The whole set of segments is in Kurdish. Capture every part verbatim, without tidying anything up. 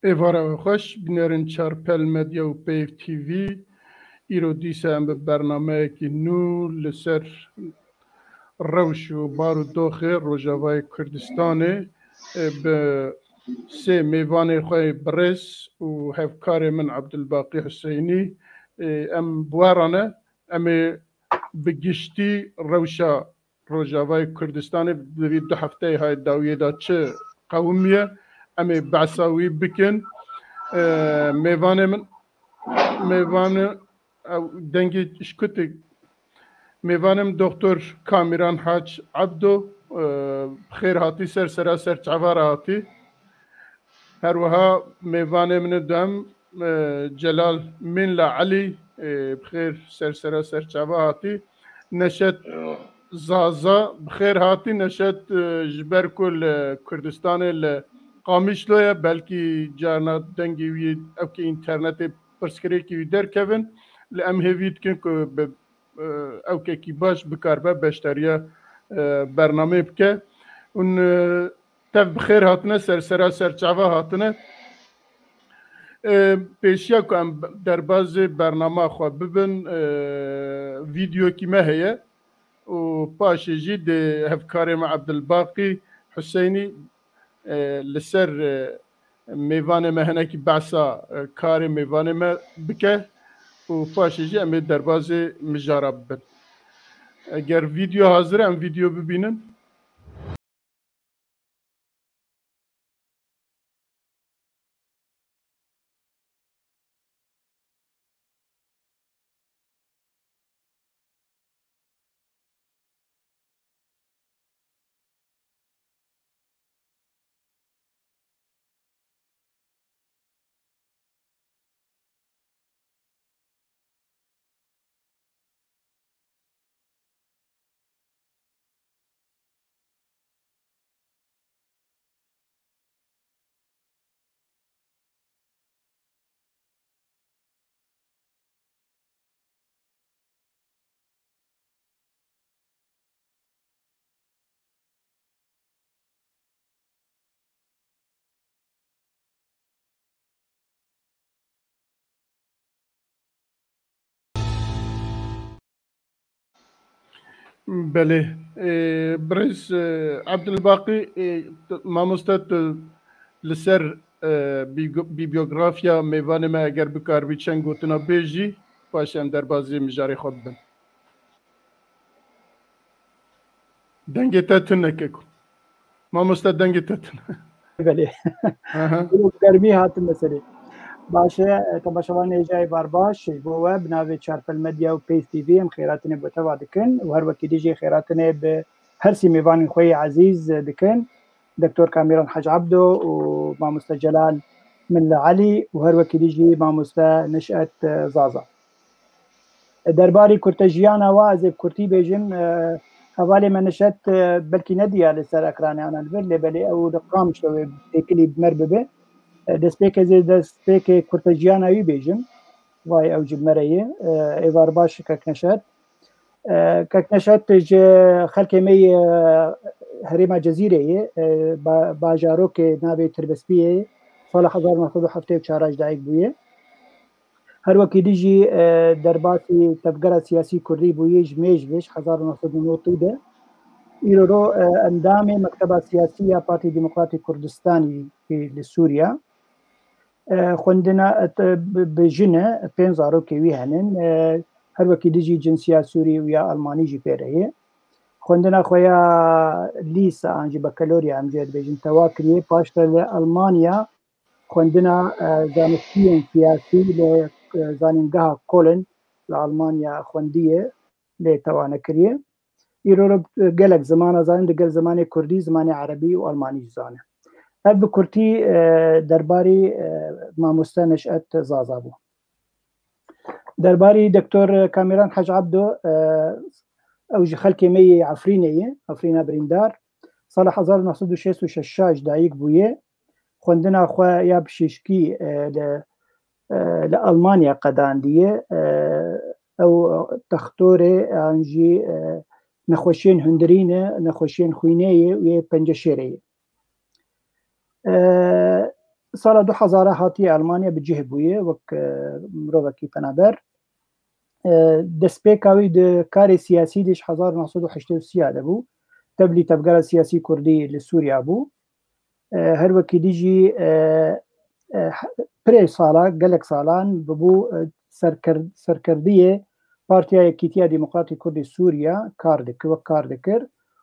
Êvara we xweş, binêrin Çarpel Medya û Peyv T V. Îro dîsa em bi bernameyekî nû li ser rewş û bar û doxê Rojavayê Kurdistanê, e, bi sê mêvanê xwe yê birêz û hevkarê min Abdulbaqî Huseynî, e, em bi we re ne. Em ê bi giştî rewşa Rojavayê Kurdistanê di vî du hefteyê hay dawiyê de çi qewimiye, em ê behsa wî bikin. E, mêvanê min, mêvanê, ew dengê ji ku tê? Mêvanê min Doktor Kamîran Hac Ebdo, e, bi xêr hatî ser sera ser çava re hatî. Her wiha mêvanê min ê dem, e, Celal Mînla Elî, e, bi xêr ser sera ser çava hatî. Neşet Zaza, bi xêr hatî. Neşet, e, ji ber ku li Kurdistanê li Qamişlo ye, belkî carna dengê wî ewkê înternetê pirsgirêkî wî derkevin. Li em hêvî dikin ku bi, e, ewkekî baş bikaribe beşdariya, e, bernameyê bike. Hûn, e, tev bi xêr hatine, ser sera ser çava hatine. E, pêşiya ku em derbazê bernama xwe bibin, e, vîdeokî me heye û paşê jî dê hevkarê me Ebdilbaqî Huseynî, e, li ser, e, mêvanê me hinekî behsa, e, karê mêvanê me bike û paşê jî em ê derbazê mijara bibin. Eger vîdeo hazir e, em vîdeo bibînin. Belê. Ê, birêz, ê, Ebdilbaqî, ê, t-, mamoste, tu li ser, ê, bî-, bîbiyografiya mêvanê me eger bikaribî çend gotina bêjî, paşê em derbazî mijarê xwe bibin. Dengê te tune keko. Mamoste, dengê te tune. Belê. Aha. Bi germî hatim meselê. Baş e, temaşevanê hêja êvar baş, ji bo we bi navê Çarpel Medya û Peyv T V em xêratinê bo teva dikin û her wekî dî jî xêratinê bi her sî mêvanên xwe yê ezîz dikin. Doktor Kamîran Hec Ebdo û mamoste Celal Milla Elî û her wekî dî jî mamoste Neşet Zaza. Derbarê kurtejiyana wa ez ê bi kurtî bêjim, e, hevalê me Neşet, e, belkî nediya li ser ekranê ana li vir, lê belê ew li Qamişlo wê têkilî bi me re bibe. E, destpêk ez ê destpêkê kurtejiyana wî bêjim. Vay ew ji me re ye. E, êvar baş kek Neşet. E, kek Neşet ji xelkê me yê, e, herêma Cezîrê ye. E, ba-, bajarokê navê Tirbespiyê ye. Sala hezar neh sed û heftê û çar ji dayik bûye. Her wekî dî jî, e, derbasî tevgera siyasî kurdî bûye ji mêj ve, ji hezar û neh sed û notî de. Îro ro, e, endamê Mekteba Siyasî ya Partî Demokratî Kurdistanî, e, li Sûriya. E, xwendina, e, te-, bi, bi jin e, pênc zarokê wî henin. E, her wekî dî jî cinsiya Sûrî û ya Almanî jî pê re ye. Xwendina xwe ya lîsa an jî bakalorya em jê dibêjin tewa kiriye. Paştre li Almanya xwendina, e, zanistiyên siyasî li, e, zanîngeha Koln li Almanya xwendiye, lê tewa nekiriye. Îro re gelek zimana zanîn, digel zimanê kurdî, zimanê erebî û almanî jî zane. Ev bi kurtî, e, derbarî, e, mamoste Neşet Zaza bû. Derbarî Doktor Kamîran Hec Ebdo, e, ew ji xelkê me yê Efrînê ye, Efrîna birîndar. Sala hezar û neh sed û şêst û şeş ji dayik bûye. Xwendina xwe ya pişîşkî, e, li, e, li Almanya qedandiye. E, ew textorê an jî, e, nexweşiyên hundirî ne, nexweşiyên xwînê ye û yê penceşêrê ye. E, sala du hezar hatiye Almanya bi cih bûye wek, e, mirovekî penaber. E, destpêka wî di karê siyasî de ji hezar û neh sed û heştê û sê de bû. Tevlî tevgera siyasî kurdî li Sûriya bû. E, her wekî dî jî, e, e, pirê sala, gelek salan bibû, e, serker-, serkerdiyê Partiya Yekîtiya Demokratî Kurdî Sûriya kar dikir, wek kar dikir.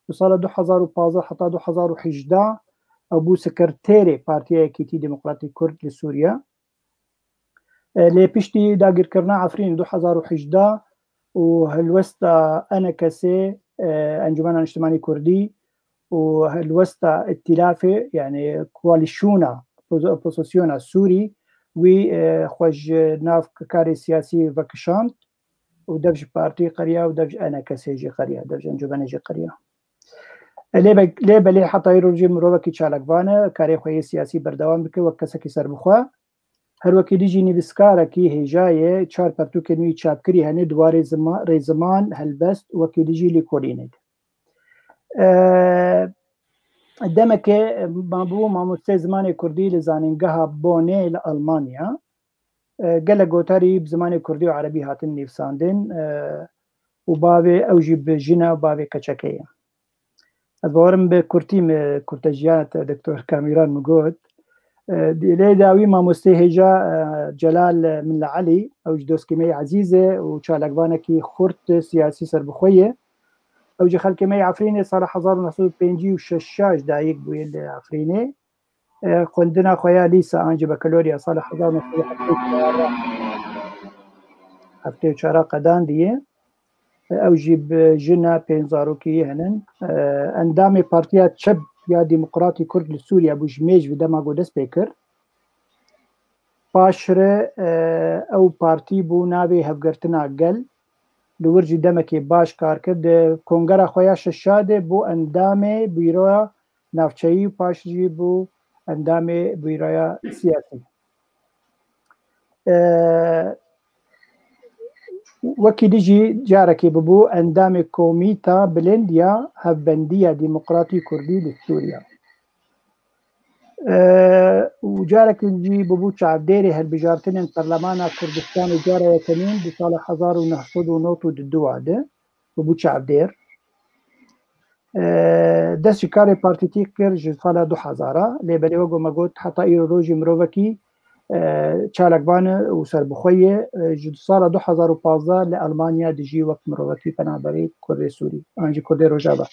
Û sala du hezar û pazdeh heta du hezar û hejdeh ew bû sekreterê Partiya Yekîtî Demokratî Kurd li Sûriya. E, lê piştî dagirkirina Efrînê du hezar û hejdeh û helwesta E N K S, e, Encûmena Niştimanî Kurdî û helwesta îtîlafê, yani koalîsyona, opoz-, opozisyona Sûrî, wî, e, xwe ji nav karê siyasî vekişand û dev ji partî qeriya û dev ji E N K S jî qeriya, dev ji encûmenê jî qeriya. E, lê be-, lê belê heta îro jî mirovekî çalakvan e, karê xwe yê siyasî berdewam dike wek kesekî serbixwe. Her wekî dî jî nivîskarekî hêja ye, çar pertûkên wî çapkirî hene di warê zima-, rêziman, helbest, wekî dî jî lêkolînê de. E, demeke mabû mamosteyê zimanê kurdî li zanîngeha Bonê li Almanya. E, gelek gotarî bi zimanê kurdî û erebî hatin nivîsandin, e, û bavê ew jî bi jina bavê keçekê ye. Ez bawerim bi kurtî min kurtejiyana te Doktor Kamîran min got. E, di-, lê dawî mamostê hêja, e, Celal Milla Elî, ew ji doskî me yê ezîz e û çalakvanekî xurt siyasî serbixwe ye. Ew ji xelkê me yê Efrînê sala hezar û neh sed û pêncî û şeş ji dayik bûye li Efrînê. E, xwendina xwe ya lîsa an jî bakalorya sala hezar û neh sed û heftê û çar, heftê û çar qedandiye. E, ew jî bi jina pênc zarokî hene. E, endamê Partiya Çep ya Demokratî Kurd li Sûriye bû ji mêj vî dema ku dest pê kir. Paşre, e, ew partî bû navê Hevgirtina Gel. Li wir jî demekê baş kar kir. Di kongera xwe ya şeşa de bû endamê Bîroya Navçeyî û paş jî bû endamê Bîroya Siyasî. E, wekî dî jî carekê bibû endamê Komîta Bilind ya Hevbendiya Demokratî Kurdî li Sûriya. E, û carekê jî bibû çavdêrê hilbijartinên Perlemana Kurdistanê cara yekemîn di sala hezar û neh sed û nod û du de bibû çavdêr. E, dest ji karê partîtî kir ji sala du hezar a, lê belê wek me got heta îro rojî mirovekî, e, çalakvan e û serbixwe ye. E, ji sala du hezar û pazdeh li Almanya dijî wek mirovekî penaberê Kurdê Sûrî, an jî Kurdê Rojava.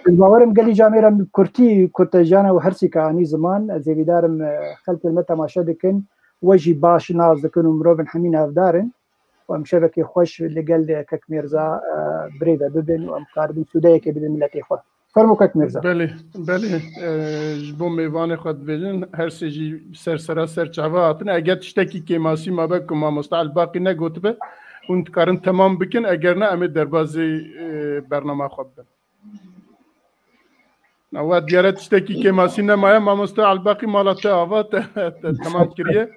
Ez bawerim gelî camêra min kurtî kurtejiyana û hersîka anî ziman, ez hêvîdar im, e, xelkên me temaşe dikin, we jî baş nas dikin û mirovên hemî navdar in. Û em şevekê xweş li gel Kek Mîrza, e, birêve bibin û em karibin sûdeyekê bidin miletê xwe. Fermo Kek Mîrza. Belê, belê. E, ji bo mêvanê xwe dibêjin, her sê jî ser sera ser çava hatine. Eger tiştekî kêmasî mabe ku mamoste Elbaqî negotibe, hûn dikarin temam bikin, eger ne em ê derbazî, e, bernama xwe bibin. Na, we diyare tiştekî kêmasî nemaye, mamoste Elbaqî mala te ava te, te temam kiriye.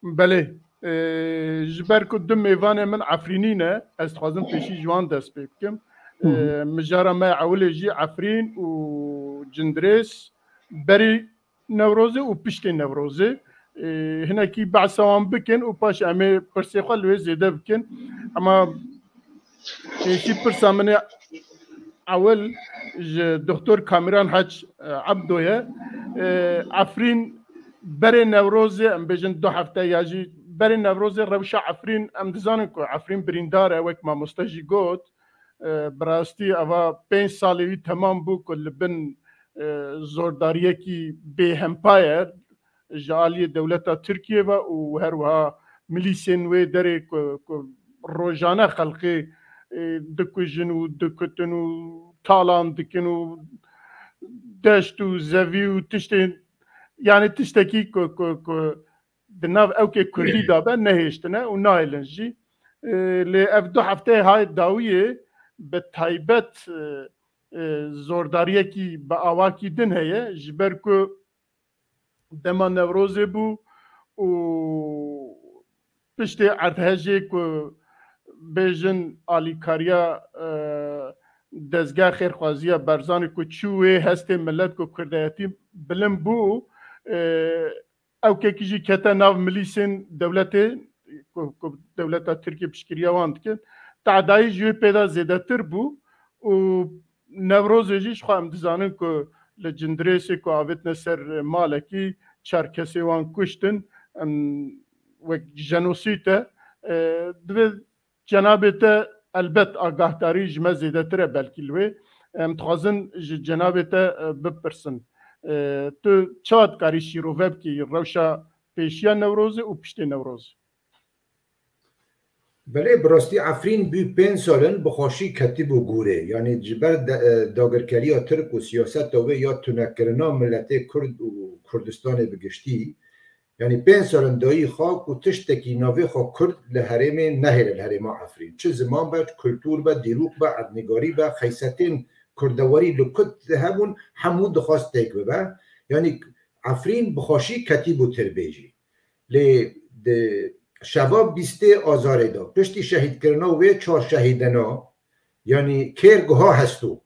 Belê, e, ji ber ku du mêvanê min Efrînî ne, ez dixwazim pêşî ji wan dest pê bikim. Hı hı. E, mijara me ewilê jî Efrîn û Cindirês berî Newrozê û piştê Newrozê, e, hinekî behsa wan bikin û paş em ê pirsê xwe li wê zêde bikin. Ema pêşî pirsa min ê ewil ji Doktor Kamîran Hac, e, Ebdo ye. E, Efrîn berê Newrozê, em bêjin du hefte ya jî berê Newrozê rewşa Efrîn, em dizanin ku Efrîn birîndar e, wek mamoste jî got. E, bi rastî eva pênc salê wî temam bû ku li bin, e, zordariyekî bêhempa ye ji aliyê dewleta Tirkiyê ve û her wiha milîsên wê derê ku, ku rojane xelkê, e, dikujin û dikutin û talan dikin û deşt û zevî û tiştên, yani tiştekî ku, ku, ku di nav ewkê kurdî de be nehêştine û nahêlin jî. E, lê ev du hefteyê hay dawiyê bi taybet, e, e, zordariyekî bi awakî din heye, ji ber ku dema Newrozê bû û piştê erdhejê ku bêjin alîkariya, e, dezgeha xêrxwaziya Barzanî ku çû wê hestê milet ku kurdayetî bilind bû, e, ewkekî jî kete nav milîsên dewletê, ku, ku dewleta Tirkiyê piştgiriya wan dike. Tedayî ji wê pê de zêdetir bû û Newrozê jî ji xwe em dizanin ku li Cindirêsê ku avêtine ser malekî çar kesê wan kuştin, em wek jenosîd e. E, divê cenabê te elbet agahdarî ji me zêdetir e belkî li wê. Em dixwazin ji cenabê te, e, bipirsin. E, tu çawa dikarî şîrove bikî rewşa pêşiya Newrozê û piştê Newrozê? Belê, bi rastî Efrîn bû pênc sal in bi xweşî ketibû gûrê. Yanî ji ber de, e, dagirkeriya Tirk û siyaseta wê ya tunekirina miletê Kurd û Kurdistanê bi giştî, yanî pênc sal in dayî xwe ku tiştekî navê xwe Kurd li herêmê nehêle li herêma Efrîn. Çi ziman be, çi kultûr be, dîrok be, erdnîgarî be, xeysetên kurdewarî li ku hebûn, hemû dixwest têk bibe. Yanî Efrîn bi xweşî ketibû tirbê jî. Lê di şeva bîstê Azarê de, piştî şehîdkirina wê çar şehîdena, yanî kêr guha hestû.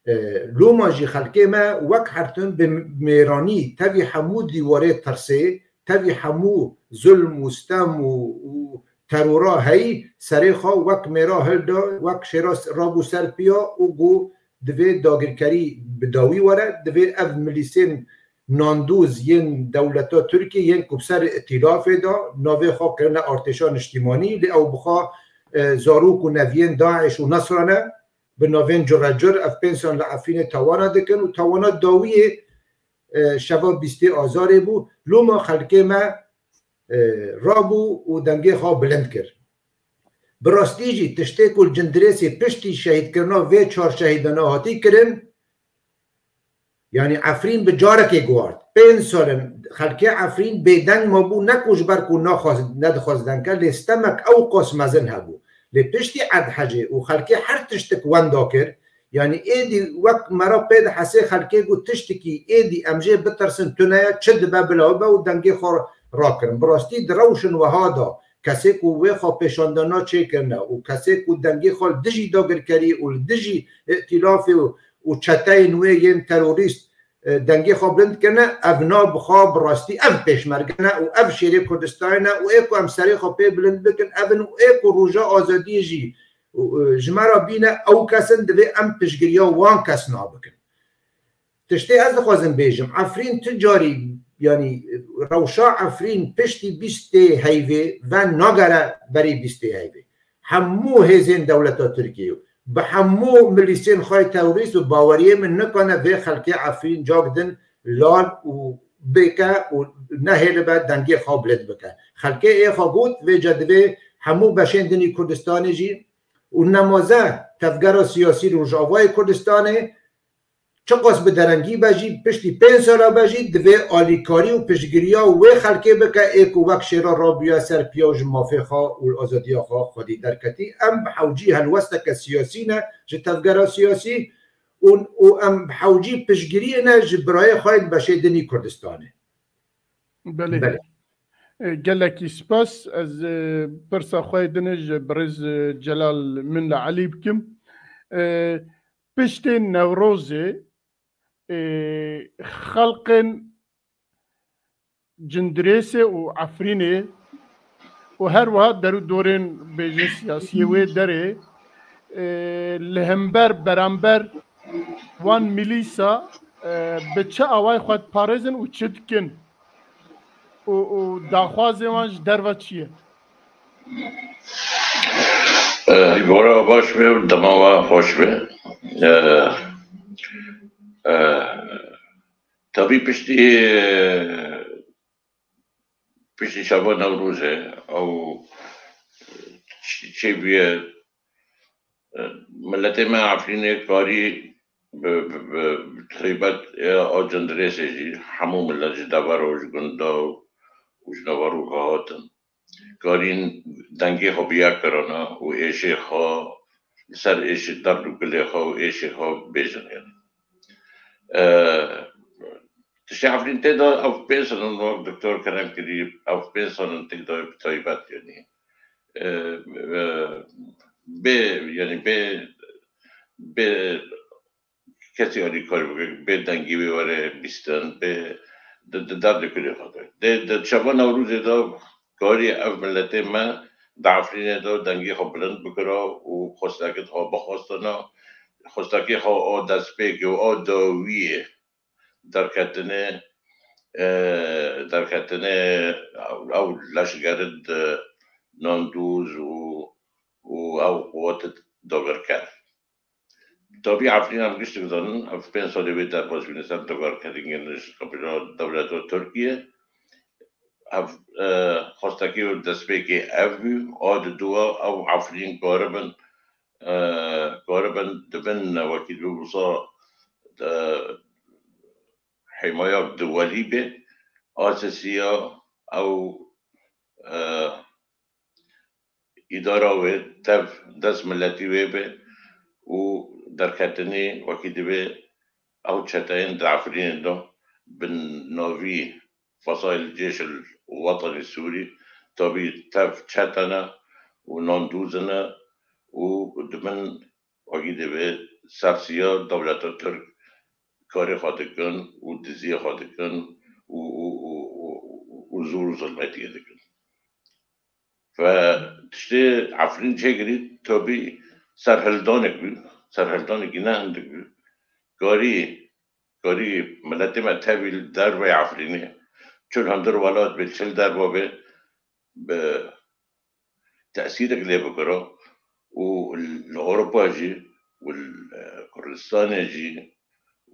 E, loma jî xelkê me wek her tim bi mêranî tevî hemû dîwarê tirsê, tevî hemû zulm û stem û, û terora heyî serê xwe wek mêra hilda, wek şêra s-, rabû ser piya û got, divê dagirkerî bi dawî were, divê ev milîsên nandûz yên dewleta Tirkiyê yên ku bi ser îtîlafê de navê xwe kirine artêşa niştîmanî, lê ew bi xwe, e, zarok û neviyên DAIŞ û Nesra ne, bi navên curecur ev pênc sal li Efrînê tawana dikin û tawana dawiyê, e, şeva bîstê Azarê bû. Loma xelkê me, e, rabû û dengê xwe bilind kir. Bi rastî jî tiştê ku li Cindirêsê piştî şehîdkirina vê çar şehîdana hatî kirin, yanî Efrîn bi carekê guhart. Pênc sal in xelkê Efrîn bêdeng mabû, ne ku ji ber ku naxwaz, nedixwaz deng ke, lê stemek ew qas mezin hebû. Lê piştî Erdhecê û xelkê her tiştik wenda kir, yanî êdî wek me re pê dihesê xelkê got tiştikî êdî em jê bitirsin tune ye, çi dibe bila bibe û dengê xwe rakirin. Bi rastî di rewşin wiha de kesê ku wê xwepêşandana çêkirine û kesê ku dengê xwe li dijî dagirkerî û li dijî îtîlafê û, û çeteyên wê yên terorîst, e, dengê xwe bilind kirine, ev na bi xwe bi rastî ev pêşmerge ne û ev şêrê Kurdistanê ne û ê ku em serê xwe pê bilind bikin ev in û ê ku roja azadiyê jî, û, e, ji me re bîne ew kes in, divê em piştgiriya wan kesna bikin. Tiştê ez dixwazim bêjim, Efrîn tu carî, yanî rewşa Efrîn piştî bîstê heyvê ve nagere berî bîstê heyvê. Hemû hêzên dewleta Tirkiyê û bi hemû milîsên xwe yê terorîst û baweriyê min nikane vê xelkê Efrîn cak din lal û bêke û nehêlibe dengê xwe bilind bike. Xelkê ê xwe got, vêca divê hemû beşên din î Kurdistanê jî û nemaze tevgera siyasî Rojavayê Kurdistanê çiqas bi derengî be jî, piştî pênc sala be jî, divê alîkarî û piştgiriya wê xelkê bike, ê ku wek şêra rabûye ser piya û ji mafê xwe û azadiya xwe xwedî derketî. Em bi hewcî helwesteke siyasî ne ji tevgera siyasî û, û em bi hewcî piştgiriyê ne ji birayê xwe yên beşê din î Kurdistanê. Belê. Belê. E, gelekî spas. Ez, e, pirsa xwe yê dinê ji birêz, e, Celal Minla Elî bikim. E, piştê Newrozê, e, xelqên Cindirêsê û Efrînê û her wiha der û dorên bêjin siyasiyê wê derê, e, li hember beramber wan milîsa, e, bi çi awayî xwe diparêzin û çi dikin? Û, û daxwazê wan ji derve çi ye? Eh, gora baş be, dema we xweş be. Eh, eh, tabî piştî, piştî şeva Newrozê ew çi-, çêbûye, eh, miletê me Efrînê karî bi, bi, bi, bi taybet, eh, a Cindirêsê jî hemû milet ji devera û ji gunda û, û ji nava rû ve hatin. Karîn dengê xwe bi yek kirine û êşê xwe li ser êşê derd û gilê xwe û êşê xwe bêjin. Yanî, e, tiştê Efrîn tê de ev pênc sal in wek Doktor Kerem kirî, ev pênc sal in tê de bi taybet, yanî, e, e, bê, yanî bê, bê kesî alîkar bike, bê dengê wê were bîstin, bê di, di derdikirê xwe de. Dê di çava Newrozê de karî ev miletê me di Efrînê de dengê xwe bilind bikira û xwestekê xwe bixwestana, xwestekê xwe a destpêkê û a dawiyê derketinê, e, derketinê ew leşgerin di nandûz û, û ew quwet dagirker. Tabî Efrîn em giştik zanin, ev pênc salê wê derbas bûne ser dagirkerî geniş, qebîla dewleta Tirkiye. Ev, e, xwestekê û destpêkê ev bû, a di dua ew Efrîn karibin, e, karibin di bin wekî bi wisa, e, hêmaya duwelî bê, asesiya ew, e, îdara wê tev dest miletî wê be û derketinê wekî divê ew çeteyên di Efrînê de bi navî Fesaîl Cêşil Wetenî Sûrî, tabî tev çete ne û nandûz ne û di bin wekî divê sersiya dewleta Tirk karê xwe dikin û diziyê xwe dikin û, û, û, û, û zûr û zilmetiyê dikin. Ve tiştê Efrîn çêkirî, tabî serhildanek bû, serhildanekî ne hindik bû. Karî, karî miletê me tevî li derveyê Efrînê, çi li hundir welat bê, çi li derva bê, bi tesîrek lê bikira û li Ewropa jî û li Kurdistanê jî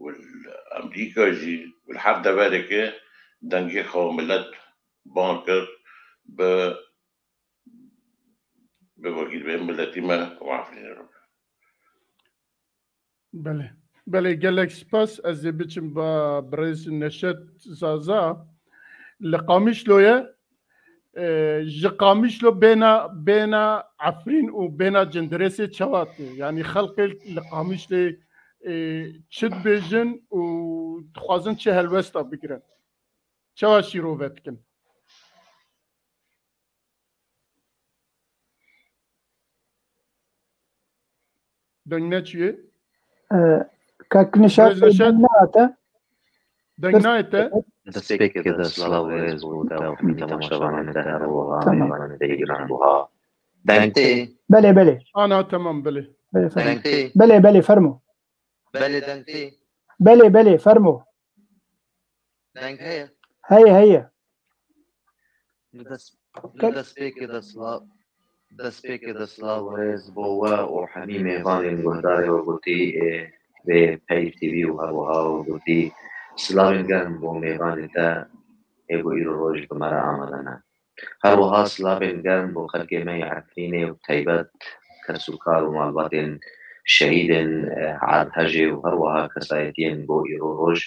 û li Amerîka jî û li her deverekê dengê xwe milet bang kir bi, bi wekî divê miletî me û Efrînê re. Belê. Belê, gelek spas. Ez ê biçim ba birêz Neşet Zaza. Li Qamişlo ye. E, ji Qamişlo bêna, bêna Efrîn û bêna Cindirêsê çawa tê? Yanî xelkê li Qamişlê, e, çi dibêjin û dixwazin çi helwesta bigirin? Çawa şîrove dikin? Deng neçûye? E, Kak Nişat Birêz Neşat, deng nehate. Deng nayê te? Destpêkê de silav û rêz bo te û hemî temaşevanên te, her wiha Tamam. mêvanên te yê giran buha. Deng tê? Belê, belê. Ana, tamam, belê. Belê, fermo. Deng tê? Belê, belê, fermo. Belê, deng tê? Belê, belê, fermo. Deng heye? Heye, heye. Li dest, li destpêkê de silav, destpêkê de silav û rêz bo we û hemî mêvanên guhdarê we gotî, ê, vê Peyv T V û her wiha we gotî, silavên germ bo mêvanê te ê ku îro roj bi me re amade ne. Her wiha silavên germ bo xelkê me yê Efrînê û taybet kes û kar û malbatên şehîdên, eh, Erdhejê û her wiha kesayetiyên bo îro roj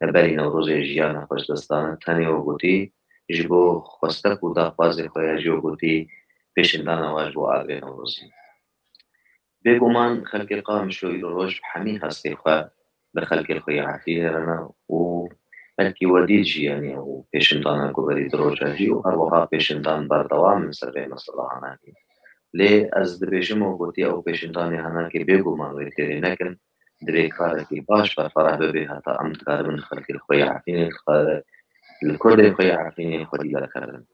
berî Newrozê jiyana xwe ji dest dane. Tenê we gotî, ji bo xwestek û daxwazê xwe ya jî we gotî pêşîndana we ji bo erdê Newrozê. Bêguman xelkê Qamişlo îro roj bi hemî hestê xwe li xelkê xwe yê Efrînê re ne û belkî we dît jî, yanî ew pêşindana ku berî di roja jî û her wiha pêşindan berdewam in ser vê mesela hanakê. Lê ez dibêjim û gotî ew pêşindanê hanakê bêguman wê têrê nekin, divê karekî baş berfereh bibe heta em dikaribin xelkê xwe yê Efrînê dixare li kurdê xwe yê Efrînê xwedî derkevin.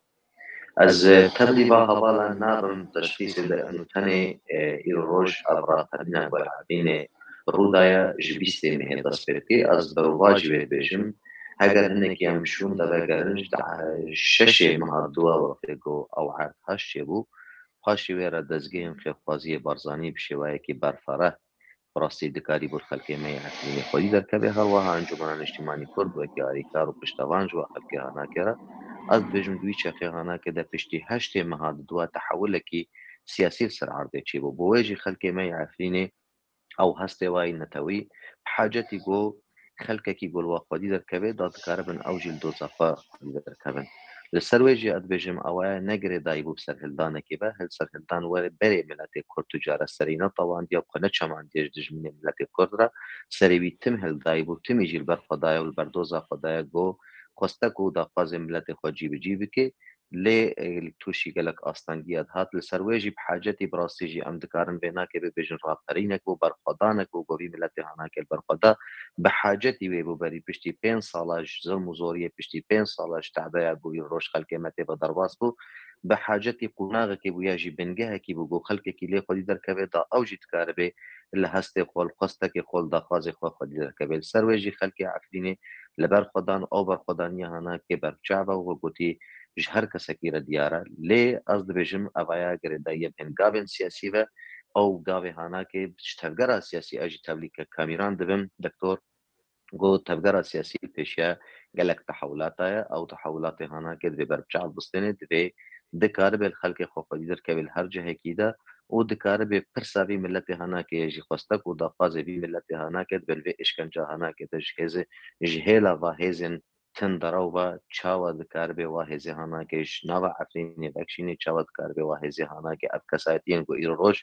Ez, e, tevlî va hevalan nabim teşxîsê de û tenê, e, îro roj ev raxtemîna ku Efrînê rû daye ji bîstê mehê dest pê dike. Ez berovajî wê dibêjim, heger hinekî em şûn de vegerin, ji de, e, şeşê meha dua wextê ku ew erdhej çêbû, paşê wê re dezgehên xêrxwaziyê Barzanî bi şêweyekî berfereh bi rastî dikarî bo xelkê me yê Efrînê xwedî derkeve. Her wiha Encûmena Niştîmanî Kurd wekî alîkar û piştevan ji we xelkê hanakê re. Ez dibêjim di wî çexê hanakê de piştî heştê meha di dua tehewilekî siyasî li ser erdê çêbû. Bo wê jî xelkê me yê Efrînê ew hestê wayî netewî bi hacetî ku xelkekî ku li we xwedî derkeve, da dikaribin ew jî li doza xwe xwedî derkevin. Li ser wê jî ez dibêjim, ew aya ne girêdayî bû bi serhildanekê be, hil serhildan were berê miletê Kurd tu cara serî netewandiye, xwe neçemandiye ji dijminê miletê Kurd re, serê wî tim hildayî bû, timî jî li ber xwe daye û li ber doza xwe daye, ku xwestek û daxwazê miletê xwe cî bi cî bike. lê, e, li tûşî gelek astengiya dihat. Li ser wê jî bi hacetî bi rastî jî em dikarin vê nakê bibêjin raperînek bû, berxwedanek bû, ku vî miletê hanakê li ber xwe da, bi hacetî wê bû berî piştî pênc sala ji zilm û zoriyê, piştî pênc sala ji tebeya ku îro roj xelkê me tê ve derbas bû, bi hacetî qonaxekê bû ya jî bingehekî bû ku xelkekî lê xwedî derkeve, da ew jî dikaribe li hestê xwe, li xwestekê xwe, li daxwazê xwe xwedî derkeve. Li ser wê jî xelkê Efrînê li ber xwe dan, ew berxwedaniya hanakê berbiçav e û wek gotî ji her kesekî re diyar e. Lê ez dibêjim, evaya girêdayî yê hingavên siyasî ve, ew gavê hanakê ji tevgera siyasî ez jî tevlî ke kamîran dibim, doktor, ku tevgera siyasî pêşiya gelek tehewilata ye. Ew tehewilata hanakê divê berbiçav bistêne, divê dikaribe li xelkê xwe xwedî derkeve li her cihekî de û dikaribe pirsa vî miletê hanakê ye jî xwestek û daxwazê vî miletê hanakê dibe li vê işkenca hanakê de ji hêzê, ji hêla va hêzên tundrew ve çawa dikaribe wa hêzê hanakê ji nava Efrînê vekişîne, çawa dikaribe wa hêzê hanakê ev kesayetiyên ku îro roj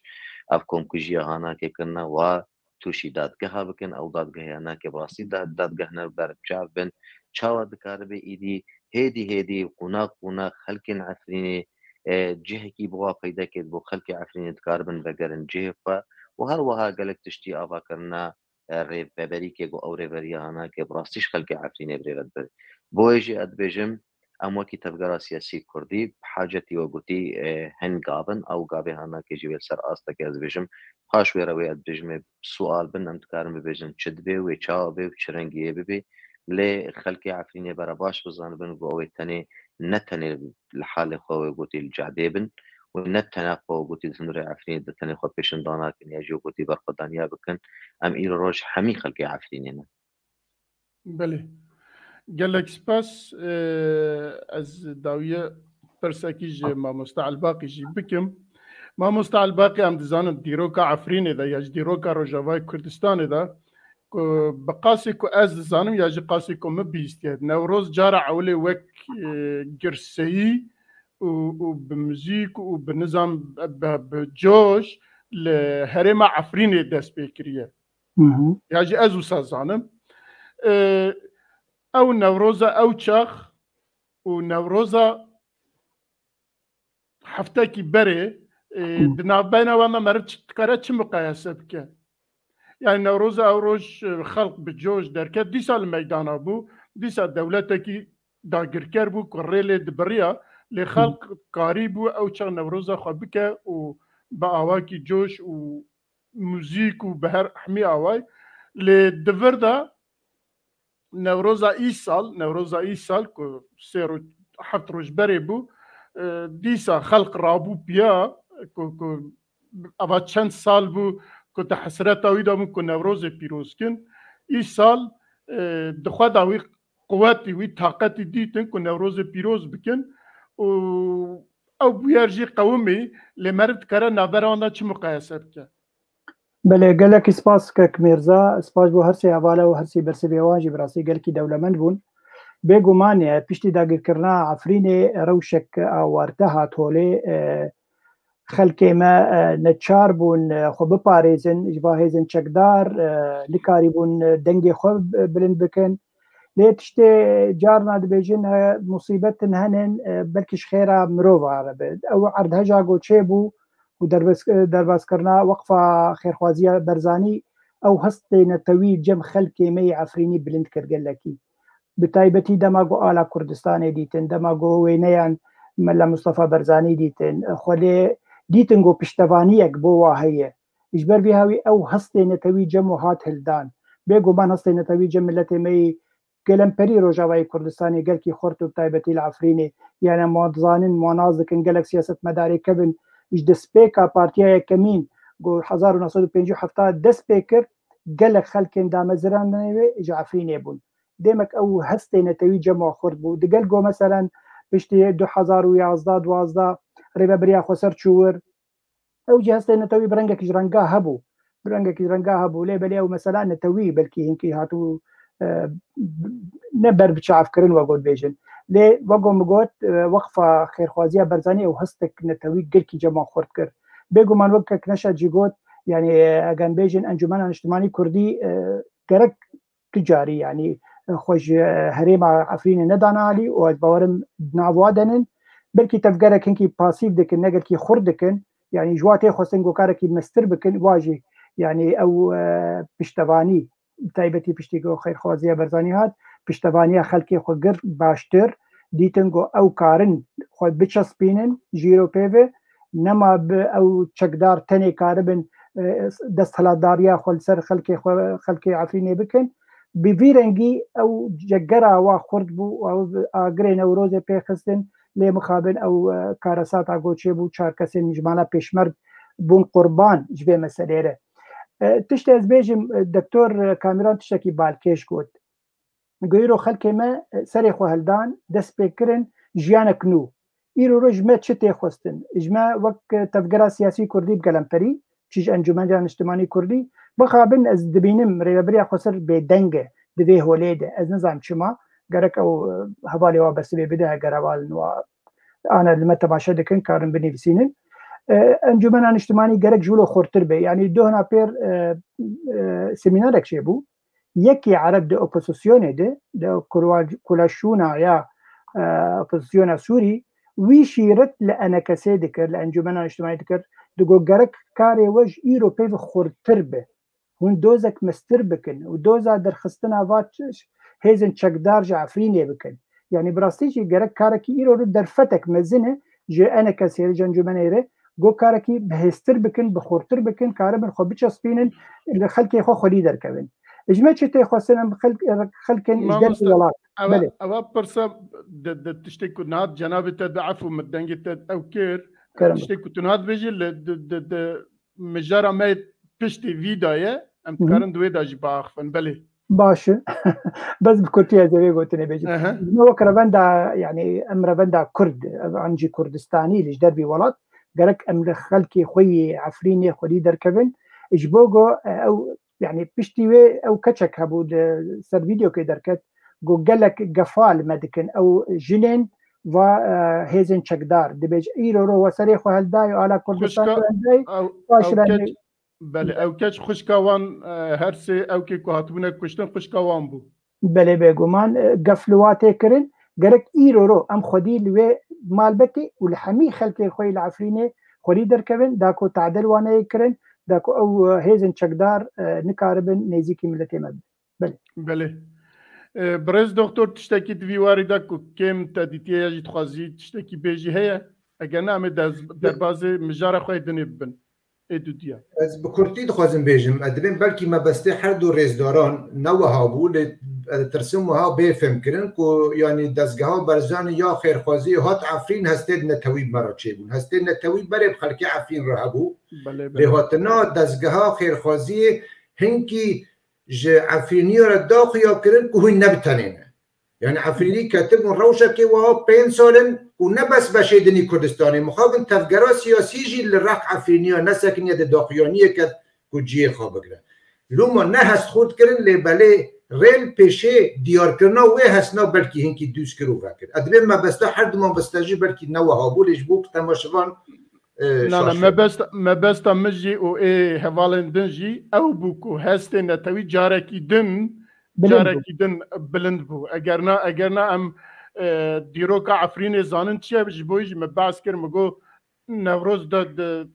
ev komkujiya hanakê kirine wa tûşî dadgeha bikin, ew dadgeha hanakê bi rastî da-, dadgeh ne berbiçav bin, çawa dikaribe îdî hêdî hêdî, qonax qonax xelkên Efrînê, e, cihekî bi wa peyda kê bo xelkê Efrînê dikaribin vegerin cihê xwe û her wiha gelek tiştî ava kirina, e, rêveberîkê ku ew rêveriya hanakê bi rastî ji xelkê Efrînê bi rê ve dibe. Bo wê jî ez dibêjim, em wekî tevgera siyasî kurdî bi hacetî we gotî, e, hin gav in, ew gavê hanakê jî wê li ser astekê ez dibêjim. Paş wê re wê ez dibêjim, ê sual bin, em dikarin bibêjin çi dibe, wê çawa be û çi rengî yê bibe. Lê xelkê Efrînê bere baş bizanibin ku ew ê tenê, ne tenê li halê xwe wê gotî li cehdê bin û ne tena xwe gotî di hundirê Efrînê de tenê xwe pêşindana kin ya jî gotî berxwedaniya bikin. Em îro roj hemî xelkê Efrînê ne. Belê. Gelek spas. Ee, ez dawiye persekî ji mamoste Elbaqî jî bikim. Mamoste Elbaqî, em dizanin dîroka Efrînê de ya ji dîroka Rojavayê Kurdistanê de ku bi qasê ku ez dizanim ya jî qasê ku min bihîstiye, Newroz cara ewilê wek, e, girseyî û, û bi muzîk û bi nizam, bi, bi coş li herêma Efrînê dest pê kiriye. Hı hı. Ya jî ez wisa zanim. E, ew Newroza ew çax û Newroza heftekî berê, e, Hı. di navbeyna wan de meriv çi, dikare çi muqayese bike? Yani Newroza ew roj, e, xelk bi coş derket, dîsa li meydana bû, dîsa dewletekî dagirker bû ku rê lê dibiriya, lê Hı. xelk karî bû ew çax Newroza xwe bike û bi awakî coş û muzîk û bi her hemî away. Lê di vir de Newroza îsal, Newroza îsal ku sê roj, heft roj berê bû, e, dîsa xelk rabû piya ku, ku eva çend sal bû ku te hesreta wî de bû ku Newrozê pîroz kin. Îsal, e, di xwe de wî quwetî, wî taqetî dîtin ku Newrozê pîroz bikin û ew bûyer jî qewimî, lê meriv dikare navbera wan de çi muqayese bike? Belê, gelekî spas kek Mêrza, spas bo her sê hevala û her sê bersivê wan jî, bi rastî gelekî dewlemend bûn. Bêguman e, piştî dagirkirina Efrînê rewşek awarte hat holê, e, xelkê me, e, neçar bûn, e, xwe biparêzin, ji va hêzên çekdar, e, nikarîbûn, e, dengê xwe b-, bilind bikin. Lê tiştê carna dibêjin, e, musîbetin henin, e, belkî ji xêra mirova re be. Ew erdheja ku çêbû, û derbas-, derbaskirina Weqfa Xêrxwaziya Barzanî ew hestê netewî cem xelkê me yê Efrînî bilind kir gelekî. Bi taybetî dema ku ala Kurdistanê dîtin, dema ku wêneyan Mela Mustafa Barzanî dîtin, xwe lê dîtin ku piştevaniyek bo wa heye. Ji ber vî hawî ew hestê netewî cem û hat hildan. Bêguman hestê netewî cem miletê me yê gelemperî Rojavayê Kurdistanê gelkî xurt û bi taybetî li Efrînê, yani, ma dizanin, ma nas dikin, gelek siyasetmedarê kevin ji destpêka Partiya Yekemîn ku hezar û neh sed û pêncî û heft dest pê kir, gelek xelkên dameziranê wê ji Efrînê bûn. Demek ew hestê netewî cem wa xurt bû. Digel ku, meselen, piştî du hezar û yazdeh duwazdeh rêvebiriya xweser çû wir, ew jî hestê netewî bi rengekî ji renga hebû. Bi rengekî ji renga hebû. Lê belê ew mesela netewî belkî hinkî hatibû, e, ne ber bi çavkirin, wek got bêjin. Lê wek min got, e, Weqfa Xêrxwaziya Barzanî ew hestek netewî gelkî cem wan xurt kir. Bêguman wek kek Neşet jî got, yani, e, eger bêjin Encûmena Niştimanî Kurdî, e, gerek tu carî, yanî, xwe ji herêma Efrînê nedane alî û ez bawerim di nav wa de nin. belkî tevgerek hinkî pasîv dikin, ne gelkî xurt dikin, yanî ji wa tê xwestin ku karekî mestir bikin, wa jî yanî ew, e, piştevanî, bi taybetî piştî ku xêrxwaziya Barzanî hat, piştevaniya xelkê xwe girt baştir, dîtin ku ew karin xwe biçespînin ji îro pê ve, nema bi ew çekdar tenê karibin, e, desthilatdariya xwe li ser xelkê xwe, xelkê Efrînê bikin. Bi vî rengî ew cegera wa xurt bû û ew agirê Newrozê pê xistin, lê mixabin ew, e, karesata ku çêbû, çar kesên ji mala pêşmerg bûn qurban ji vê meselê re. E, tiştê ez bêjim, e, Doktor Kamiran tiştekî balkêş got. Go îro xelkê me, e, serê xwe hildan, dest pê kirin, jiyanek nû. Îro roj ji me çi tê xwestin? Ji me wek, e, tevgera siyasî kurdî bi gelemperî, çi ji Encûmena Niştimanî Kurdî, bixabin ez dibînim rêvebiriya Xweser bêdeng e di vê holê de. Ez nizanim çima, gerek ew, e, hevalê wa bersivê bide, heger hevalên wa ana li me temaşe dikin, karin binivîsînin. E, Encûmena Niştimanî gerek ji wilo xurtir be. Yanî dohna pêr, e, e, semînarek çêbû. Yekî Ereb di opozisyonê de, di kula-, kulaşûna ya, e, opozisyona Sûrî, wî şîret li E N K S'ê dikir, li Encûmena Niştimanî dikir, digot gerek karê we ji îro pê ve xurtir be. Hûn dozek mestir bikin û doza derxistina va ç-, hêzên çekdar ji Efrînê bikin. Yanî bi rastî jî gerek karekî îro li derfetek mezin e ji E N K S'ê re, ji encûmenê re, go karekî bihêztir bikin, bixurtir bikin, karibin xwe biçespînin, li xelkê xwe xwedî derkevin. Ji me çi tê xwestin em xelk-, xelkên ji dervî Mamoste, welat. Ewa, Belê. Ewa pirsa de, de tiştê ku niha cenabê te de efû min dengê te ew kir, Kerem. Tiştê ku tu niha dibêjî li, de, de, de mijara me piştî vî de ye, em Hı hı. dikarin di wê de jî biaxifin. Belê. Baş e. Bes bi kurtî ez ê vê gotinê bêjim. Aha. Ji me wek revenda, yanî em revenda Kurd, ev an jî Kurdistanî li ji dervî welat, gerek em li xelkê xwe yê Efrînê xwedî derkevin. Ji bo go, e, ew, yanî piştî wê ew keçek hebû li ser vîdeokê derket, go gelek gefa li me dikin. Ew jinên va, e, hêzên çekdar. Dibêje, îro ro we serê xwe heldayê, ala Kurdistanê Xwişka, heldayê, ew, baş ew re keç, Belê, ew keç xwişka wan, e, her sê ewkê ku hatibûne kuştin, xwişka wan bû. Belê, bêguman, e, gef li wa tê kirin. Gerek îro ro em xwedî li wê malbetê û li hemî xelkê xwe yê li Efrînê xwedî derkevin, da ku tadil wan neyê kirin, da ku ew, e, hêzên çekdar, e, nikaribin nêzîkî miletê me bibin. Belê. Belê. E, birêz doktor, tiştekî di vî warî de ku kêm te dîtiye ya jî dixwazî tiştekî bêjî heye? Eger ne, em ê dez-, derbazê mijara xwe yê dinê bibin. Ê dudiya. Ez bi kurtî dixwazim bêjim, ez dibêm belkî mebestê her du rêzdaran ne wiha bû, lê ez ditirsim wiha bê fêmkirin ku, yanî, dezgeha Barzanî ya xêrxwaziyê hat Efrîn, hestên netewî bi me re çêbûn. Hestên netewî berê bi xelkê Efrîn re hebû. Belê, belê. Lêhatina dezgeha xêrxwaziyê hinkî ji Efrîniya re da xuya kirin ku hûn ne bi tenê ne. Yani Efrînî ketibûn rewşekê wiha pênc sal in û ne bes beşê din î Kurdistanê, mixabin tevgera siyasî jî li req Efrîniya nesekiniye, di daxuyaniyê ket ku cihê xwe bigire. Loma ne hest xurt kirin, lê belê rê li pêşê diyarkirina wê hestna belkî hinkî dûz kir û vekir. Ez dibêm mebesta her du mabeste jî belkî ne wiha bû, lê ji bo ku temaşevan, e, Na, na, şaş me best, me besta min jî û ê hevalên din jî ew bû ku hestê netewî carekî din, Bilind bû. carekî din bilind bû. Eger na, eger na em, e, dîroka Efrînê zanin çi ye, ji bo jî me behs kir, min got Newroz de, de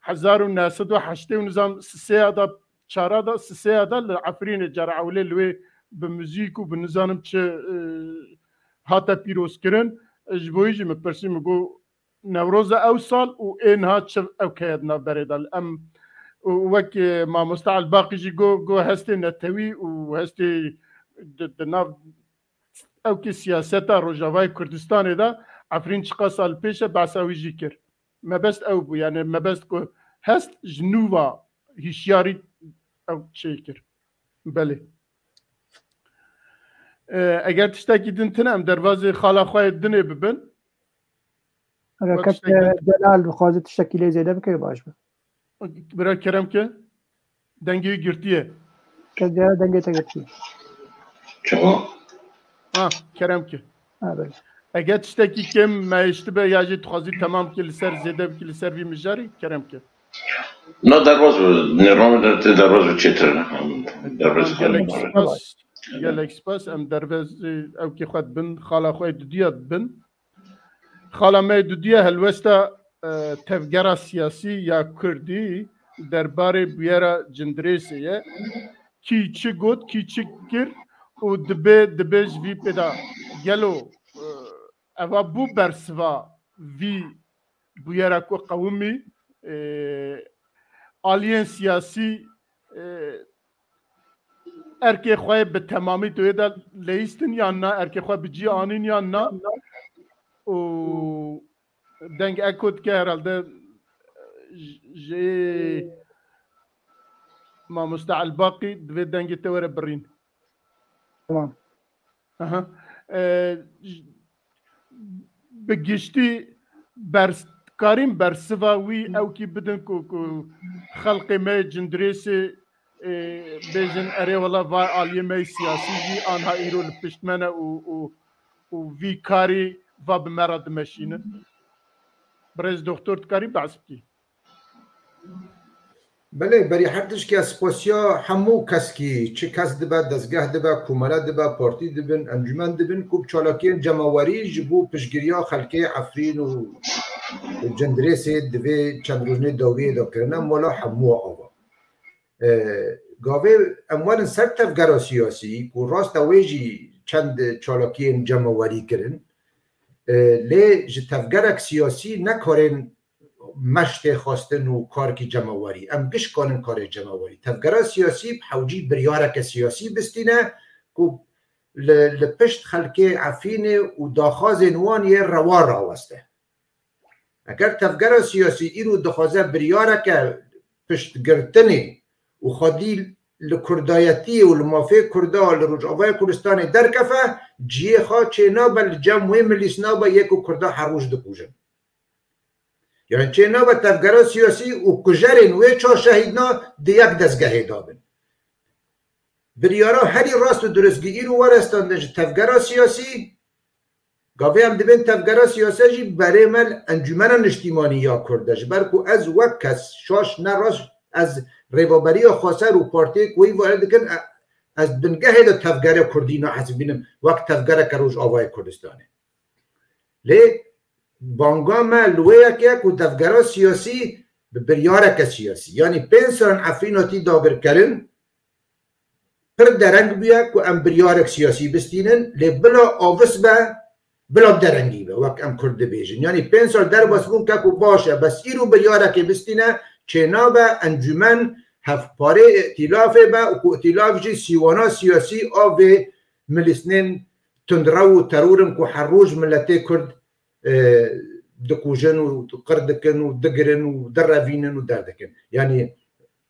hezar û neh sed û heştê û nizam sisêya de, çara de, sisêya de li Efrînê cara ewlê li wê bi muzîk û bi nizanim çi, e, hate pîrozkirin. Ji bo jî min pirsî, min got, Newroza ew sal û ê niha çi ew keye di navberê de. Em û wek, e, mamoste Elbaqî jî got, got hestê netewî û hestê di, di nav ewkê siyaseta Rojavayê Kurdistanê de Efrîn çiqas sal pêş e, behsa wî jî kir. Mebest ew bû, yani mebest ku hest ji nû ve hişyarî ew çêkir. Belê. E, eger tiştekî din tune, em derbazê xala xwe yê dinê bibin. Eger Wek kek tiştekî din Celal bixwaze tiştekî lê zêde bike, baş be. Bira kerem ke, dengê wî girtiye. Kek Celal dengê te girtiye. Çima? Ha, kerem ke. Ha, belê. Eger tiştekî kêm me hiştibe ya jî dixwazî temam bikî li ser, zêde bikî li ser vî mijarî, kerem ke. Na derbaz bû, nêrname de tê derbaz bû çêtir. Derbaz Gelek spas, gelek spas. Em derbez, e, ewkê xwe dibin, xala xwe dudiya dibin. Xala me dudiya helwesta, e, tevgera siyasî ya Kurdî derbarê bûyera Cindirêsê ye. Kî çi got, kî çi kir û dibe, dibe ji vî pê de gelo, e, eva bû bersiva vî bûyera ku qewimî, e, aliyên siyasî, e, erkê xwe bi temamî tu yê de leyîstin yan na, erkê xwe bi cî anîn yan na? Û deng eko dike herhalde ji, ji mamoste Elbaqî divê dengê te were birîn. Tamam. Aha. E, j-, bi giştî bers-, karîn bersiva wî ew kî bidin ku, ku xelqê me yê Cindirêsê, e, bêjin erê wela va aliyê me yê siyasî jî anha îro li pişt me ne û, û, û vî karî va bi me re dimeşînin. Birêz Doktor, dikarî behs bikî? Belê, berî her tişkî ez spasiya hemû keskî, çi kes dibe, dezgeh dibe, komele dibe, partî dibin, encûmen dibin, ku bi çalakiyên cemawerî ji bo piştgiriya xelkê Efrîn û Cindirêsê di vê çend rojnê dawiyê de kirine mala hemû ava. E, gavê em werin ser tevgera siyasî, ku rast e wê jî çend çalakiyên cemawerî kirin, e, lê ji tevgerek siyasî nekarên meş tê xwestin û karkî cemawerî. Em giş kanin karê cemawerî. Tevgera siyasî bi hewcî biryareke siyasî bistîne ku li, li pişt xelkê Efrînê û daxwazên wan yê rewa raweste. Eger tevgera siyasî îro dixwaze biryareke piştgirtinê û xwedî li kurdayetiyê û li mafê Kurda li Rojavayê Kurdistanê derkefe, cihê xwe çênabe, li cem wê milîsnabe yê ku Kurda her roj dikujin. Yani çênabe tevgera siyasî û kujerên wê çar şehîdna di yek dezgehê de bin. Biryara herî rast û diristgî îro werestandin ji tevgera siyasî, gavê em dibên tevgera siyasî jî berê me li Encûmena Niştîmanî ya Kurd de. Ji ber ku ez wek kes şaş ne rast, ez rêveberiya xweser û partiyê ku wî vare dikin, e-, ez bingehê de tevgera Kurdî nahesibînim wek tevgereke Rojavayê Kurdistanê. Lê banga me li wê yekê ye ku tevgera siyasî bi biryareke siyasî, yanî pênc sal Efrîn hatî dagirkerin, pir dereng bûye ku em biryarek siyasî bistînin, lê bila avis be, bila derengî be, wek em Kurd dibêjin. Yanî pênc sal derbas bûn ke ku baş e, bes îro biryarekê bistîne, çênabe encûmen hevparê îtîlafê be û ku îtîlaf jî sîwana siyasî a vê milîsnên tundrew û teror in ku her roj miletê Kurd, e, dikujin û qir dikin û digirin û direvînin û derdikin. Yanî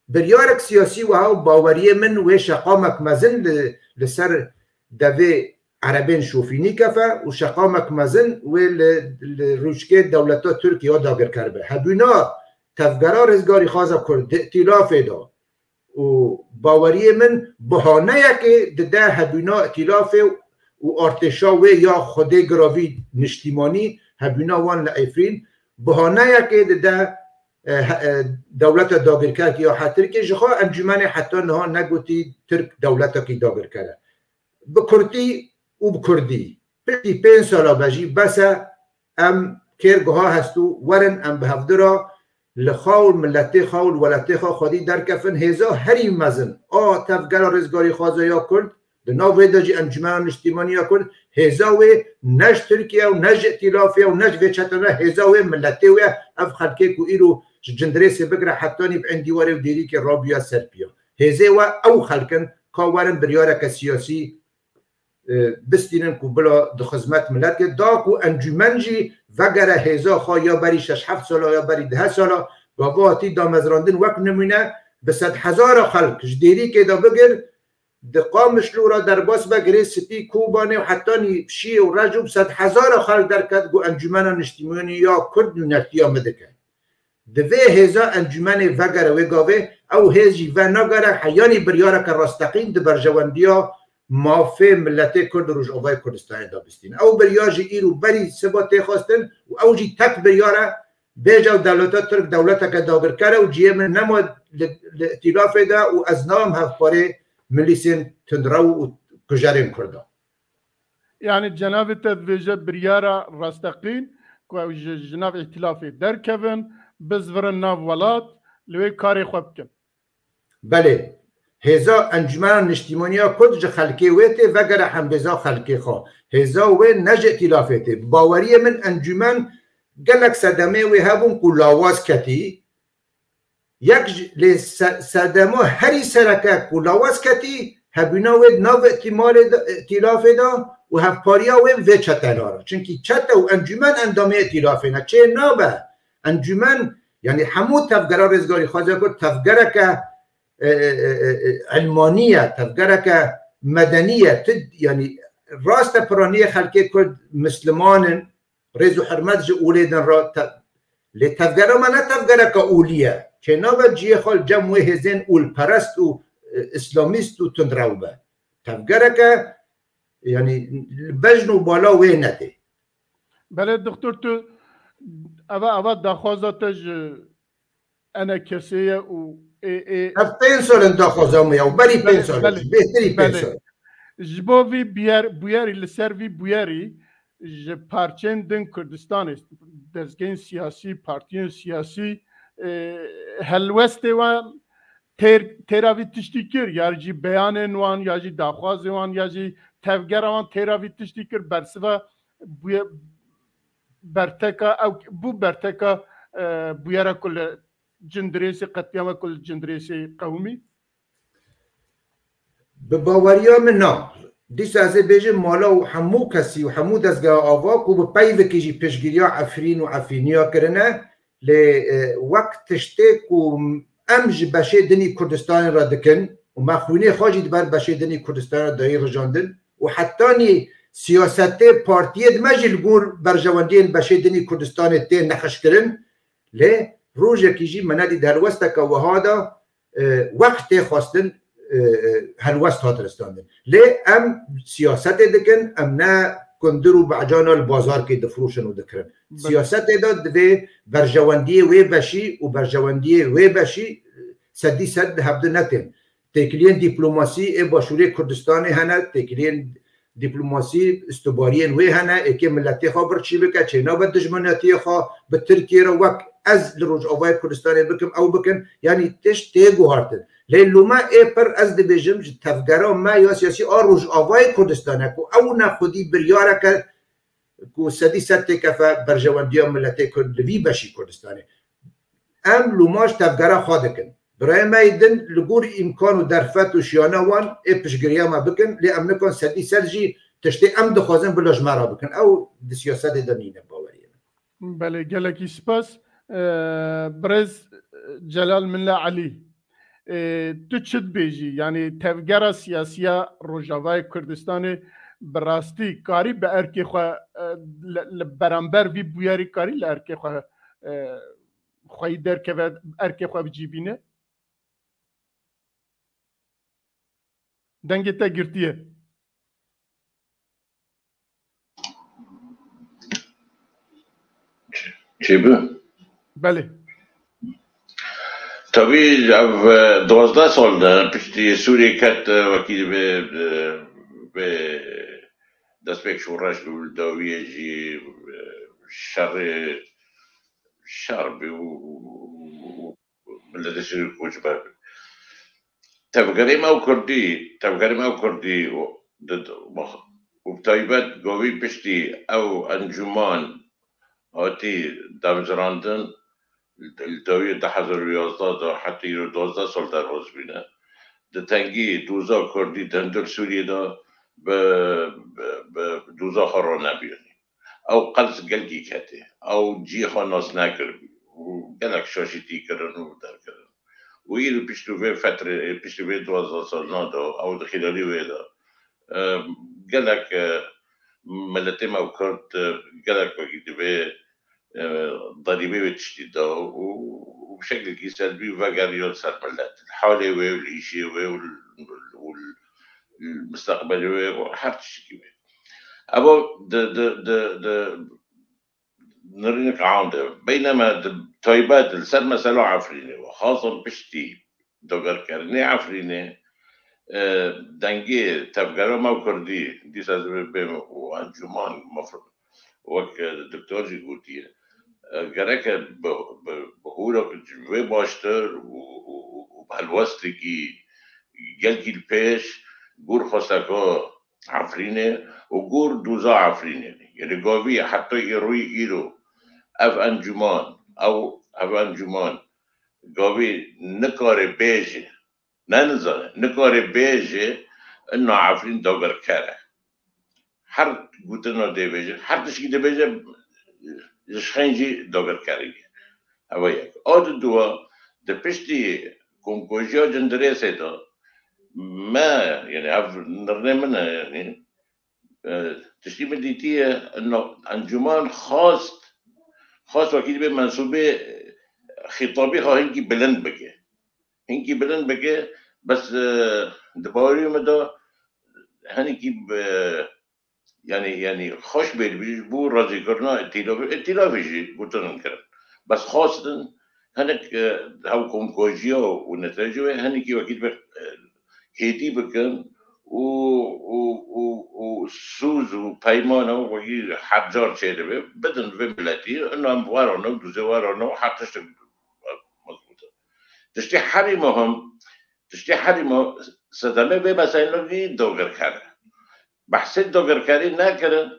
biryarek siyasî wiha û baweriyê min wê şeqamek mezin li, li ser devê erebên şofînî kefe û şeqamek mezin wê li, li rûçkê dewleta Tirk ya dagirker be. Hebûna tevgera rizgarîxwaza Kurd di îtîlafê de û baweriyê min bihaneyekê dide hebûna îtîlafê û artêşa wê ya Xwedê giravî niştîmanî hebûna wan li Efrîn bihaneyekê dide, e, he-, e, dewleta dagirker ya he Tirkê. Jixwe encûmenê heta niha negotî Tirk dewletekî dagirker e. Bi kurtî û bi kurdî. Piştî pênc sala be jî bes e, em kêrgeha hestû werin em bi hevdira li xwe û miletê xwe û li welatê xwe xwedî derkefin. Hêza herî mezin a tevgera rizgarîxwaza ya Kurd, di nav wê de jî Encûmena Niştîmanî ya Kurd, hêza wê ne ji Tirkiye û ne ji îtîlafê û ne ji vê çetene, hêza wê miletê wê, ev xelkê ku îro ji Cindirêsê bigire hetanî bi Êndîwarê û Dêrîkê rabûye ser piya. Hêzê we ew xelk in ka werin biryareke siyasî, e, bistînin ku bila di xizmet miletê da ku encûmen jî vegere hêza xwe ya berî şeş heft sala ya berî deh sala, gava hatî damezrandin wek nimûne bi sedhezara xelk ji Dêrîkê de bigir, di Qamişlo re derbas be, Girê Spî, Kobanê û hetanî Şiyê û Recû bi sedhezara xelk derket ku Encûmena Niştîmanî ya Kurd nûnertiya me dike. Divê hêza encûmenê vegere wê gavê, ew hêz jî venagere heyanî biryareke rasteqîn di berjewendiya mafê miletê Kurd û Rojavayê Kurdistanê de bistîne. Ew biryar jî îro berî siba tê xwestin û ew jî tek biryar e, bêje ew dewleta Tirk dewleteke dagirker e û cihê min nema li, li îtîlafê de û ez nabim hevparê milîsên tundrew û kujerên Kurdan. Yani cenabê te dibêje biryara rasteqîn, ku ew ji, ji nav îtîlafê derkevin, bizvirin nav welat, li wê karê xwe bikin. Belê, hêza Encûmena Niştîmaniya Kurd ji xelkê wê tê, vegere hembêza xelkê xwe. Hêza wê ne ji îtîlafê tê. Bi baweriyê min encûmen gelek sedemê wê hebûn ku lawaz ketî. Yek ji, lê se-, sedema herî sereke ku lawaz ketî, hebûna wê di nav îtîmalê de, îtîlafê de û hevpariya wê vê çetena re. Çimkî çete û encûmen endamê îtîlafê ne. Çê nabe. Encûmen, yanî hemû tevgera rêzgarî xwaziya Kurd tevgereke, e, e, e, e, e, ilmanî ye, tevgereke medenî ye. Tu, yanî rast e piraniyê xelkê Kurd misliman in, rêz û hurmet ji olê din re te-, lê tevgera me ne tevgereke olî ye. Çê nabe cihê xwe li cem wê hêzên olperest û, e, îslamîst û tundrew be. Tevgereke, yanî li bejn û bala wê nedê. Belê doktor, tu eva, eva daxwaza te ji ENKSê ye û ê, ê, Ev pênc sal in daxwaza min ya û berî pênc sal, belê, bêhtirî pênc sal. Ji bo vî bûyer-, bûyerî, li ser vî bûyerî ji parçeyên din Kurdistanê, dezgehên siyasî, partiyên siyasî, e, helwestê wan têr-, têra vî tiştî kir, ya jî beyanên wan, ya jî daxwazên wan, ya jî tevgera wan têra vî tiştî kir, bersiva bûye-, berteka, ew bû berteka, e, bûyera ku li Cindirêsê, qetlîama ku li Cindirêsê qewimî? Bi baweriya min na. Dîsa ez ê bêjim mala û hemû kesî û hemû dezgeha ava ku bi peyvekî jî piştgiriya Efrîn û Efrîniya kirine, lê, e, wek tiştê ku em ji beşê din î Kurdistanê re dikin û me xwînê xwe jî di ber beşê din î Kurdistanê re dayî rijandin û hetanî siyasetê partiyê di me jî li gor berjewendiyên beşê din î Kurdistanê tê nexişkirin, lê rojekî jî me nedît helwesteke wiha de, e, wext tê xwestin, e, e, helwest hat ristandin. Lê em siyasetê dikin, em ne kundir û becana li bazarkê difroşin û dikirin. Belê. Siyasetê de divê berjewendiyê wê beşî û berjewendiyê wê beşî sedî sed li hevdu netên. Têkiliyên dîplomasî ê Başûrê Kurdistanê hene, têkiliyên dîplomasî, îstihbariyên wê hene, êkê miletê xwe birçî bike, çê nabe dijminatiyê xwe bi Tirkiyê re wek ez li Rojavayê Kurdistanê bikim, ew bikin, yanî tişt tê guhartin. Lê lûme ê pir ez dibêjim ji tevgera me ya siyasî a Rojavayê Kurdistanê ku ew ne xwedî biryareke ku sedî sed têkefe berjewendiya miletê Kurd li vî beşî Kurdistanê. Em lûma ji tevgera xwe dikin. Birayê me yê din li gor îmkan û derfet û şiyana wan ê piştgiriya me bikin, lê em nikan sedî sed jî tiştê em dixwazin bila ji me re bikin. Ew di siyasetê de nîne baweriyê min. Belê, gelekî spas. Ee, birêz Celal Milla Elî, ee, tu çi dibêjî? Yanî tevgera siyasiya Rojavayê Kurdistanê bi rastî karî bi erkê xwe, ee, li, li beramber vî bûyerî karî li erkê xwe, ee, xweyî derkeve, erkê xwe bi cî bîne? Dengê te girtiye. Çêbû? Belê. Tabî ev, e, duwazdeh sal de piştî Sûriyê ket, e, wekî vê, e, vê destpêk şoreş bû, li dawiyê jî, e, şerê, şer bû û, û, û, û miletê Sûrî koçber bû. Tevgerê me û Kurdî, tevgerê me û Kurdî û di, di, û bi taybet govî piştî ew encûman hatî damjirandin, li dawiyê du hezar û yazdeh de heta îro duwazdeh sal derbas bîne. Di tengî doza Kurdî di hundir Sûriyê de bi, bi, bi doza xwe ranebûyî. Ew qels gelkî ketê. Ew cihê xwe nas nekiribû û gelek şaşîtî kirin û derkirin. Û îro piştî vê fetrê, piştî vê duwazdeh salina de, ew di xîlalî wê de, e, gelek, e, miletê me û Kurd, e, gelek wekî divê, e, derîbê wê tiştî da û, û bi şeklekî selbî vegeriya ser milet. Li halê wê û li îşê wê û li, û li, li misteqbelê wê û her tiştekî wê. Evo di, di, di, di nirînek am de. Beyneme di taybet li ser mesela Efrînê ve. Xasan piştî dagerkirînê Efrînê, e, dengê tevgera me û Kurdî, dîsa ez bê-, bêm û encûman mefr-, Wek, e, doktor jî gotiye, e, gereke bi, bi, bi hûrek ji wê baştir û, û, û, û bi helwestekî gelkî li pêş gor xwesteka Efrînê û gor doza Efrînê. Yanî gavî heta îroyî îro ev encûman, ew, ev encûman gavî nikare bêje, ne nizane, nikare bêje, inna Efrîn dagirker e. Her gotina dê bêje, her tişkî dê bêje, ji xeyn jî dagirkerî ye. Ev e yek. A di dua, di piştî komkojiya Cindirêsê de me, yanî ev nirnê min e, yanî, e, tiştî min dîtiye, no, encûman xwest, xwest wekî dibê mensûbê xîtabî xwe hinkî bilind bike. Hinkî bilind bike, bes, e, di bawerî min de hinekî bi, yanî, yanî xweş bê bî ji bo razîkirina îtîlafê, îtîlafê jî gotin kirin. Bes xwestin hinek, e, hev komkojiya û netewecê wê hinekî wekî dibe, e, hêdî bikin û, û, û, û sûz û peymana wekî her car çêdibe, bidin vê miletî, ina em werane û duzê werane û her tiştek mezbût e. Tiştê herî muhim, tiştê herî muhim, sedemê vê meselê jî dagirker e. Behsê dagirkerî nekirin,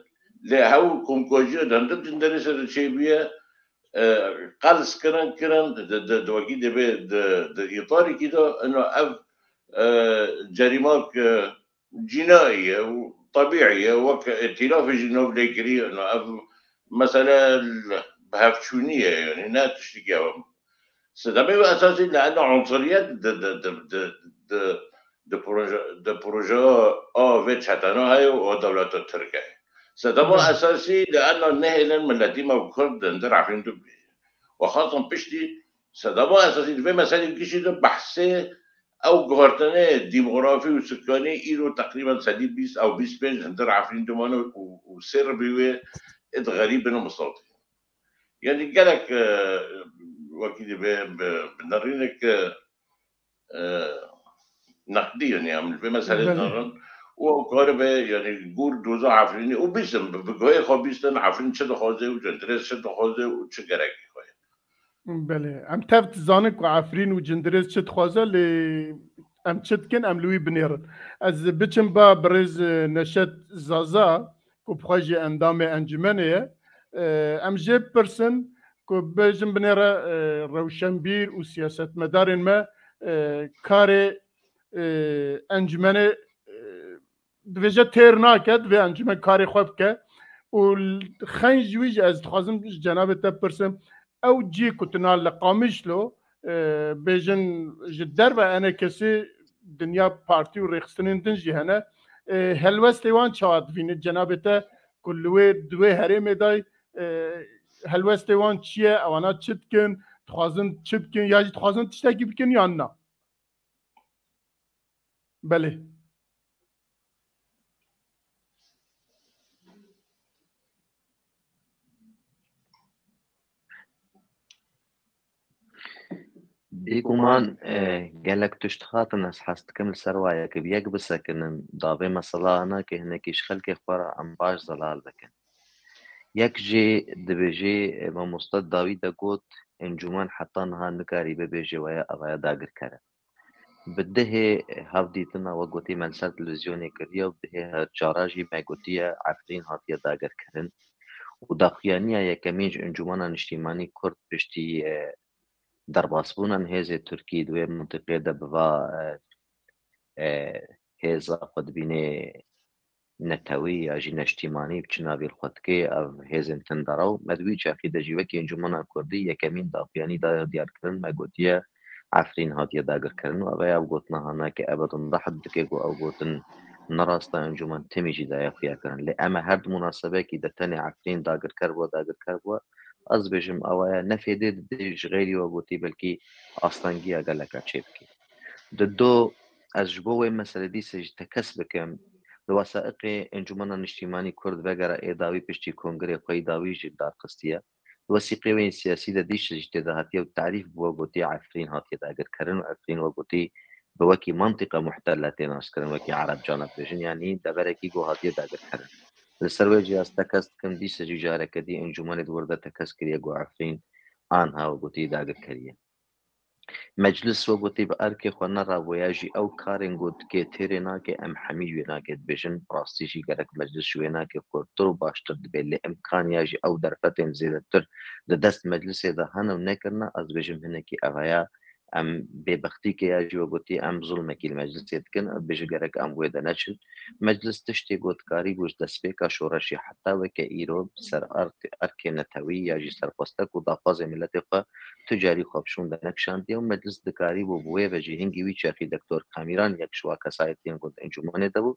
lê hew komkojiya di hundir Cindirêsê de çêbûye, e, qels kirin, kirin, di, di, di wekî dibê di, di îtarekî de, ina ev, e, cerîmak, e, cînayî ye û tebîî ye, wek îtîlafê jî nav lê kirî, ina ev mesele bi hevçûnî ye, yanî ne tiştekî ew. Sedemê wê esasî li ena unsuriyet di, di, di, di, di, di proje, di projeya a vê çetena heye û a dewleta Tirk e. Sedema Belê. esasî li ena nehêlin miletî me û Kurd di hundir Efrîn de bê. Û xasan piştî sedema esasî di vê meselê gişî de behsê ew guhertinê demografî û sikanî îro teqrîben sedî bîst ew bîst pênc hundir Efrîn dimane û, û sê ribî wê ê di xerîbin û mistatî. Yanî gelek, e, wekî dibe bi, bi nerînek, e, e, neqdî, yanî em li vê meselê Belê. narin û ew karibe, yanî gor doza Efrînê û bîstin, bi, bi guhê xwe bîstin, Efrîn çi dixwaze û Cindirês çi dixwaze û çi gerekî xwe ye. Belê. Em tev dizanin ku Efrîn û Cindirês çi dixwaze, lê em çi dikin, em li wî binêrin. Ez biçim ba birêz, e, Neşet Zaza, ku bi xwe jî endamê encûmenê ye. E, em jê bipirsin ku bêjin binêre, e, rewşenbîr û siyasetmedarên me, e, karê, e, encûmenê, e, dibêje têr nake, divê encûmen karê xwe bike. Û l-, xeyn ji wî jî ez dixwazim ji cenabê te bipirsim, ew cî ku tu na li Qamişlo, e, bêjin ji derve enê kesî dinya partî û rêxistinên din jî hene. E, helwestê wan çawa divînî? Cenabê te ku li wê, di wê herêmê day, e, helwestê wan çi ye? Ewana çi dikin? Dixwazin çi bikin? Ya jî dixwazin tiştekî bikin yan na? Belê. Bêguman, e, gelek tişt hatin, ez hez dikim li ser wa yek bi yek bisekinin. Da vê mesela hene ke hinekî ji xelkê xwe re em baş zelal bikin. Yek jê dibêjê, e, mamoste dawî de got, encûmen heta niha nikarî bibêje waya, evaya dagirker e. Bi dihê hevdîtina we gotî me li ser televîzyonê kiriye û bi dihê cara jî me gotiye Efrîn hatiye dagirkirin. Û daxuyaniya yekemîn ji Encûmena Niştîmanî Kurd piştî, e, derbasbûna hêzê Tirkî di wê mintiqê de bi va, e, e, hêza xwe dibînê netewî ya jî neştîmanî bi çi navî li xwe dikê, ev hêzên tundera û me di wî çaxî de jî wekî Encûmena Kurdî yekemîn daxuyanî daye diyarkirin, me gotiye Efrîn hatiye dagirkirin û ev ya ev gotina hana ke ebedin rehd dike ku ew gotin ne rast e, encûmen timî jî daye xuya kirin. Lê em ê her di munasebekî de tenê Efrîn dagirker bû, dagirker bû. Ez dibêjim ew ya ne fêdê didê ji xeyrî we gotî, belkî astengiya geleka çê bikê. Di do ez ji bo wê meselê dîse jî tekez bikim. Di wesaiqê Encûmena Niştîmanî Kurd vegera ê dawî piştî kongrê xwe yî dawî jî darxistiye. Di wesîqê wê yê siyasî de dîse jî tê de hatiye û tarîf bûye, gotiye Efrîn hatiye dagirkirin û Efrîn we gotî bi wekî mantîqa muhtelle tê naskirin, wekî Erebcan dibêjin, yanî deverekî ku hatiye dagirkirin. Li ser wê jî ez tekez dikim, dîsa jî careke dî encûmenê di wir de tekez kiriye ku Efrîn anha wek gotî dagir kiriye. Meclis wek gotî bi erkê xwe nerabûye, ya jî ew karên ku dike têrê nake, em hemî ji wê nake dibêjin, bi rastî jî gerek meclis ji wê nake xurtir û baştir dibe, lê imkaniya jî ew derfetên zêdetir di dest meclisê de hene û nekirine, ez dibêjim hinekî ev heye, em bêbextîkê ya jî wek gotî em zulmekî li meclisê dikin, ez dibêjim gerek em wê de neçin. Meclis tiştê ku dikarîbû ji destpêka şoreşê heta weke îro ser ert-, erkê netewî ya jî serxwestek û daxwazê miletê xwe tu carî xwe bi şûn de nekişandiye û meclis dikarîbû bi wê ve jî hingî wî çaxî Doktor Kamîran yek ji wa kesayetiyên ku di encûmanê de bû,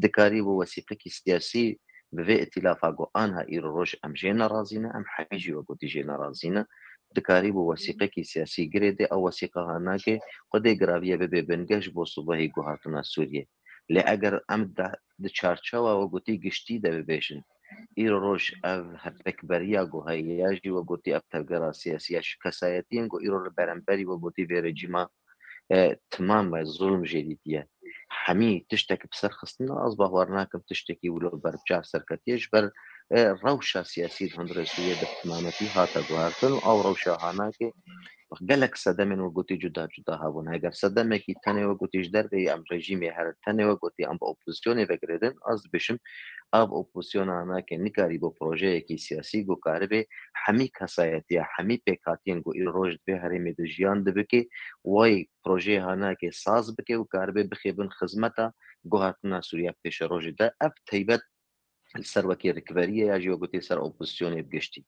dikarîbû wesîqekî siyasî bi vê îtîlafa ku anha îro roj em jê nerazî ne, em hemî jî wek gotî jê nerazî ne, dikarîbû wesîqekî siyasî girêdê, ew wesîqa hanakê xwedê giraviye bibe bingeh ji bo sibehî guhartina Sûriyê. Lê eger em de, di çarçewa wek gotî giştî de bibêjin, îro roj ev hevpêkberiya ku heye ya jî wek gotî ev tevgera siyasî ya ji kesayetiyên ku îro li beramberî wek gotî vê rejîma, e, timam e, zulm jê dîtiye. Hemî tiştek bi ser xistine, ez bawer nakim tiştekî wilo ber çav serketiye ji ber, e, rewşa siyasî di hundirê Sûriyê de bi timametî hate guhertin û ew rewşa hanakê gelek sedemên wek gotî cuda cuda hebûn. Heger sedemekî tenê wek gotî ji derveyî em rejîmê herin, tenê wek gotî em bi opozisyonê ve girêdin, ez dibêjim, ev opozisyona hanakê nikarîbû projeyekî siyasî ku karibe hemî kesayetiya, hemî pêkhatiyên ku îro roj di vê herêmê de jiyan dibike, wê projeyê hanakê saz bike û karibe bixê bin xizmeta guhertina Sûriya pêşerojê de. Ev taybet li ser wekî rikberiyê ya jî wek gotî ser opozisyonê bi giştî.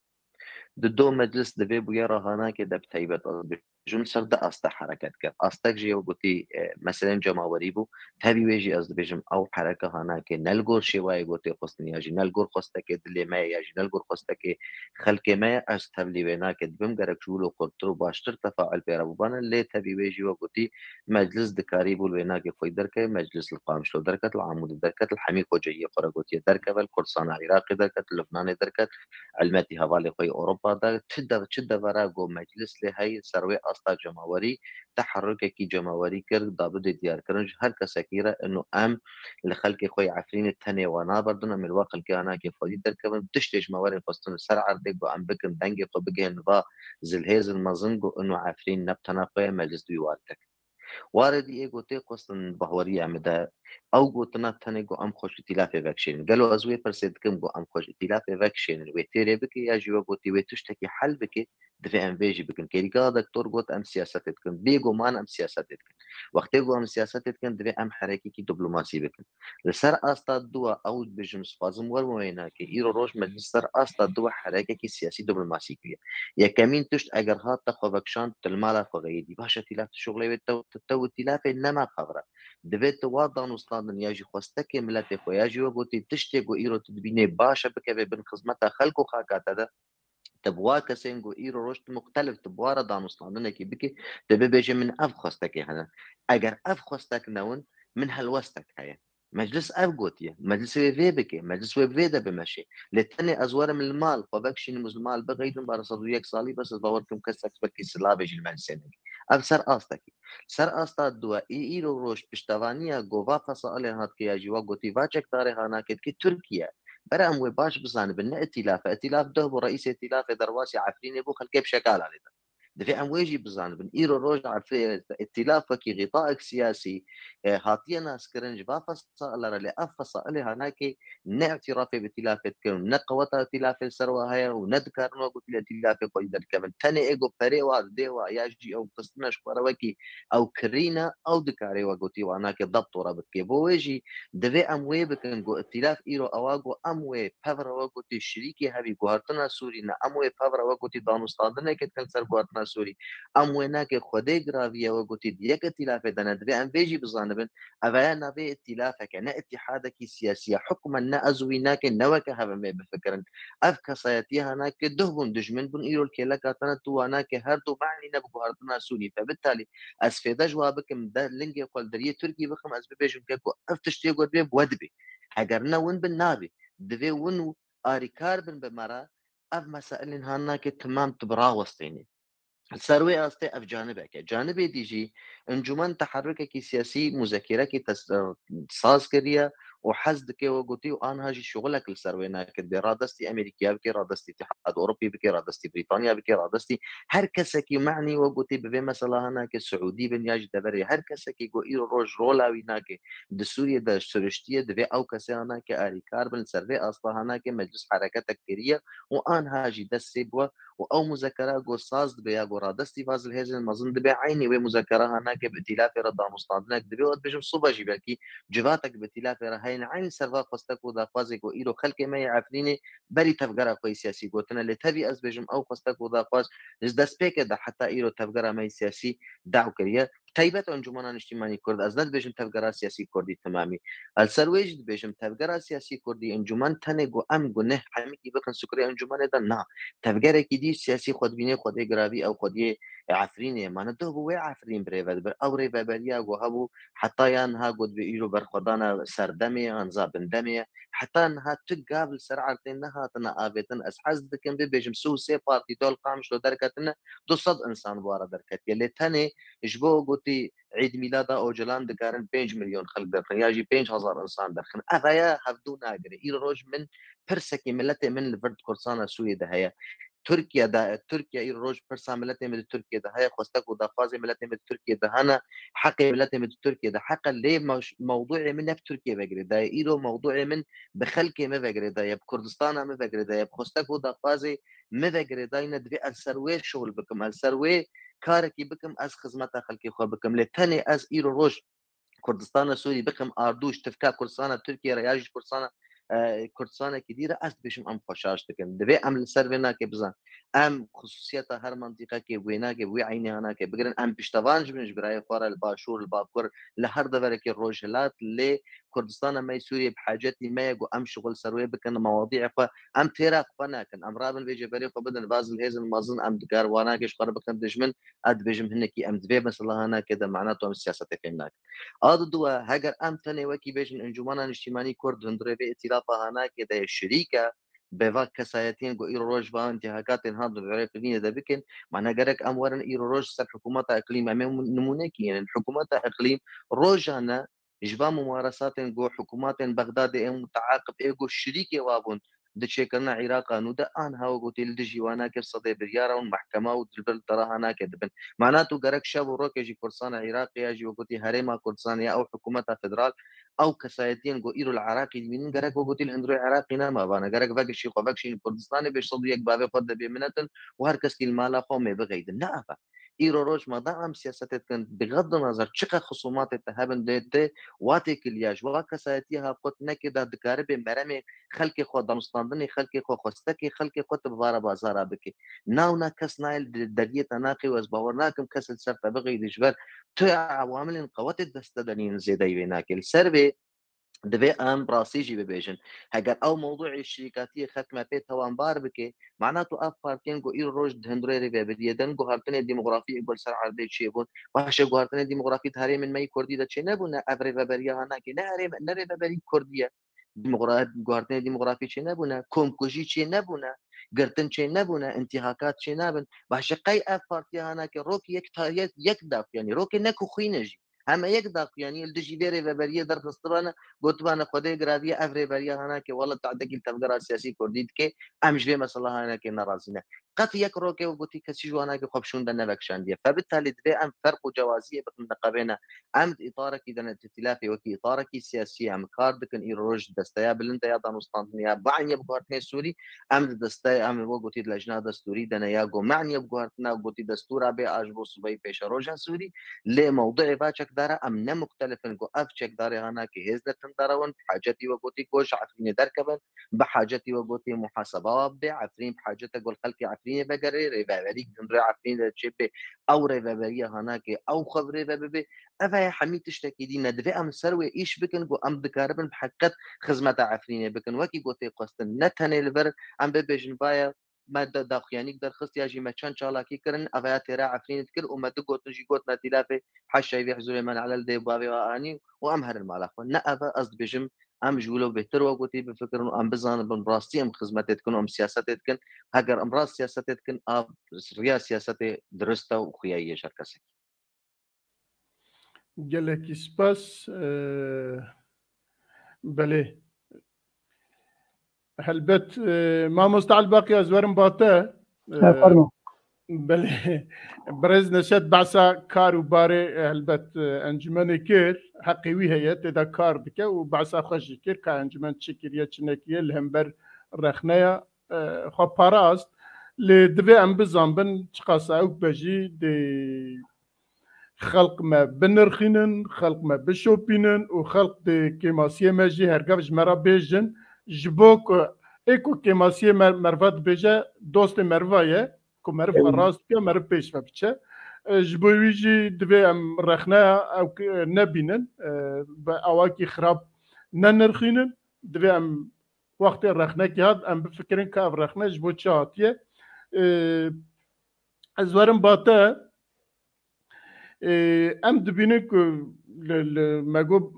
Di do meclis di vê bûyera hanakê de bi taybet ez dibêjim ser du asta hereket kir. Astek jî wek gotî, e, meselên cemawerî bû. Tevî wê jî ez dibêjim ew hereke hanakê ne li gor şêwayê gotê xwestin ya jî ne li gor xwestekê dilê me ye ya jî ne li gor xwestekê xelkê me ye. Ez tevlî wê nake dibim gerek ji wilo xurtir û baştir tefaul pê re bibane. Lê tevî wê jî wek gotî meclis dikarîbû li wê nake xweyî derkeve. Meclis li Qamişlo derket, li Amûdê derket, li hemî xwecehiyê xwe re gotiye derkeve, li Kurdistana Iraqê derket, li Lubnanê derket, elmetî hevalê xwe yê Ewropa de, çi de, çi devera ku meclis lê heye ser wê asta cemawerî, teherrukekî cemawerî kir, dabûdê diyar kirin ji her kesekî re, ino em li xelkê xwe yê Efrînê tenê wan naberdin, em ê li wan xelkê hanakê xwedî derkevin, tiştê ji me were xwestin li ser erdê ku em bikin, dengê xwe bigihên va zilhêzin mezin ku ino Efrîn ne bi tena xwe ye, meclis wî ware kir. Warê dî ê gotê xwestin bahweriya min de, ew gotina tenê ku em xwe ji îtîlafê vekişênin. Gelo ez wê pirsê dikim ku em xwe ji îtîlafê vekişênin, wê têrê bike ya jî wek gotî wê tiştekî hel bike, divê em vê jî bikin. Kêrîka doktor got em siyasetê dikin. Bêguman em siyasetê dikin. Wextê ku em siyasetê dikin, divê em herekekî diplomasî bikin. Li ser asta dua ew dibêjim, dixwazim werim wê nake. Îro roj meclis ser asta dua herekekî siyasî diplomasî kiriye. Yekemîn tişt eger hat te xwe vekişand, tu li mala xwe xeyidî. Baş e, îtîlaf tu şuxlê wê te, te, te û îtîlafê nema xevre. Divê tu wa danûstandin ya jî xwestekê miletê xwe ya jî wek gotî tiştê ku îro tu dibînê baş e bikeve bin xizmeta xelk û xaka te de. Te bi wa kesên ku îro roj tu muxtelif tu bi wa re danûstandinekî bikî, tu bibêje min ev xwestekê hene. Eger ev xwestek newin, min helwestek heye. Meclis ev gotiye. Meclis wê vê bike. Meclis wê bi vê de bimeşe. Lê tenê ez werim li mal, xwe vekişînim û li mal bixeydim, bara sed û yek salî bes ez bawer dikim kesek wekî silavê jî li meclisê nebî. Ev ser astekî. Ser asta duwa, ê îro roj piştevaniya gova fesailê hat ke ya jî wa gotî va çekdarê hanakê dike Tirkiye. Bere em wê baş bizanibin, ne îtîlaf e. Îtîlaf duh bû, reîsê îtîlafê derbasî Efrînê bû, xelkê bi şekala lê de. Divê em wê jî bizanibin. Îro roj Efrî-, îtîlaf wekî xîtaek siyasî, e, hatiye naskirin ji va fesaile re, lê ev fesailê hanakê ne îtîrafê bi îtîlafê dikin û ne qeweta îtîlafê li ser wa heye û ne dikarin wek gotî li îtîlafê xwedî derkevin. Tenê ê ku perê wa didê wa ya jî ew xistine ji xwe re wekî ew kirîne, ew dikare wek gotî wa nake debt tora bidike. Bo wê jî divê em wê bikin ku îtîlaf îro ewa ku em wê pev re wek gotî şirîkê hevî guhertina Sûrî ne, em wê pev re wek gotî danûstandinekê dikin ser guhertina Sûrî. Em wê nake xwedê giraviye wek gotî di yek îtîlafê de ne. Divê em vê jî bizanibin. Ev heye navê îtîlafeke, ne îtîhadekî siyasî ye. Hukmen ne ez û wî nake, ne weke hev em ê bifikirin. Ev kesayetiyê hanake duh bûn, dijmin bûn, îro li kêleka te ne tu wa nake, her du mehnî ne bi guhertina Sûrî. Fe bitalî, ez fêde ji wa bikim, de lingê xwe li deriyê Tirkî bixim, ez bibêjim ke ku ev tiştê ku divê bi we dibê. Heger ne win bin, nabê. Divê win û arîkar bin bi me re, ev mesailên hanake timam tu bi rawestênê. Li ser wê astê ev canibek e. Canibê dî jî encûmen teherrukekî siyasî, muzekîrekî tes-, saz kiriye û hez dike we gotî û anha jî şixulek li ser wê nake. Dê radestî Amerîkiya bike, radestî Îtîhad Ewropî bike, radestî Brîtanya bike, radestî her kesekî me'nî we gotî bi vê mesela hanake Siûdî bin ya jî deverê her kesekî ku îro roj rola wî nake di Sûriyê de siriştiye, divê ew kesê hanake arîkar bin li ser vê asta hanake meclis hereketek kiriye û anha jî dest sê bû û ew muzekera ku saz dibe ya ku radestî va zilhêzên mezin dibe, eynî wê muzekera hanake bi îtîlafê re danûstandinek dibe û dibêjim sibe jî belkî civatek bi îtîlafê re heyne. Eynî ser va xwestek û daxwazê ku îro xelkê me yê Efrînê berî tevgera xwe yê siyasî gotine. Lê tevî ez dibêjim ew xwestek û daxwaz ji destpêkê de heta îro tevgera me yê siyasî daw kiriye. Taybet Encûmena Niştimanî Kurd, ez ne dibêjim tevgera siyasî Kurdî timamî. Ez ser wê jî dibêjim, tevgera siyasî Kurdî, encûmen tenê ku em gunih hemîkî bixin sukrê encûmenê de, na. Tevgerekî dî siyasî xwedibînê xwedê giravî ew xwediyê Efrînê ye. Mane doh bû wê Efrîn bi rêve dibir. Ew rêveberiya ku hebû heta ya niha ku dibê îro berxwedana serdemê ye, an za bindemê ye. Heta niha tu gav li ser erdê nehatine avêtin. Ez hez dikim bibêjim, sê û sê partî dol Qamişlo derketine, du sed insan bi wa re derketiye. Lê tenê ji bo gotî Îd Mîlada Ocalan dikarin pênc milyon xelk derxin ya jî pênc hezar insan derxin. Ev heye hevdû nagire. Îro roj min pirsekî miletê min li vir di Kurdistana Sûriyê de heye. Tirkiye de, Tirkiye îro roj pirsa miletê min di Tirkiye de heye, xwestek û daxwazê miletê min di Tirkiye de hene, heqê miletê min di Tirkiye de heqe, lê mew-, mewduê min ne bi Tirkiye ve girêdaye. Îro mewduê min bi xelkê min ve girêdaye, bi Kurdistana min ve girêdaye, bi xwestek û daxwazê min ve girêdayî ne, divê ez ser wê şixul bikim, ez ser wê karekî bikim, ez xizmeta xelkê xwe bikim. Lê tenê ez îro roj Kurdistana Sûrî bixim ardû ji tifka Kurdistana Tirkiye re ya jî Kurdistana, e, Kurdistanekî dî re, ez dibêjim em xwe şaş dikin. Divê em li ser vê nake bizan. Em xusûsiyeta her mantîqekê wê nake, wê eynî hanake bigirin. Em piştevan ji bin ji birayê xwe re li Başûr, li Bakur, li her deverekê Rojhilat, lê Kurdistana me yê Sûriyê bi hacetî me ye ku em şixul ser wê bikin, mewadîyê xwe, em têra xwe nakin. Em rabin vê cêberê xwe bidin, va zilhêzin mezin, em dikar wana kê ji xwe re bikin dijmin, ez dibêjim hinekî em divê mesela hanakê de mana tu em siyasetê fêm nakin. A diduwe, heger em tenê wekî bêjin Encûmena Niştimanî Kurd hundirê vê îtîlafa hanakê de ye şirîk e, bi va kesayetiyên ku îro roj va intîhakatên hat di verê Efrînê de bikin, mana gerek em werin îro roj ser hikûmeta iqlîm, em ê nimûnekî yên. Hikûmeta iqlîm rojane ji va mumaresatên ku hikûmatên Bexdadê ên muteaqib ê ku şirîkê wa bûn di çêkirina Îraqa nû de, anha we gotî li dijî wana kir sedê biryara hûn mehkema û dilbir li dera hanake dibin. Mana tu gerek şev û rokê jî Kurdistana Îraqê ya jî we gotî herêma Kurdistanê ya ew hikûmeta federal, ew kesayetiyên ku îro li Iraqê dibînin, gerek we gotî li hundirê Iraqê nema vane. Gerek vegişî xwe vekişîn Kurdistanê bê sed û yek bavê xwe de bê minetin û her kes li mala xwe mê bixeydin. Ne ev e. Îro roj me da em siyasetê dikin, bixeddi nazar çiqe xisûmatê te hebin, lê te wa têkiliya ji wa kesayetiya ha xwe tu nekê da dikaribe meremê xelkê xwe, danûstandinê xelkê xwe, xwestekê xelkê xwe tu bi vara bazara bike. Navna kes nayê li deriyê te naqê û ez bawer nakim kes li ser te bixeyde ji ber tu ewamilên qewetê dest te de nînin zêdeyî vê nake. Li ser vê divê em rastî jî bibêjin. Heger ew mewdûê şirîkatiyê xelk me pê tewanbar bike, mana tu ev partiyên ku îro roj di hundirê rêvebiriyê de in, guhartinê demografî ê ku li ser erdê çêbûn, baş e, guhartinê demografî di herêmên me yê Kurdî de çênebûne, ev rêveberiya hanakê ne herêm, ne rêveberî Kurdî ye. Demogra-, guhartinê demografî çênebûne, komkujî çênebûne, girtin çênebûne, intîhakat çênabin. Baş e, qey ev partiya hanakê rok yek ta-, yek, yek daxuyanî, rokê ne ku xwîn e jî. Heme yek daxuyanî li dijî vê rêveberiyê derxistibane, gotibane Xwedê giraviye ev rêveriya hanakê wele tahdekî li tevgera siyasî Kurdî dike, em ji vê mesela hanakê nerazî ne. Qet yek rokê we gotî kesî ji wanakê xwe bi şûnde nevekişandiye. Febitalî divê em ferq û cewaziyê bixin neqebêne. Em di îtarekî de ne, di îtîlafê wekî îtarekî siyasî em kar dikin. Îro roj desteya bilind e ya danûstandinê ya baniye bi guhartinê Sûrî. Em di desteya, em ê we gotî di lejna destûrî de ne ya ku maniye bi guhartina gotî destûra bê a ji bo subeyî pêşeroja Sûrî. Lê mewduê va çekdara em ne muxtelif in ku ev çekdarê hanakê hêz ne tundara win, bi hacetî we gotî ku ji Efrînê derkevin, bi hacetî we gotî muhaseba wa bibe, Efrîn bi hacete ku li xelkê Efrînê vegerê, rêveberî hundirê Efrînê de çêbe, ew rêveberiya hanakê ew xwe bi rêve bibe. Ev heye hemî tiştekî dî ne. Divê em ser wê îş bikin ku em dikaribin bi heqîqet xizmeta Efrînê bikin. Wekî gotê xwestin, ne tenê li vir em bibêjin, vaye me de daxuyanîk derxist ya jî me çend çalakî kirin, ev ya têra Efrînê dikir û me du gotin jî gotina tîlafê heşayî vê hizûrê me ne'lel dê bavê we anî û em herin mala xwe. Ne ev e, ez dibêjim, em ji wilo bêhtir we gotî bifikirin û em bizanin bin rastî em xizmetê dikin û em siyasetê dikin. Heger em rast siyasetê dikin, a riya siyasetê dirist e û xuyayî ye ji her kesekî. Gelekî spas. Eh, Belê. Helbet, e, mamoste Elbaqî, ez werim ba te. E, Fermo. Belê. Birêz Neşet behsa kar û barê, e, helbet, e, encûmenê kir. Heqê wî heye, tê de kar dike û behsa xwe jî kir ka encûmen çi kiriye, çi nekiriye, li hember rexneya, e, xwe parast. Lê divê em bizanbin, çiqas ewk be jî dê xelq me binirxînin, xelq me bişopînin û xelq dê kêmasiyê me jî hergav ji me re bêjin. Ji bo ku ê ku kêmasiyê me, meriva dibêje, dostê meriva ye, ku meriv xwe rast bike, meriv pêş ve biçe. E, ji bo wî jî divê em rexneya ew ki-, nebînin, e, bi awakî xirab nenirxînin. Divê em wextê rexnekî hat, em bifikirin ka ev rexne ji bo çi hatiye. E, ez werim ba te, e, em dibînin ku li, li, me got,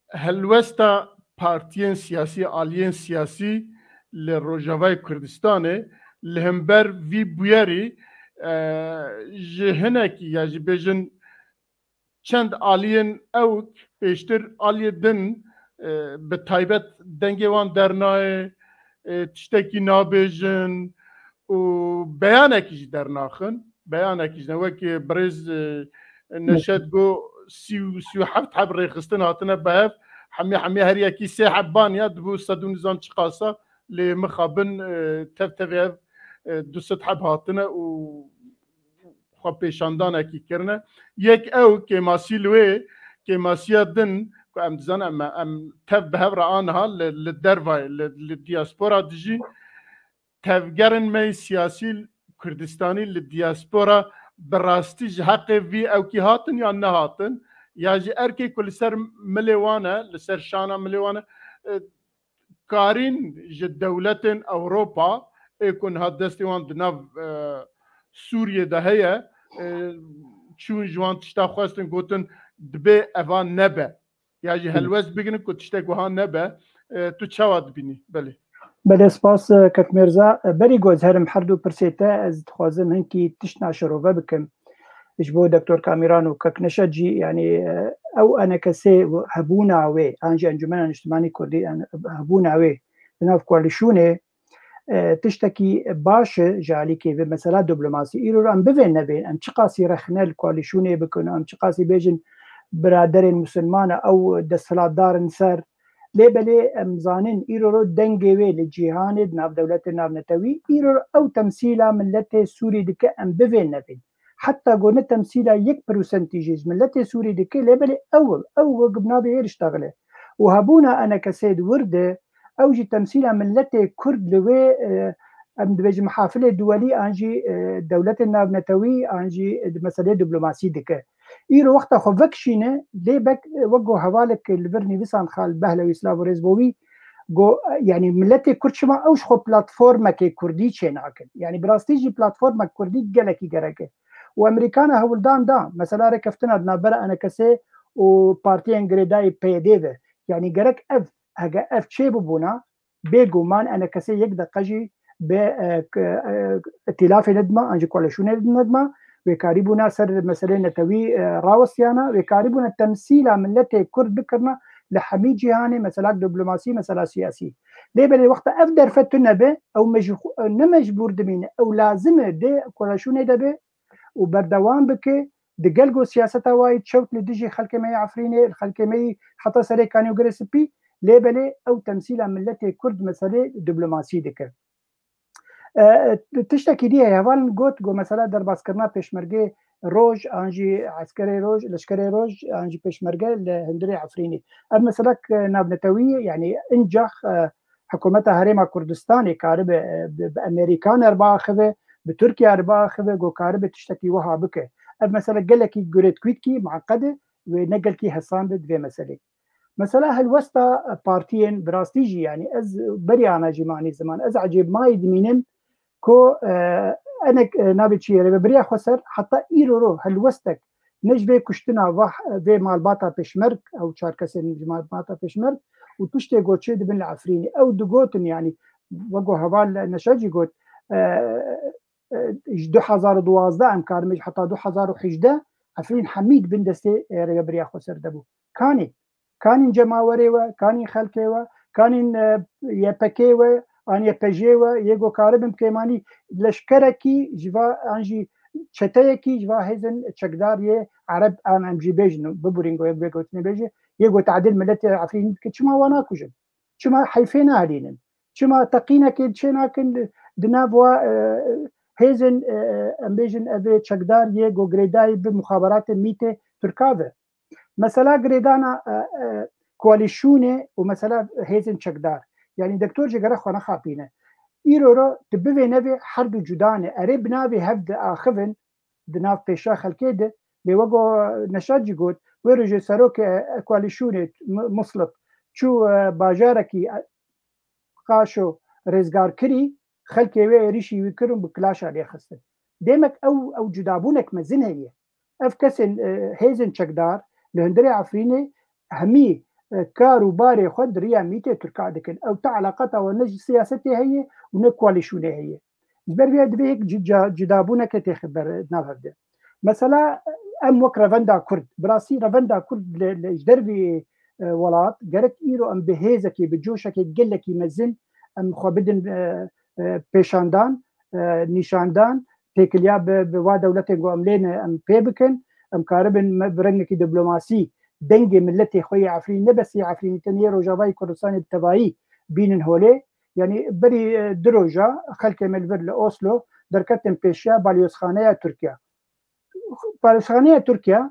helwesta partiyên siyasî, aliyên siyasî li Rojavayê Kurdistanê li hember vî bûyerî, e, ji hinekî, ya jî bêjin çend aliyên ewk pêştir aliyê din, e, bi taybet dengê wan dernayê, e, tiştekî nabêjin û beyanekî jî dernaxin. Beyanekî jî ne wekî birêz, e, Neşet got, sî û, sî û heft heb rêxistin hatine bi hev, hemî, hemî her yekî sê heb ban ya, dibû sed û nizam çiqasa, lê mixabin, e, tev tevê ev, e, du sed heb hatine û xwe pêşandanekî kirine. Yek ew kêmasî li wê, kêmasiya din ku em dizanin em, em tev bi hev re aniha li, li dervayê, li, li diaspora dijîn, tevgerên me yê siyasî Kurdistanî li diaspora bi rastî ji heqê vî ewkî hatin yan nehatin, ya jî erkê ku li ser milê wan e, li ser şana milê wan e, e, karîn ji dewletên Ewropa ê ku niha destê wan di nav, e, Sûriyê de heye, e, çûn ji wan tişta xwestin, gotin dibê eva nebe. Ya jî helwest bigirin ku tiştek wiha nebe. E, tu çawa dibînî? Belê. Belê, spas, e, kek Mirza. E, berî ku ez herim her du pirsê te, ez dixwazim hinkî tişt naşirove bikim. Ji bo Doktor Kamîran û kek Neşet jî, yanî, e, ew enekesê hebûna wê, an jî Encûmena Niştimanî Kurdî, en-, hebûna wê di nav koalîsyonê, e, tiştekî baş e ji alîkê vê mesela diplomasî. Îro em bivên nebên, em çiqasî rexne li koalîsyonê bikin, em çiqasî bêjin biraderên misilman e, ew desthilatdar in ser. Lê belê em zanin îro ro dengê wê li cîhanê, di nav dewletên navnetewî, îro ro ew temsîla miletê Sûrî dike, em bivên nebên. Heta ku ne temsîla yek prosentî jî ji miletê Sûrî dike, lê belê ew, ew wek nabê hêr iştaxile. Û hebûna enekesê di wir de, ew jî temsîla miletê Kurd li wê, e, em dibêjin mihafilê duwelî an jî, e, dewletên navnetewî an jî di meselê diplomasî dike. Îro wexta xwe vekişîne, lê bek, e, wek ku hevalek li vir nivîsan Xalid Behlewi, silav û rêz bo wî, got, e, yanî miletê Kurd çima ew ji xwe platformekê Kurdî çênakin. Yanî bi rastî jî platformek Kurdî gelekî gerek e. Û Amerîkana hewldan da, mesela rêkeftina di navbera enekesê û partiyên girêdayî P Y D ve. Yanî gerek ev, hege ev çê bibûna, bêguman enekesê yek deqe jî bi, e, k-, e, îtîlafê nedima, an jî koalîsyonê nedima, wê karîbûna ser meselê netewî, e, rawestiyana, wê karîbûna temsîla miletê Kurd bikirina li hemî cîhanê, mesela diplomasî, mesela siyasî. Lê belê wexta ev derfet tune be, ew mecbû-, ne mecbûr dimîne, ew lazim e dê koalîsyonê de be û berdewam bike, digel ku siyaseta wayî çewt li dijî xelkê me yê Efrînê, li xelkê me yî heta serê kanî û girê spî, lê belê ew temsîla miletê Kurd meselê diplomasî dike. E, tiştekî dî heye, hevalin got, got mesela derbaskirina pêşmergê roj, an jî eskerê roj, leşkerê roj, an jî pêşmerge li hundirê Efrînê. Ev meselek, e, navnetewî ye, yanî incax, e, hikûmeta Herêma Kurdistanê karibe, e, bi, bi Amerîkan re biaxive, bi Tirkiye re biaxive, ku karibe tiştekî wiha bike. Ev mesele gelekî girêdkûyîtkî mueqed e, wê ne gelkî hesan be di vê meselê. Mesela helwesta partiyên bi rastî jî, yanî ez beriya ana jî me anî ziman, ez ecêbmayî dimînim ku, e, enek, e, navê çi ye, Rêvebiriya Xweser heta îro ro helwestek ne ji vê kuştina va, vê malbata pêşmerg, ew çar kesên ji malbata pêşmerg û tiştê ku çêdibin li Efrînê. Ew digotin, yanî wek ku heval Neşet jî got, e, e, ji du hezar û duwazdeh em karin bêjin heta du hezar û hejdeh Efrîn hemî di bin destê, e, Rêvebiriya Xweser de bû. Kanê, Kanîn cemawerê we, kanîn xelkê we, kanîn, e, Y P G we, an Y P J we, yê ku karibin pêmanî leşkerekî ji va, an jî çeteyekî ji va hêzin çekdar yê Ereb, an em jî bêjin, biburîn ku yek bê gotinê bêje, yê ku tadil miletê Efrînî dike, çima wan nakujin? Çima heyfê nahelînin? Çima teqînekê çê nakin di, di nav wa, e, hêzin, e, em bêjin, ev ê çekdar yê ku girêdayî bi muxaberatê mîtê Tirka ve? Mesela girêdana, e, e, koalîsyonê û mesela hêzên çekdar. Yanî doktor jî gere xwe nexapîne. Îro ro tu bivê nevê her du cuda ne. Erê bi navê hev diaxivin, di nav pêşa xelkê de. Lê wek o Neşat jî got, wê rojê serokê, e, koalîsyonê M-, Muslip çû, e, bajarekî, e, Qaşo rêzgar kirî, xelkê wê êrîşî wî kirin, bi kilaşa lê xistin. Demek ew, ew cudabûnek mezin heye. Ev kesên, e, hêzên çekdar li hundirê Efrînê hemî, e, kar û barê xwe di riya mîtê Tirka dikin. Ew te eleqata we ne ji siyasetê heye û ne koalîsyonê heye. Ji ber vê divê yek ci-, ca-, cudabûneke têxe ber nav hev de. Mesela em wek revenda Kurd, bi rastî revenda Kurd li, li ji dervî, e, welat, gerek îro em bi hêzekê, bi coşekê gelekî mezin em xwe bidin, e, e, pêşandan, e, nîşandan, têkiliya bi, bi va dewletên ku em lê ne em pê bikin, em karibin me bi rengekî diplomasî dengê miletê xwe yê Efrînî, ne bes yê Efrînî, tenê yê Rojavayê Kurdistanê bi tevayî bînin holê. Yanî berî, e, du roja xelkê me li vir li Oslo derketin pêşiya balyozxaneya Tirkiye. Balyozxaneya Tirkiye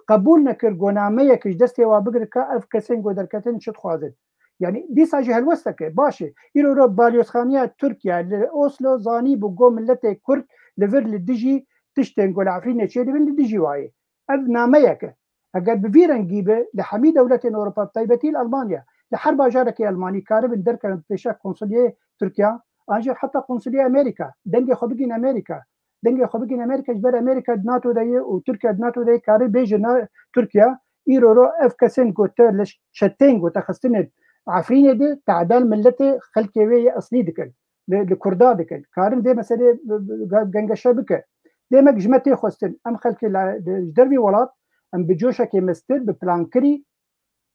qebûl nekir ku nameyek ji destê wa bigire ka ev kesên ku derketin çi dixwazin. Yanî dîsa jî helwesteke baş e. Îro ro balyozxaneya Tirkiye li Oslo zanîbû ku miletê Kurd li vir li dijî tiştên ku li Efrînê çêdibin li dijî wayê. Ev nameyek e. Eger bi vî rengî be, li hemî dewletên Ewropa, bi taybetî li Almanya, li her bajarekê Almanî karibin derkevin pêşa konsuliyê Tirkiya, an jî heta konsuliyê Amerîka, dengê xwe bigihîn Amerîka. Dengê xwe bigihîn Amerîka, ji ber Amerîka di NATO de ye û Tirkiye di NATO de ye, karê bêje na Tirkiye, îro ro ev kesên ku te li çeteyên ku te xistine Efrînê de, tadal miletê xelkê wê yê eslî dikin. Li, li Kurda dikin. Karin vê meselê bi, bi, ge-, gengeşe bike. Demek ji me tê xwestin. Em xelkê la, di, ji dervî welat, em bi coşekê mestir, bi plankirî,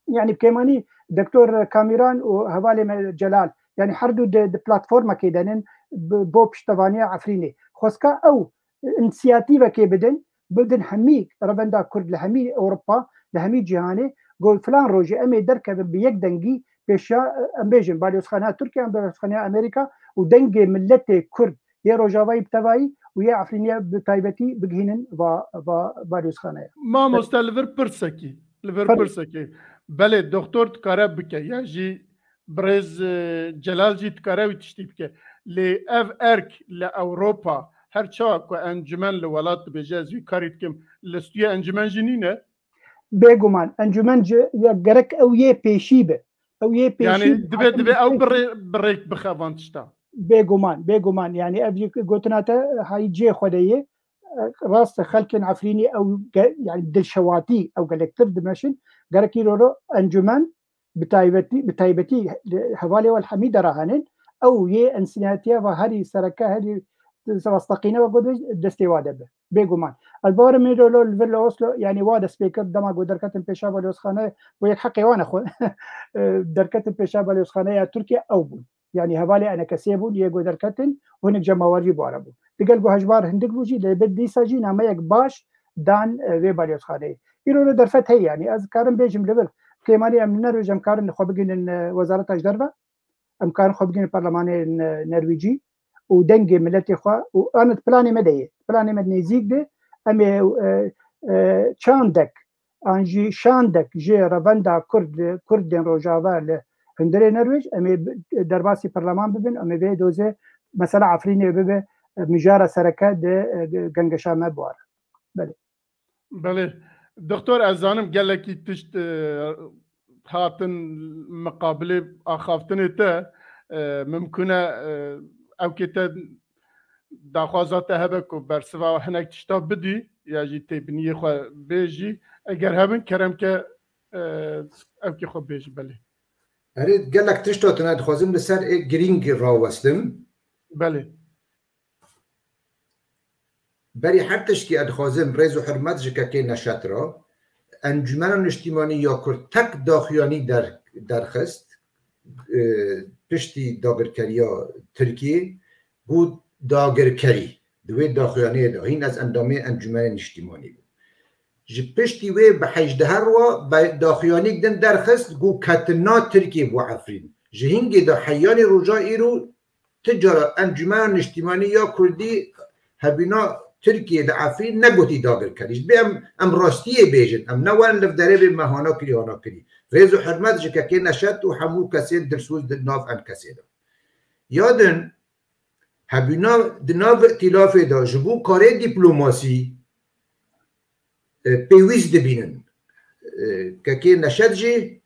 yanî bi kêmanî Doktor Kamîran û hevalê me Celal, yanî her du di, di platformekê de nin bi, bo piştevaniya Efrînê. Xwestka ew însiyatîvekê bidin, bidin hemî revenda Kurd li hemî Ewropa, li hemî cîhanê, got filan rojê em ê derkevin bi yek dengî pêşiya, em bêjin, balyozxaneya Tirkiye, em balyozxaneya Amerîka û dengê miletê Kurd yê Rojavayî bi tevayî û yê Efrînê bi taybetî bigihînin va, va balyozxaneya. Mamoste, li vir pirsekî, li vir Tabii. pirsekî. Belê, doktor dikare bike, ya jî birêz, e, Celal jî dikare wî tiştî bike. Lê ev erk li Ewropa her çawa ku encûmen li welat dibêje, ez wî karî dikim, li stûyê encûmen jî nîne? Bêguman, encûmen ji, ya gerek ew yê pêşî be. Ew yê pêşî Yanî be, divê, hakim divê ew be. Bi rê, bi rêk bixe van tişta. Bêguman, bêguman. Yanî ev yek gotina te hayî cihê xwe de ye. Rast e, xelkên Efrînî ew ge-, yanî dilşewatî ew gelektir dimeşin. Gerek îro ro encûmen bi taybetî, bi taybetî li hevalê we li hemî dera henin, ew yê însiyatiya ve herî sereke, herî rastaqîne ve got destê wa de be. Bêguman. Ez bawerim îro li vir li Oslo, yanî wa dest pê kir, dema ku derketin pêşa balyozxane, bo yek heqê wan e xwe. Derketin pêşa balyozxaneya Tirkiye ew bûn. Yanî hevalê E N K S'ê bûn, yê ku derketin, hinek cemawerî bi wan re bûn. Digel ku hejmar hindik bû jî, lê bi dîsa jî nameyek baş dan, e, vê balyozxaneyê. Îro li derfet heye, yanî ez karim bêjim li vir. Kêmanî em li Nerwêj em karin xwe bigihînin, e, wezareta ji derve. Em karin xwe bigihînin perlemanê, e, Nerwêcî û dengê miletê xwe û an di planê me de ye. Planê me nêzîk de em ê, e, e, çandek an jî şandek ji revenda Kurd li Kurdên Rojava li hundirê Nerwêj, em ê bi-, derbasî perleman bibin, em ê vê dozê mesela Efrînê bibe, e, mijara sereke di, e, gengeşa me biware. Belê. Belê. Doktor, ez zanim gelekî tişt, e, hatin miqabilê axaftinê te, e, mimkun e, e, ewkê te daxwaza te hebe ku bersiva hinek tişta bidî ya jî têbiniyê xwe bêjî, eger hebin kerem ke, e, ewkê xwe bêjî, belê. Erê, gelek tişta tune dixwazim li ser ê girîng rawestim. Belê. Berî her tiştî ez dixwazim rêz û hurmet ji kekê Neşet re, Encûmena Niştîmanî ya Kurd tek daxuyanî der-, derxist, e, piştî dagirkeriya Tirkiyê, got dagirkerî. Di wê daxuyaniyê de hîn ez endamê Encûmenê Niştîmanî bûm. Ji piştî wê bi hejdeh roja be-, daxuyanîk din derxist, got ketina Tirkiyê bo Efrîn. Ji hingê de heyanî roja îro ti cara Encûmena Niştîmanî ya Kurdî hebîna Tirkiyê li Efrîn negotî dagirkerî. Ji bê em, em rastiyê bêjin, em ne werin li derê bê me hana kirî, hana kirî. Rêz û hurmet ji Kekê Neşet û hemû kesên dilsoz di nav enkesê de. Ya din, hebîna di nav îtîlafê de ji bo karê dîplomasî, e, pêwîst dibînin. E, Kekê Neşet jî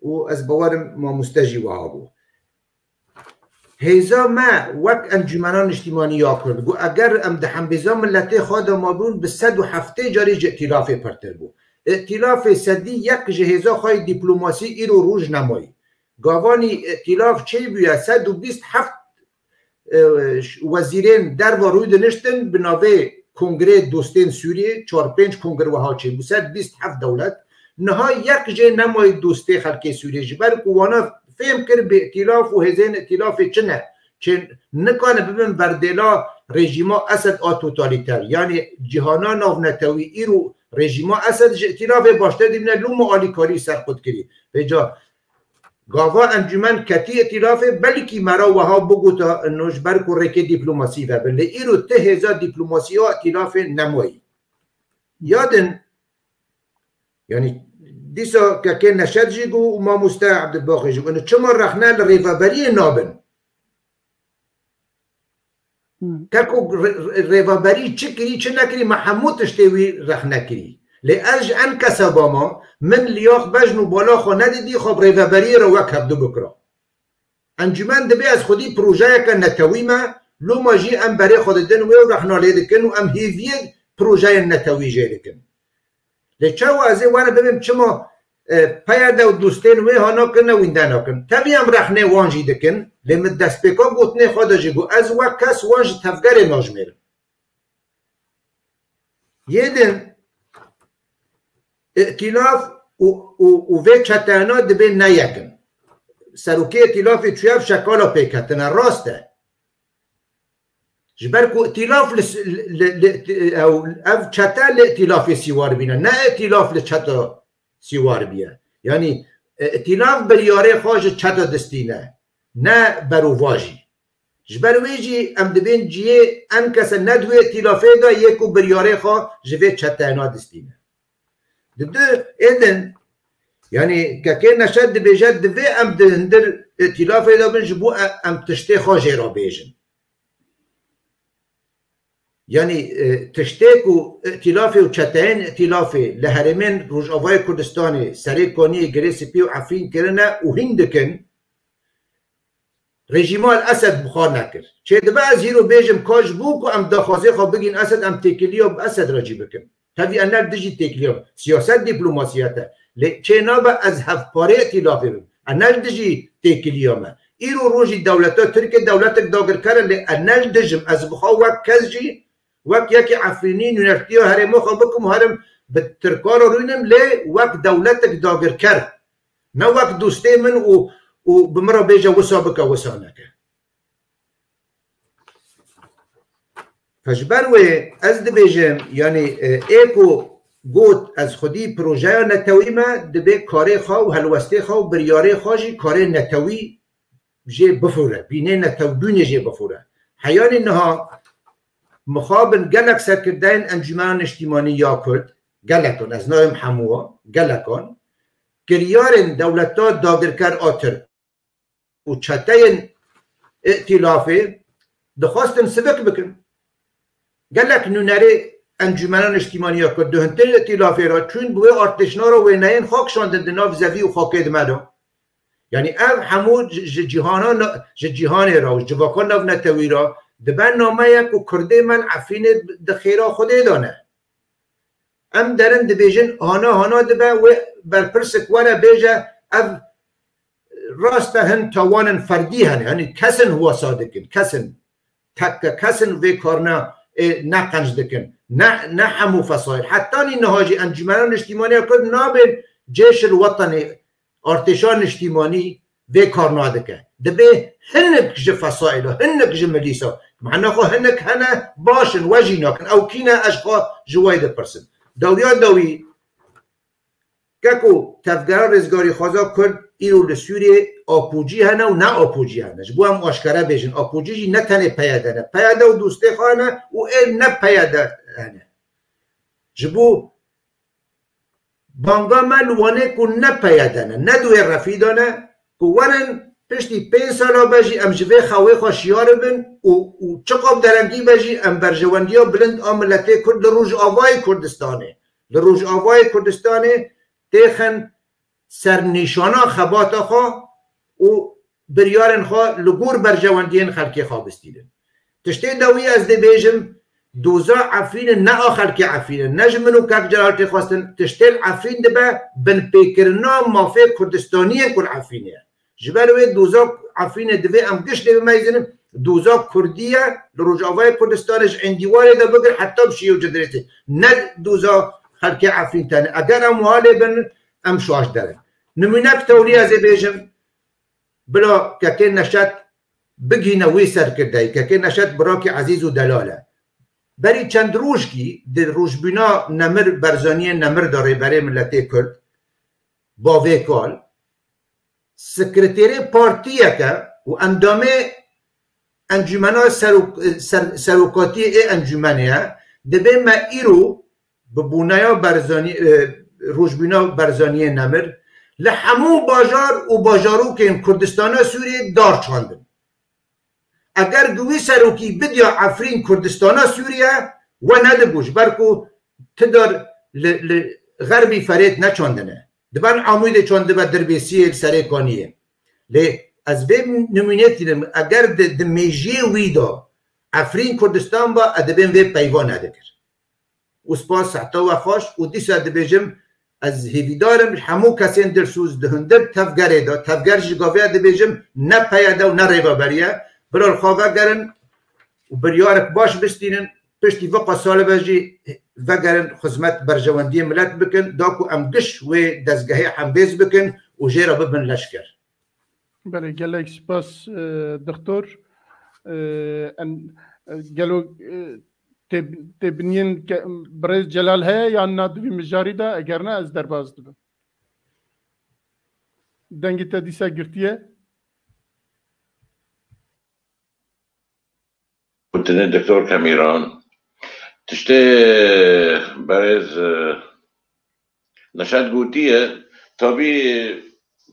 û ez bawerim mamoste jî wiha bû. Hêza me wek Encûmena Niştîmanî ya Kurd, got eger em di hembêza miletê xwe de mabûn, bi sed û heftê carî ji îtîlafê pirtir bû. Îtîlafê sedî yek ji hêza xwe yê dîplomasî îro roj nemayî. Gavanî îtîlaf çêbûye, sed û bîst heft, e, wezîrên derva rûdiniştin bi navê Kongrê Dostên Sûriyê, çar pênc kongir wiha çêbû, sed bîst heft dewlet. Niha yek jê nemayî dostê xelkê Sûriyê, ji ber ku wana fêm kir bê îtîlaf û hêzên îtîlafê çi ne, çê nikane bibin berdêla rejîma Esed a totalîter. Yanî cîhana navnetewî îro rejîma Esed ji îtîlafê baştir dibîne, loma alîkarî serqot kirî. Vêca gava encûmen ketî îtîlafê, belkî me ra wiha bigota ino ji ber ku rêkê dîplomasî vebe. Lê îro ti hêza dîplomasî ya îtîlafê nemayî. Ya din, yanî dîsa Kekê Neşet jî got û mamoste Ebdulbaxî jî got, ino çima rexne li rêveberiyê nabin? Hmm. Keko re-, re-, rêveberî çi kirî, çi nekirî, me hemû tiştê wî rexne kirî. Lê ez ji enkesa bama, min liyax bejn û bala xwe nedidî, xwe bi rêveberiyê re wek hevdu bikira. Encûmen dibê ez xwedî projeyeke netewî me, loma jî em berê xwe didin wê û rexna lê dikin û em hêviyê projeyên netewî jê dikin. Lê çawa ez ê were bibim çima, e, P Y D û dostên wê hana kirine wînde nakin. Tevî em rexnê wan jî dikin, lê min destpêka gotinê xwe de jî got, ez wek kes wan ji tevgerê najmêrim. Yê din îtîlaf û, û, û vê çeteyana dibê ne yek in. Serokê îtîlafê çûye ev şekala pêketine, rast e. Ji ber ku îtîlaf li, li, li, ew, ev çete li îtîlafê sîwar bîne, ne îtîlaf li çeta sîwar biye. Yanî, e, îtîlaf biryarê xwe ji çeta distîne, ne berovajî. Ji ber wê jî em dibên cihê enkese ne di wê îtîlafê de yê ku biryarê xwe ji vê çeteyana distîne. Di du ê din, yanî Kekê Neşet dibêje, divê em di hundir îtîlafê de bin ji bo e-, em tiştê xwe jê re bêjin. Yanî, e, tiştê ku îtîlafê û çeteyên îtîlafê li herêmên Rojavayê Kurdistanê, Serê Kaniyê, Girê Spî û Efrîn kirine û hîn dikin, rejîma El Esed bi xwe nekir. Çêdibe ez hîro bêjim ka ji bo ku em daxwazê xwe bigîn Esed, em têkiliya bi Esed re jî bikin. Tevî ez ne li dijî têkiliya me. Siyaset dîplomasiyet e. Lê çê nabe ez hevparê îtîlafê bim. Ez ne li dijî têkiliya me. Îro rojî dewleta Tirkê dewletek dagirker e, lê ez ne li dij im. Ez bi xwe wek kes jî, wek yekê Efrînî, nûnertiya herêma xwe bikim û herim bi Tirka re rûnim, lê wek dewletek dagirker. Ne wek dostê min û, û bi min re bêje wisa bike, wisa neke. Fe ji ber wê ez dibêjim, yanî, e, ê ku got ez xwedî projeya netewî me, dibê karê xwe û helwestê xwe û biryarê xwe jî karê netewî jê bifûre, bînê netewbûnê jê bifûre. Heyanî niha mixabin gelek serkirdeyên Encûmena Niştîmanî ya Kurd, gelekan, ez nayêm hemû, gelekan, kiryarên dewleta dagirker a Tirk û çeteyên îtîlafê dixwestin sivik bikin. Gelek nûnerê Encûmena Niştîmanî ya Kurd di hundirê îtîlafê re çûn bi wê artêşina re wêneyên xwe kişandin di nav zevî û xakê di me de. Yanî ev hemû ji, ji cîhana na-, ji cîhanê re û ji civaka navnetewî re dibe nameyek ku Kurdê me li Efrînê di xêra Xwedê de ne. Em derin dibêjin, hana hana dibe wê berpirsek were bêje, ev rast e, hin tawanên ferdî hene, yanî kesin wesa dikin, kesin, tekke kesin vê karine ê, ne qenc dikin. Ne, ne hemû fesaîl. Hetanî niha jî Encûmena Niştîmaniya Kurd nabên cêşil wetenê, artêşa niştîmanî vê kar nadike. Dibê hinek ji fesaîla, hinek ji milîsa. Mehna xwe hinek hene, baş in, we jî nakin. Ew kî ne, ez xwe ji we dipirsim. Dawiya dawî, keko tevgera rêzgarîxwaza Kurd îro li Sûriyê apûcî hene û ne apûcî hene. Ji bo em aşkere bêjin, apûcî jî ne tenê P Y D ne. P Y D û dostê xwe hene û ê ne P Y D hene. Ji bo banga me li wanê ku ne P Y D ne, ne di wê refî de ne, ku werin piştî pênc sala be jî em ji vê xewê xwe şiyar bibin û, û çiqas derengî be jî em berjewendiya bilind a miletê Kurd li Rojavayê Kurdistanê, li Rojavayê Kurdistanê têxin ser nîşana xebata xwe û biryarên xwe li gor berjewendiyên xelkê xwe bistînin. Tiştê dawî ez dibêjim, doza Efrînê ne a xelkê Efrînê, ne ji min û kek Celal tê xwestin, tiştê li Efrîn dibe binpêkirina mafê Kurdistaniyên ku li Efrînê ye. Ji ber wê doza Efrînê divê em giş lê bimeyzînin, doza Kurdî ye, li Rojavayê Kurdistanê ji Êndîwarê de bigir heta bi Şî û Cidirêsê. Ne doza xelkê Efrîn tenê. Eger em wiha lê bin, em şaş derin. Nimûnek tewlî ez ê bêjim, bila kekê Neşet bigihîne wî serkirdeyî. Kekê Neşet birakî ezîz û delal e. Berî çend rojkî di rojbîna Nemir, Barzaniyê Nemir de, rêberê miletê Kurd, bavê kal, sekreterê partiyeke û endamê encûmena serok-, ser-, serokatiyê ê encûmenê ye, dibê me îro bi boneya Barzanî, e, rojbîna Barzaniyê Nemir, li hemû bajar û bajarokên Kurdistana Sûriyê dar çandin. Eger di wî serokî bidiya Efrîn Kurdistana Sûriye, we nedibû, ji ber ku ti dar li, li xerbî Ferêt neçandine. Di ben Amûdê çandibe, Dirbêsiyê, li Serê Kaniyê. Lê ez vê nimûnê tînim, eger di, di mêjiyê wî de Efrîn Kurdistan ba, ez dibêm vê peyva nedikir. Û spas, heta we xweş. Û dîsa dibêjim, ez hêvîdar im ji hemû kesên dilsûz di hundir tevgerê de, tevger jî gaviya dibêjim, ne P Y D û ne Rêveberiye, bila li xwe vegerin û biryarek baş bistînin, piştî vê qasale ve jî vegerin xizmet berjewendiyê milet bikin, da ku em giş wê dezgehê hembêz bikin û jê re bibin leşker. Belê, gelek spas, e, doktor. E, em, e, gelo, e, tê-, têbiniyên ke-, birêz Celal heye yan na di vî mijarî de, eger ne ez derbas dibim. Dengê te dîsa girtiye. Gotinê Doktor Kemîran, tiştê berêz, e, Neşet gotiye, tabî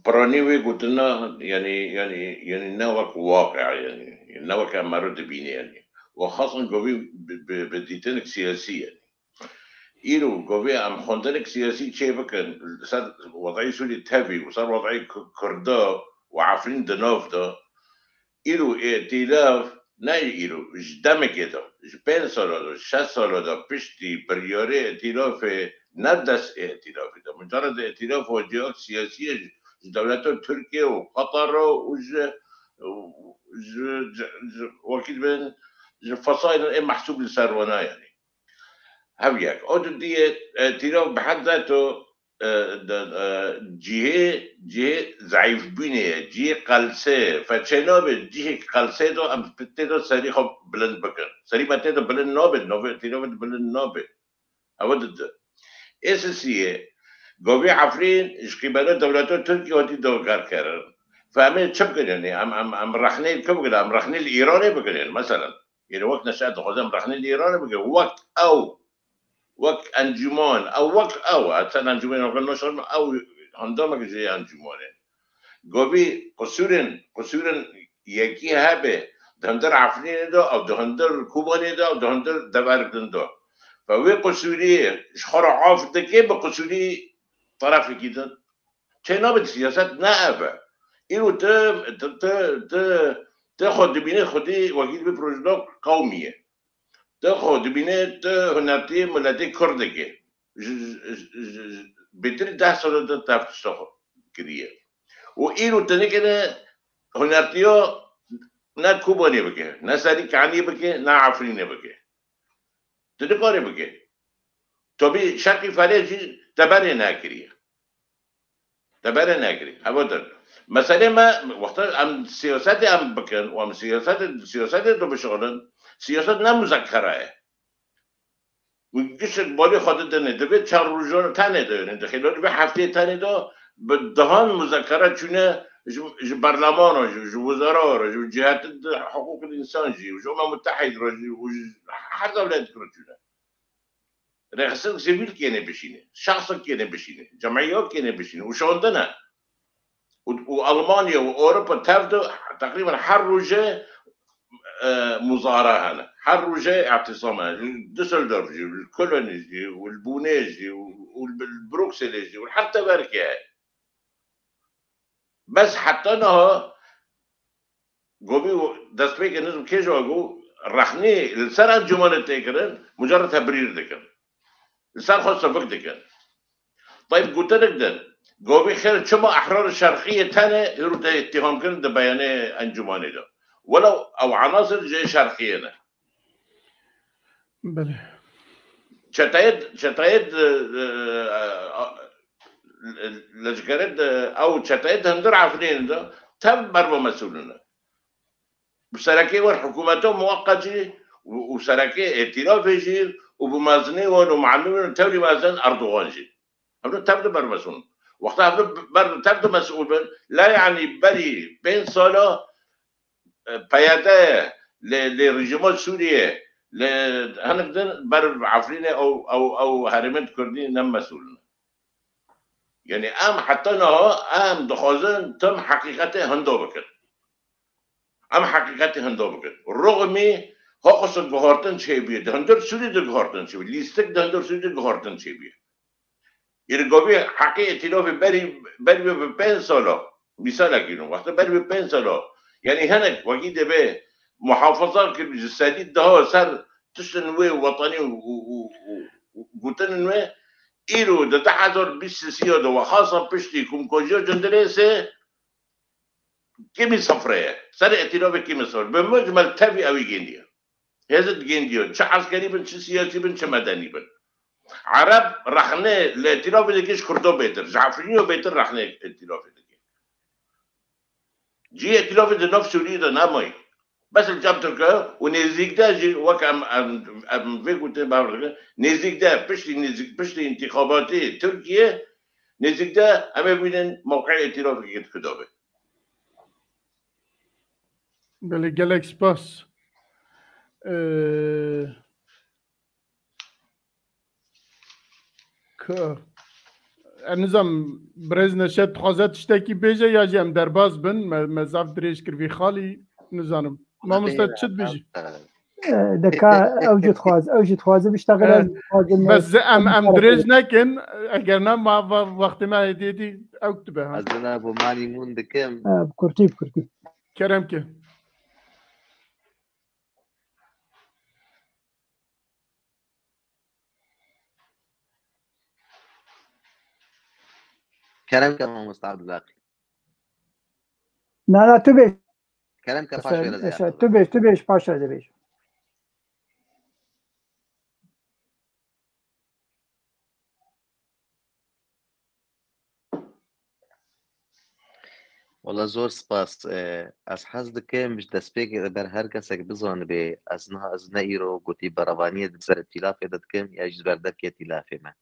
piranî wê gotina, yanî, yanî, yanî ne wek waqe, yanî, ne wek em mero dibîne, yanî. Û xasan govî bi, bi, bi dîtinek siyasî, yanî. Îro govî em xwendinek siyasî çê bikin, ser wedayî Sûrî tevî û ser wedayî Ku-, Kurda û Efrîn di nav de, Îro êtîlaf ne ji îro, ji demekê de, ji pênc sala de, şeş sala de piştî biryarê êtîlafê ne dest êtîlafê de. Mucared êtîlaf û cihak siyasî ye ji, ji dewleta Tirkiye û Qetara û ji, û ji, ji, ji, wekî dibin, ji fesaîlên ê mehsûb li ser wana yanî. Hev yek. O didiyê êtîlaf bi hed zeto e, de, e, cihê, cihê zeîfbûnê ye, cihê qelsê ye. Fe çênabe cihê qelsê de em tê de serî xwe bilind bikin. Serî me tê de bilind nabe, navê tîrove de bilind nabe. Ew dide. Ê sisiyê, govê Efrîn ji qîbela dewleta Tirkiyê hatî dagirkirin. Fe em ê çi bikin yanî? Em, em, em rexnê li ku bikin? Em rexnê li Îranê bikin yanî, meselen. Yanî wek Neşet dixwaze em rexnê li Îranê bikin. Wek ew Wek encûman, ew wek ew e, çend encûmenên xwe naşarin, ew endameke ji encûmanê. Govî qisûrên, qisûrên yekî hebe, di hundir Efrînê de, ew di hundir Kobanê de, ew di hundir deverek din de. Ve wê qisûrî ji xwe re af dike, bi qisûrî terefekî din. Çênabin, siyaset ne ev e. Îro ti, ti, ti, ti, ti xwe dibînî xwedî wekî dibî projeyek qewmî ye. Ti xwe dibînî ti hunertiyê miletê Kurdekê. Ji, ji, ji, ji, ji, bêtir deh sal e te ev tişta xwe kiriye. Û îro ti nikene hunertiya ne Kobanê bike, ne Serî Kaniyê bike, ne Efrînê bike. Tu nikarî bikî. Tabî şerqî ferê jî te berê nekiriye. Te berê nekirî. Hevatir. Meselê me, wexta em siyasetê em bikin û em siyasetê, siyasetê tu bişixulin, siyaset ne muzekere ye. Û gişt balê xwe didinê, divê çar rojan tenê de, yani, dixîlin, divê heftê tenê de bi dehan muzekere çûne ji, ji berlemana, ji, ji wizara re, ji ciheta hiqûqê însan jî, ji Umem Mutehîd re jî û ji her dewlet re çûne. Rêxistin sivîl kêne bişîne, şexsin kêne bişîne, cemiyat kêne bişîne û şandine. Û, û Almanya û Ewropa tev de teqrîben her roje, e, muzara hene. Her roje îtisam hene. Li Düsseldorf jî, li Köln jî, û li Bonê jî, û, û li Brukselê jî, û her teverkê heye. Bes heta niha Govî destpêkê nizm kê ji got, rexnê li ser encûmenê tê kirin, mucerred tebrîr dikin. Li ser xwe sivik dikin. Tayb gotinek din, govî xêr çima Ehrarê Şerqiyê tenê hêro tê îttiham kirin di beyanê encûmenê de. Welew ew enasir ji Şerqiyê ne. Belê. Çeteyê, çeteyê, e, e, lejkerê de, ew çeteyê di hundir Efrînê de tev ber bi mesûlin e. Bi serekê wer hikûmeta muweqet jî û, û serekê îtîlafê jî û bi mezinê wan û muallimên tevlî mezin Erdogan jî. Hevdû tev de ber mesûl. Wexta hevdû ber tev de mesûl bin, la yanî berî pênc sala, e, P Y D, lê, lê rejîma Sûriyê, lê hinek din ber Efrînê ew, ew, ew herêmên Kurdî ne mesûl in. Yanî em heta niha em dixwazin tim heqîqetê hindo bikin. Em heqîqetê hindo bikin. Roxmî hoqisa guhartin çêbûye. Di hundir Sûrî de guhartin çêbûye. Lîstik di hundir Sûrî de guhartin çêbûye. Îro govî heqê îtîlafê berî, berî bi pênc sala, mîsalekî no, wexta berî bi pênc sala, yanî hinek wekî dibê muhafaza kiribî ji sedî daha ser tiştin wê wetanî û, û, û, û, û gotinên wê, îro di du hezar bîst sisiya de wexasa piştî komkujiya Cindirêsê kêmî sifrê ye. Serê îtîlafê kêmî sifrê. Bi mucmel tevî ewî gêndiye. Hêzin gêndiyo. Çi eskerî bin, çi siyasî bin, çi medenî bin. Ereb rexne li îtîlafê dike ji Kurdo bêtir. Ji Efrîniyo bêtir rexne îtîlafê dike. Cî îtîlafê di nav Sûriyê de nemayî. Bes li cem Tirkiye û nêzîk de jî wek em, em, em vê gotinê bawer dikin. Nêzîk de piştî, nêzîk, piştî întîxabatê Tirkiye nêzîk de em ê bînin mewqeyê îtîlafê dike dike dabe. Belê, gelek spas. Ee, ka-, ez nizam, birêz Neşet dixwaze tiştekî bêje ya jî em derbas bin, me, me zaf dirêj kir vî xalî, nizanim. Mamoste, çi dibêjî? E, de ka ew jî dixwaz, ew jî dixwaze biştexile, Evet. Bes em, em dirêj nekin, eger ne ma va-, wextê me hêdî hêdî ew dibe, ha. Ez dina bo manî mûn dikim. E, bi kurtî, bi kurtî. Kerem ke. Kerem ke mamosta Abdulbaqî. Na, na, tu bêj. Kerem ke paşê re zêde. Tu bêj, tu bêj, paşê re bêj. Wala zor spas. E, ez hez dikim ji destpêkê re ber her kesek bizanibe, ez niha, ez ne îro gotî berevaniyê di ser îtîlafê de dikim ya jî ber derkê îtîlafê me.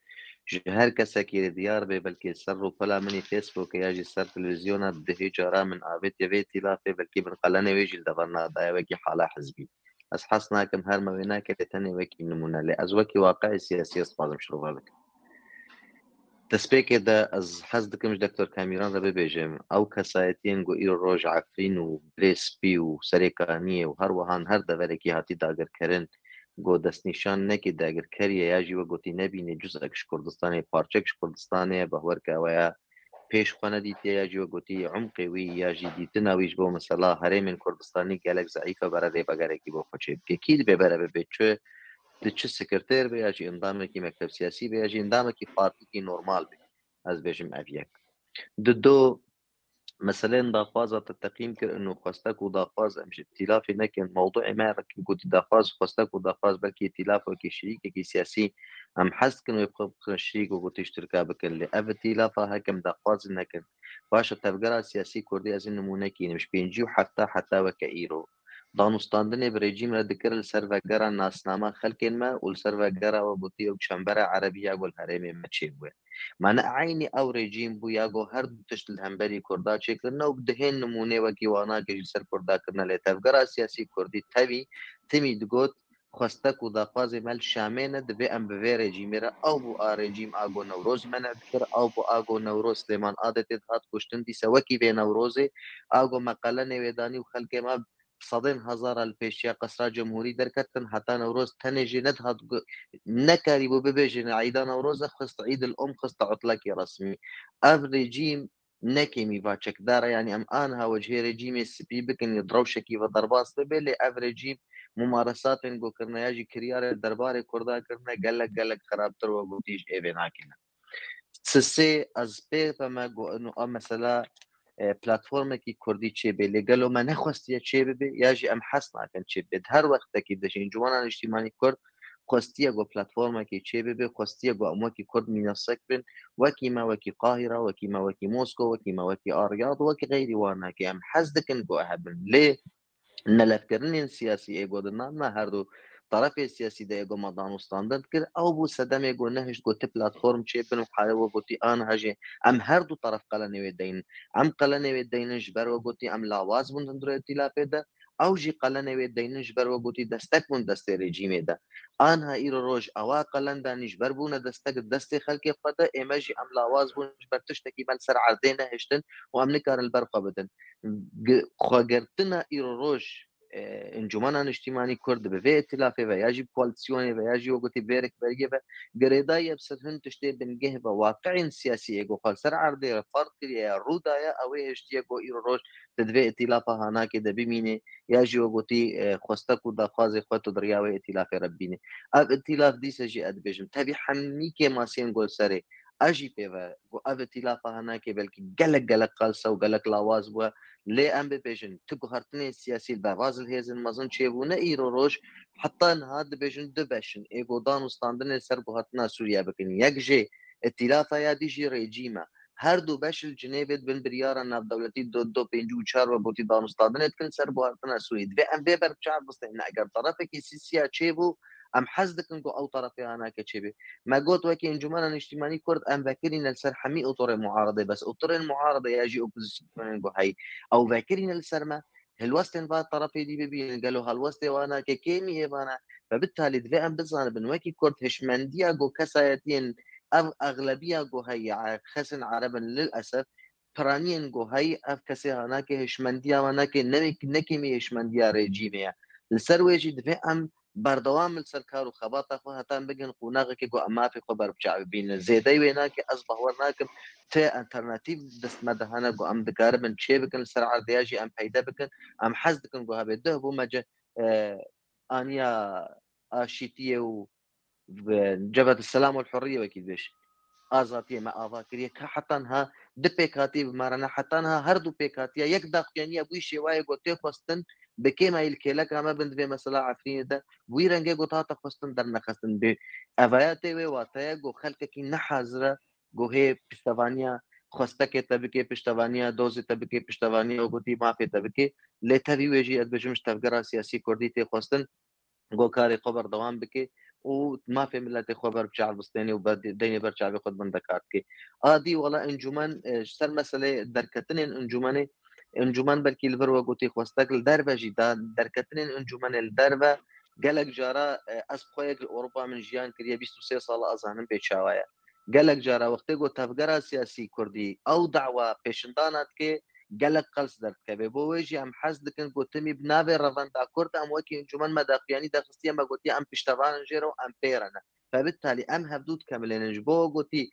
Ji her kesekî re diyar be, belkî ser rûpela min ê Facebookê ya jî ser televîzyona dihê cara min avêtiye vê îtîlafê, belkî bin qelenê wê jî li devan nadaye wekî hala hizbî. Ez hez nakim her me wê nake, lê tenê wekî nimûne. Lê ez wekî waqiê siyasî ez dixwazim şirove bikim. Destpêkê de ez hez dikim ji Doktor Kamîran re bibêjim, ew kesayetiyên ku îro roj Efrîn û Bilê Spî û Serê Kaniyê û her wiha her deverekî hatî dagirkirin, ku destnîşan nekî dagirkeriye ya jî wek gotî nebîne cuzek ji Kurdistanê, parçek ji Kurdistanê ye, behwer ke ew ya pêş xwe nedîtiye ya jî wek gotî umqê wî ya jî dîtina wî ji bo mesela herêmên Kurdistanî gelek zeîf e, bere rêvegerekî bo xwe çêbike. Kî dibê bere bibe, çi di çi sekretêr be ya jî endamekî mekteb siyasî be ya jî endamekî partîkî normal be. Ez bêjim ev yek. Di do meselên daxwaza te teqîm kir û xwestek û daxwaz em ji îtîlafê nekin. Mewduê me re ku gotî daxwaz, xwestek û daxwaz belkî îtîlaf wekî şirîkekî siyasî em hez dikin wê bi xwe şirîk û gotî îştirka bikin. Lê ev îtîlafa hekim daxwazî nekin. Baş e, tevgera siyasî kurdî ez ê nimûnekî nim ji pêncî û hefta heta weke îro. Danûstandinê bi rejîm re dikir li ser vegera nasnama xelkên me û li ser vegera we gotî ew çembera erebî ya ku li herêmê me çêbûye. Me ne eynî ew rejîm bû ya ku her du tişt li hemberî kurda çêkirine û bi dihên nimûnê wekî wana kê jî li ser kurda kirine. Lê tevgera siyasî kurdî tevî timî digot, xwestek û daxwazê me li Şamê ne, divê em bi vê rejîmê re, ew bû a rejîm a ku Newroz menê dikir, ew bû a ku Newroz Silêman Adetê dihat kuştin, dîsa wekî vê Newrozê a ku me qelenê wê danî û xelkê me bi sedên hezara li pêşiya Qesra Cemhûrî derketin, heta Newroz tenê jî nedihat gu-, nekarîbû bibêjin Îda Newroz e, xist Îd il Om, xist utlekî resmî. Ev rejîm ne kêmî va çekdar e, yanî em aniha wecihê rejîmê spî bikin ya di rewşekî ve derbas bibe, lê ev rejîm mumaresatên ku kirine ya jî kiryarên derbarê kurda kirine gelek, gelek xerabtir we gotî ji êvê nakine. Sisê ez pê ve me got, ino a mesela, e, platformekî kurdî çêbê, lê gelo me nexwestiye çêbibe, ya jî em hez nakin çêbibe? Di her wextekî de jî Encûmena Niştîmanî Kurd xwestiye ku platformekê çêbibe, xwestiye ku em wekî Kurd mînefsek bin, wekî me wekî Qahîra, wekî me wekî Mosko, wekî me wekî Aryad, wekî xeyrî wan nake. Em hez dikin ku hebin. Lê nelevkirinên siyasî ê ku di nav me her du terefê siyasî de ê ku me danûstandin dikir, ew bû sedemê ku nehişt ku ti platform çêbin û hale we gotî aniha jî em her du teref qelenê wê deynin. Em qelenê wê deynin ji ber we gotî em lawaz bûn hundirê îtîlafê de, ew jî qelenê wê deynin ji ber we gotî destek bûn destê rejîmê de. Aniha îro roj ewa qelen danî ji ber bûne destek di destê xelkê xwe de, ê me jî em lawaz bûn ji ber tiştekî me li ser erdê nehiştin û em nikarin li ber xwe bidin. Gi-, xwegirtina îro roj, e, Encûmena Niştîmanî Kurd bi vê îtîlafê ve ya jî bi koalîsyonê ve ya jî we gotî vê rêkberiyê ve girêdaye bi ser hin tiştê bingeh ve, waqiên siyasî ê ku xwe li ser erdê re ferz kiriye ya rû daye, ew ê hiştiye ku îro roj tu di vê îtîlafa hanakê de bimînê, ya jî we gotî, e, xwestek û daxwazê xwe tu di riya wê îtîlafê re bibînî. Ev îtîlaf dîse jî ez dibêjim, tevî hemî kêmasiyên ku li serê, ez jî pê ve ku ev îtîlafa hanakê belkî gelek, gelek qels e û gelek lawaz bûye, lê em bibêjin, tu guhertinên siyasî li derbas li hêzên mezin çêbûne, îro roj heta niha dibêjin du beş in, ê ku danûstandinê li ser guhertina Sûriye bikin. Yek jê îtîlafa ya dî jî rejîm e. Her du beş li Cinêvê di bin biryara navdewletî do, do pêncî û çar ve gotî danûstandinê dikin li ser guhertina Sûriyê. Divê em vê ber bi çav bistênin. Eger terefekî sîsiya çêbû, em hez dikin ku ew terefê hanake çêbê. Me got wekî Encûmena Niştîmanî Kurd em vekirîne li ser hemî otorên muaredê, bes otorên muaredê ya jî opozisyonên ku heyî, ew vekirîne li ser me. Helwestên va terefê dî bibînin, gelo helwestê wana ke kêmî ê vana? Ve bitalî divê em bizanibin, wekî Kurd hişmendiya ku kesayetiyên ev exlebiya ku heye, kesên ereb in, lil esef, piraniyên ku heyî ev kesê hanake hişmendiya wana ke ne, ne kêmî hişmendiya rejîmê ye. Li ser wê jî divê em berdewam li ser kar û xebata xwe heta em bigin qonaxekê ku em mafê xwe ber bi çavê bînin. Zêdeyî wê nake, ez bawer nakim ti alternatîf dest me de hene ku em dikaribin çê bikin, li ser erdê ya jî em peyde bikin. Em hez dikin ku hebe duh bû me ci, e, aniya aşîtiyê û bi Cebhet Selam û Hurriye wekî dibêj. Azadiyê me ava kiriye. Ka heta niha du pêkhatî bi me re ne, heta niha her du pêkhatiya yek daxuyaniye bû, şêwayê ku tê xwestin bi kêmayî li kêleka me bin divê mesela Efrînê de, wî rengê ku hate xwestin dernexistin. Bi evaya tê wê wateye ku xelkekî ne hazir e ku hê piştevaniya xwestekê te bike, piştevaniya dozê te bike, piştevaniya gotî mafê te bike. Lê tevî wê jî ez dibêjim ji tevgera siyasî kurdî tê xwestin ku karê xwe berdewam bike û mafê miletê xwe ber bi çav bistêne û ber, deynê ber çavê xwe di bin de kar dike. A dî wela encûmen, e, ji ser meselê derketinên encûmenê, encûmen belkî li vir we gotî xwestek li derve jî da, derketinên encûmenê li derve gelek cara, e, ez bi xwe yek li Ewropa min jiyan kiriye, bîst û sê sal e, ez zanim pê çawa ye. Gelek cara wextê ku tevgera siyasî kurdî ew dawa pêşindana dike, gelek qels derdikeve. Bo wê jî em hez dikin ku timî bi navê Revenda Kurd em wekî encûmen me daxuyanî daxistiye, me gotiye em piştevan in jê re û em pê re ne. Fe bitalî em hevdû dikemilênin. Ji bo gotî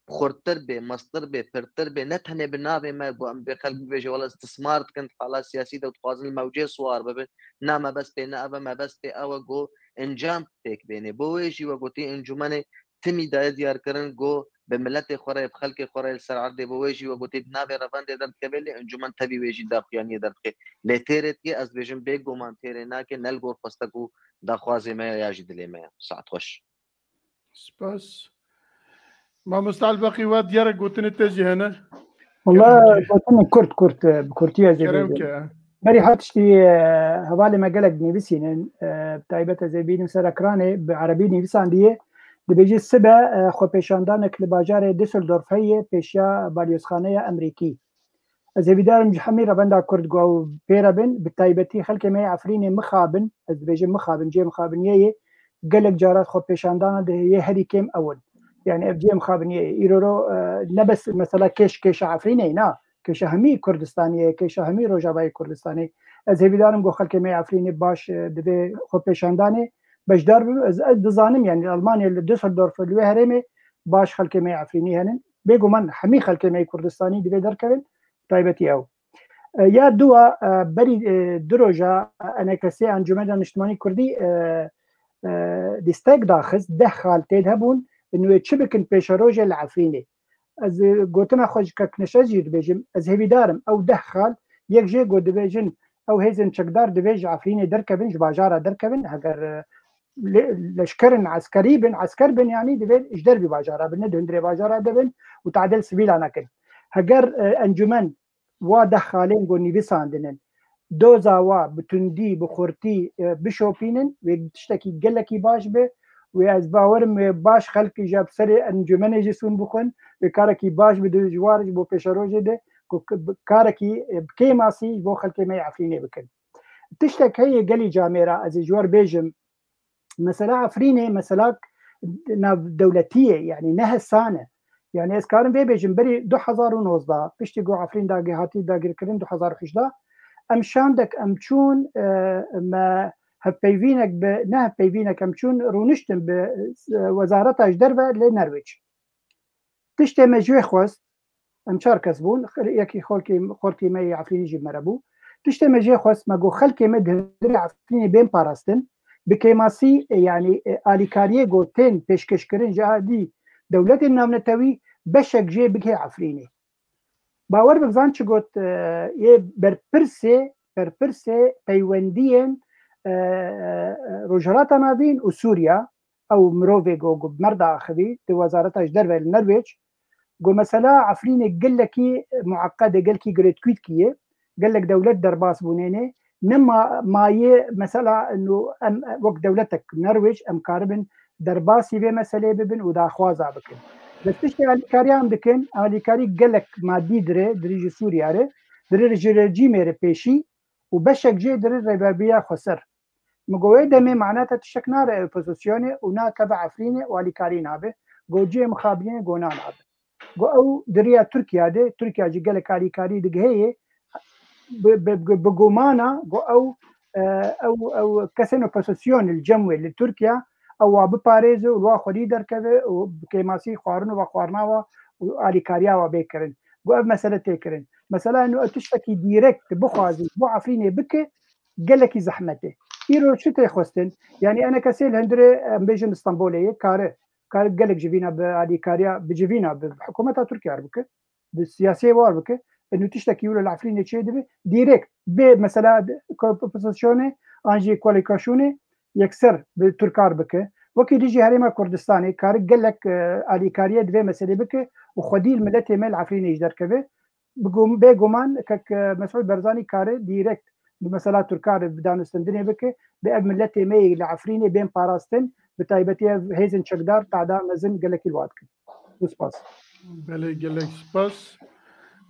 xurttir bê, mestir bê, pirtir bê, ne tenê bi navê me ku em bê xelk bibêje wela istismar dikin di hala siyasî de û dixwazin li mewcê siwar bibin. Na, me bes pê ne ev e, me bes pê ew e ku encam pêk bênê. Bo wê jî we gotî encûmenê timî daye diyarkirin ku bi miletê xwe re, bi xelkê xwe re li ser erdê bo wê jî we gotî di navê revandê derdikeve, lê encûmen tevî wê jî daxuyaniyê derdixê. Lê têrê dikê, ez dibêjim bêguman têrê nake, ne li gor xwestek û daxwazê me ya jî dilê me ya. Saet xweş. Spas. Mamoste Elbeqî, we diyarek gotinê te jî hene? Wala gotinê kurt kurt, e, bi kurtiye ez ê bêjim. Berî her tiştî, e, hevalê me gelek dinivîsînin, e, bi taybet ez ê bînim ser ekranê, bi erebî nivîsandiye, dibêje sibe, e, xwepêşandanek li bajarê Düsseldorf heye pêşiya balyozxaneya Emerîkî. Ez hêvîdar im ji hemî revenda Kurd ku ew pê re bin, bi taybetî xelkê me yê Efrînê mixabin, ez dibêjim mixabin, cihê mixabiniyê yê gelek cara xwepêşandana de yê herî kêm ew in. Yani ev cihê mixabiniyê yê. Îro ro, e, ne bes mesela kêş, kêşa Efrînê ye, na, kêşa hemî Kurdistanê ye, kêşa hemî Rojavayê Kurdistanê. Ez hêvîdar im ku xelkê me yê Efrînê baş, e, di vê xwepêşandanê beşdar bibin. Ez, ez dizanim yani Almanya li Düsseldorf li wê herêmê baş xelkê me yê Efrînî henin. Bêguman hemî xelkê me yê Kurdistanî divê derkevin, taybetî ew. E, ya dua, e, berî, e, du roja, e, enekesê Encûmena Niştimanî Kurdî, e, e, lîstek daxist, deh xal tê de hebûn, ên wê çi bikin pêşerojê li Efrînê. Ez, e, gotina xwe ji Kek Neşe jî dibêjim, ez hêvîdar im, ew deh xal, yek jê ku dibêjin, ew hêzên çekdar divê ji Efrînê derkevin, ji bajara derkevin, heger, e, le-, leşkerin eskerî bin, esker bin, yanî divê ji dervî bajara bin, ne di hundirê bajara de bin û tadil sivîla nekin. Heger, e, encûmen wa deh xalên ku nivîsandinin, doza wa bi tundî, bi xurtî, e, bişopînin, wê tiştekî gelekî baş be. Wê ez bawer im, wê baş xelkî jî bi serê encûmenê jî sûn bixwin, wê karekî baş bi dijwar ji bo pêşerojê de, ku k-, bi karekî, e, bi kêmasî ji bo xelkê me yê Efrînê bikin. Tiştek heye gelî camêra, ez ê ji we re bêjim, mesela Efrînê, mesela navdewletî ye, yani ne hesan e. Yani ez karim vê bêjim, berî du hezar û nozdeh, piştî ku Efrîn dagî hatî dagirkirin du hezar û hejdeh, em şandek em çûn, e, me hevpeyvînek bi, ne hevpeyvînek em çûn, rûniştin bi, e, wezareta ji derve li Nerwêc. Tiştê me ji wê xwest, em çar kes bûn, yekî xorkî, xortî me yê Efrînî jî mere bû. Tiştê me jê xwest, me got, xelkê me di hundirê Efrînê bên parastin, bi kêmasî, e, yanî, e, alîkariyê ku tên pêşkêşkirin ji alî dewletên navnetewî, beşek jê bigihê Efrînê. Bawer bibizan çi got, e, yê berpirsê, berpirsê peywendiyên, e, e, Rojhilata Navîn û Sûriya, ew mirovê ku, ku merda axivî di wezareta ji derve li Nerwêc, ku mesela Efrînê gelekî mueqed e, gelekî girêdkûytkî ye, gelek dewlet derbas bûnêne, ne ma-, mayê mesela ino em wek dewletek Nerwêc em karibin derbasî vê meseleyê bibin û daxwaza bikin. Bes tiştê alîkariya em dikin, alîkarî gelek madî dire, dirê ji Sûriya re, dirê ji rejîmê re pêşî û beşek jê dirê rêberbiya xweser. Min got, wê demê maneta tiştek nare opozisyonê û nakeve Efrînê û alîkarî nabe. Got, cihê mixabinê got, na nabe. Got, ew di riya Tirkiya de, Tirkiya jî gelek alîkarî digihê yê, bi, bi, bi, bi gumana, got, ew, e, ew, ew kesên opozisyonê li cem wê li Tirkiya, ew wa biparêze û li wa xwedî derkeve û bi kêmasî xwarin û vexwarina wa û alîkariya wa bê kirin. Got, ev mesele tê kirin. Mesela, eno ew tiştekî dîrekt bixwazî bo Efrînê bike, gelekî zehmet e. Îro çi tê xwestin? Yanî enekesê li hundirê, em bêjin Stenbolê ye, kare, kare gelek civîna bi alîkariya, bi civîna, bi, bi hikûmeta Tirkiye re bike, bi siyasiyê war bike. Eno tiştekî wilo li Efrînê çê dibe, dîrekt bê mesela ko-, opozisyonê an jî koalîkasyonê yekser bi Tirkan re bike. Wekî dijî Herêma Kurdistanê kare gelek, e, alîkariyê di vê meselê bike û xwedî li miletê me li Efrînê jî derkeve. Bi gum-, bêguman kek, e, Mesûd Barzanî kare dîrekt bi mesela Tirkan re bi danûstendinê bike, bi ev miletê me yê li Efrînê bên parastin, bi taybetî ev hêzên çekdar tahda mezin gelekî li wa dikin. Û spas. Belê, gelek spas.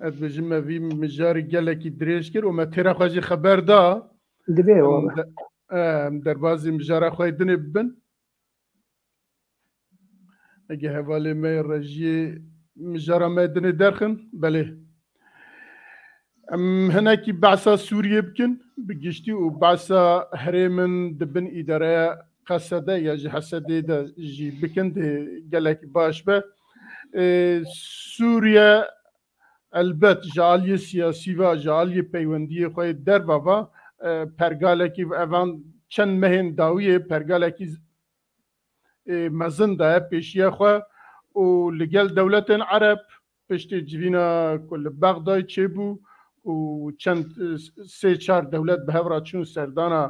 Ez dibêjim me vî mijarî gelekî dirêj kir û me têra xwe jî xeber da. Divê, em wala. De-, em derbazî mijara xwe yê dinê bibin. Ege hevalê me yê rejiyê mijara me dinê derxin, belê. Em hinekî behsa Sûriyê bikin, bi giştî û behsa herêmin di bin îdareya Qesede ya ji Hesedê de jî bikin, dê gelekî baş be. Ê, Sûriye elbet ji aliyê siyasî ve, ji aliyê peywendiyê xwe yê derve ve, e, pergalekî evan çend mehên dawiyê pergalekî e, mezin daye pêşiya xwe û li gel dewletên Ereb piştî civîna ku li Bexdayê çêbû û çend, e, sê çar dewlet bi hev re çûn serdana,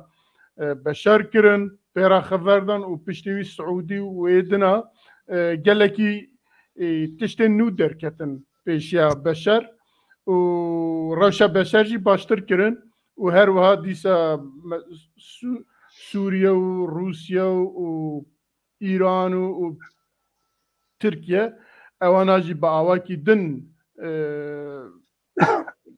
e, Beşar kirin, pê re xever dan û piştî wî Siûdî û êdina, e, gelekî, e, tiştên nû derketin pêşiya Beşar û rewşa Beşar jî baştir kirin û her wiha dîsa me-, Sû-, Sûriye û Rûsya û Îran û, û Tirkiye, ewana jî bi awakî din, e,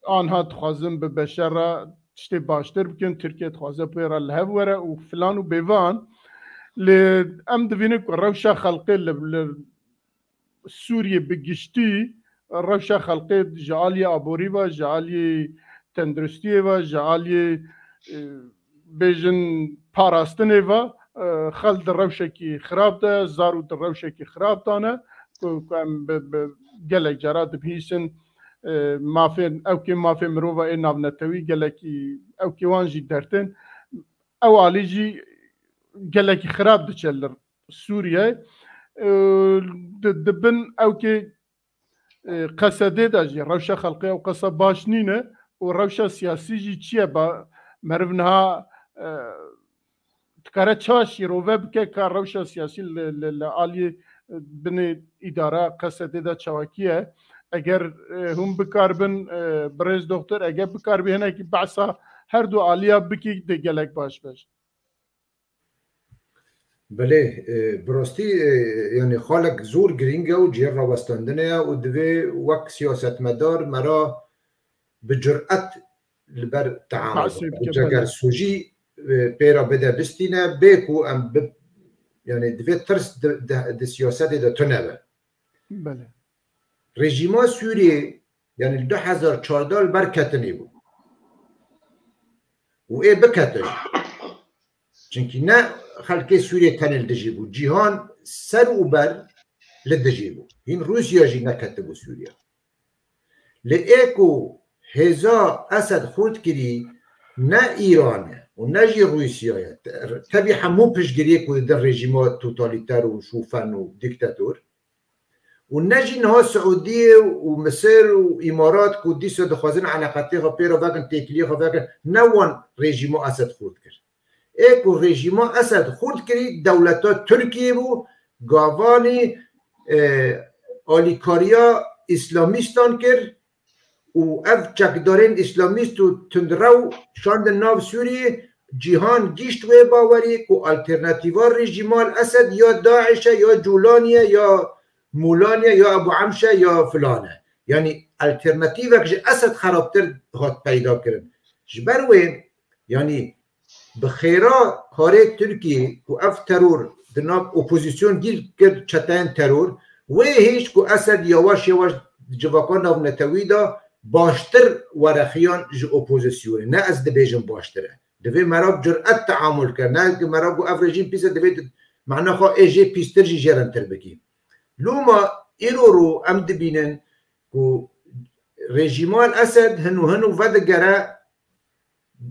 anha dixwazin bi Beşar re tiştê baştir bikin, Tirkiye dixwaze pê re li hev were û filan û bêvan. Lê em dibînin ku rewşa xelkê li, li Sûriyê bi giştî, rewşa xelkê ji aliyê aborî ve, ji aliyê tenduristiyê ve, ji aliyê, e, bêjin parastinê ve, e, xelk di rewşekî xirab de, zarok di rewşekî xirab de ne, ku, ku em bi, bi gelek cara dibihîsin, e, mafên, ewkê mafê mirova ê navnetewî gelekî, ewkê wan jî dertên, ew alî jî gelekî xirab diçe li Sûriye. E, di, di bin ewkê, e, Qesedê de jî rewşa xelkê ew qesa baş nîne û rewşa siyasî jî çi ye? Ba, meriv niha, e, dikare çawa şîrove bike ka rewşa siyasî li, li, li aliyê, e, binê îdara Qesedê de çawakî ye? Eger, e, hûn bikaribin, e, birêz doxtor, eger bikaribî hinekî behsa her du aliya bikî dê gelek baş be. Belê, e, bi rastî, e, yanî xalek zor girîng e û cihê rawestandinê ye û divê wek siyasetmedar me ra bi curet li ber teamul, Behsê bi bike, belê. Cegersûjî, e, pê re bide bistîne, bê ku em bi, yanî divê tirs di, di, di siyasetê de tune be. Belê. Rejîma Sûriyê, yanî li du hezar çardeh li ber ketinê bû. Û ê biketin. Çimkî ne xelkê Sûriyê tenê li dijî bû. Cîhan ser û ber li dijî bû. Hîn Rûsya jî neketibû Sûriye. Lê ê ku hêza Esed xurt kirî ne Îran e û ne jî Rûsya ye. Te-, tevî hemû piştgiriyê ku didin rejîma totalîter û şûfen û dîktator. Û ne jî niha Siûdiyê û Misir û Îmarat ku dîsa dixwazin eleqetê xwe pê re vekin, têkiliyê xwe vekin, ne wan rejîma Esed xurt kir. Ê ku rejîma Esed xurt kirî dewleta Tirkiyê bû, gavanî, e, alîkariya îslamîstan kir û ev çekdarên îslamîst û tundrew şandin nav Sûriyê, cîhan gîşt wê bawerî ku alternatîva rejîma Esed ya DAIŞ e, ya Cûlanî ye, ya Mûlanî ye, ya Ebû Emş e, ya filan e. Yanî alternatîvek ji Esed xerabtir hat peyda kirin. Ji ber wê, yanî bi xêra karê Tirkiyê ku ev teror di nav opozîsyon gîr kir çeteyên teror, wê hêj ku Esed yawaş yawaş di civaka navnetewî de baştir were xiyan ji opozîsyonê. Ne ez dibêjim baştir e. Divê me re curet teamul ke. Ne ke me re got ev rejîm pîs e, divê tu mehna xwe ê jê pîstir jî jêrintir bikî. Loma îro ro em dibînin ku rejîma Esed hin û hin û vedigere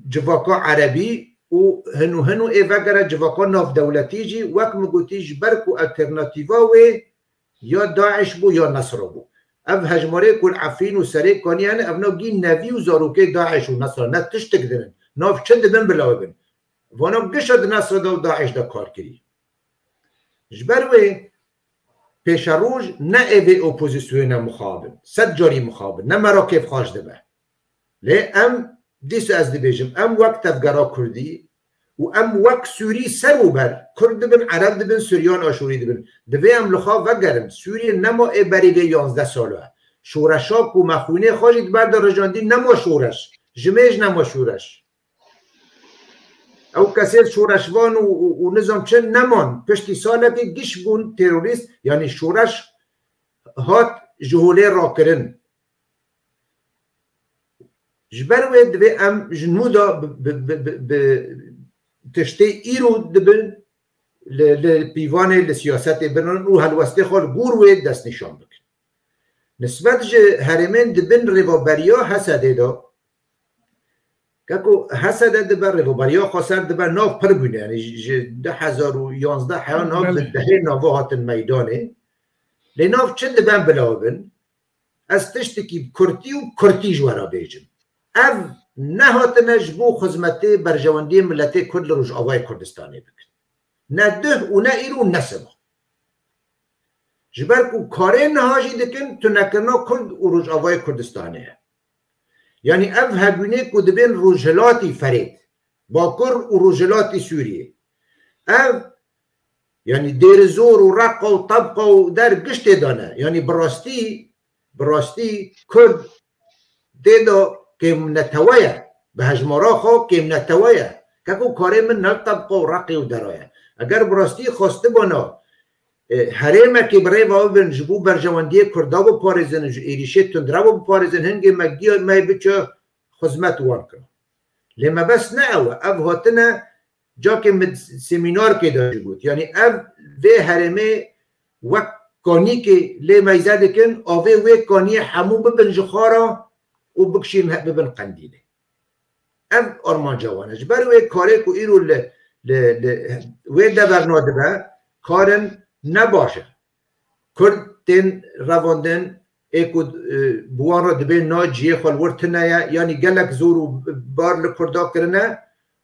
civaka erebî û hin û hin û ê vegere civaka navdewletî jî, wek min gotî, ji ber ku alternatîva wê ya DAIŞ bû ya Nesra bû. Ev hejmarê ku li Efrîn û Serê Kanî hene, evna gî nevî û zarokê DAIŞ û Nesra ne tiştik din in. Nav çi dibin bila wê bin. Vana gişa di Nesra de û DAIŞ de kar kirî. Ji ber wê pêşeroj ne ê vê opozîsyonê ne mixabin. Sed carî mixabin. Ne me ra kêfxweş dibe. Lê em, dîsa ez dibêjim, em wek tevgera Kurdî û em wek Sûrî ser û ber, Kurd dibin, Ereb dibin, Suryan Aşûrî dibin. Divê em li xwe vegerin. Sûriyê nema ê berî vê yanzdeh salo ye. Şoreşa ku me xwînê xwe jî di ber de rijandî nema şoreş. Ji mêj nema şoreş. Ew kesê şoreşvan û, û, û nizam çi neman. Piştî salekê giş bûn terorîst, yanî şoreş hat ji holê rakirin. Ji ber wê divê em ji nû de bi, bi, bi, bi, bi tiştê îro dibin li, li pîvanê, li siyasetê birin û helwestê xwe li gor wê destnîşan bikin. Nisbet ji herêmên di bin rêveberiya Hesedê de, keko Hesede dibe, rêveberiya Xweser dibe, nav pir bûne. Yanî ji, ji du hezar û yanzdeh heya nav bi Belê. dehê nava hatin meydanê. Lê nav çi diben bila bin? Ez tiştekî bi kurtî û kurtî ji we re bêjim. Ev nehatine ji bo xizmetê berjewendiyê miletê Kurd li Rojavayê Kurdistanê bikin. Ne duh û ne îro û ne siba. Ji ber ku karê niha jî dikin, tunekirina Kurd û Rojavayê Kurdistanê ye. Yanî ev hebûnê ku dibên Rojhilatî Ferêt, Bakur û Rojhilatî Sûriyê. Ev, yanî Dêrizor û Reqa û Tebqa û der giştê de ne. Yanî bi rastî, bi rastî Kurd tê de kêmnetewe ye. Bi hejmara xwe kêmnetewe ye. Keko karê min ne li Tebqa û Reqê û dera ye. Eger bi rastî xwestibana, e, herêmekê bi rêva bibin, ji bo berjewendiyê Kurda biparêzin, ji êrîşê tundrew biparêzin, hingê me giya me biçe xizmet wan kira. Lê mebest ne ew e. Ev hatine cakê min semînarkê de jî got. Yanî ev vê herêmê wek kanîkê lê meyze dikin, avê wê kaniyê hemû bibin ji xwe re û bikişîn he-, bibin Qendîlê. Ev armanca wan e. Ji ber wê karê ku îro li, li, li wê deverna dibe, karin ne baş e. Kurd tên revandin, ê ku, e, bi wan re dibê na cihê xwe li wir tune ye, yanî gelek zor û bar li Kurda kirine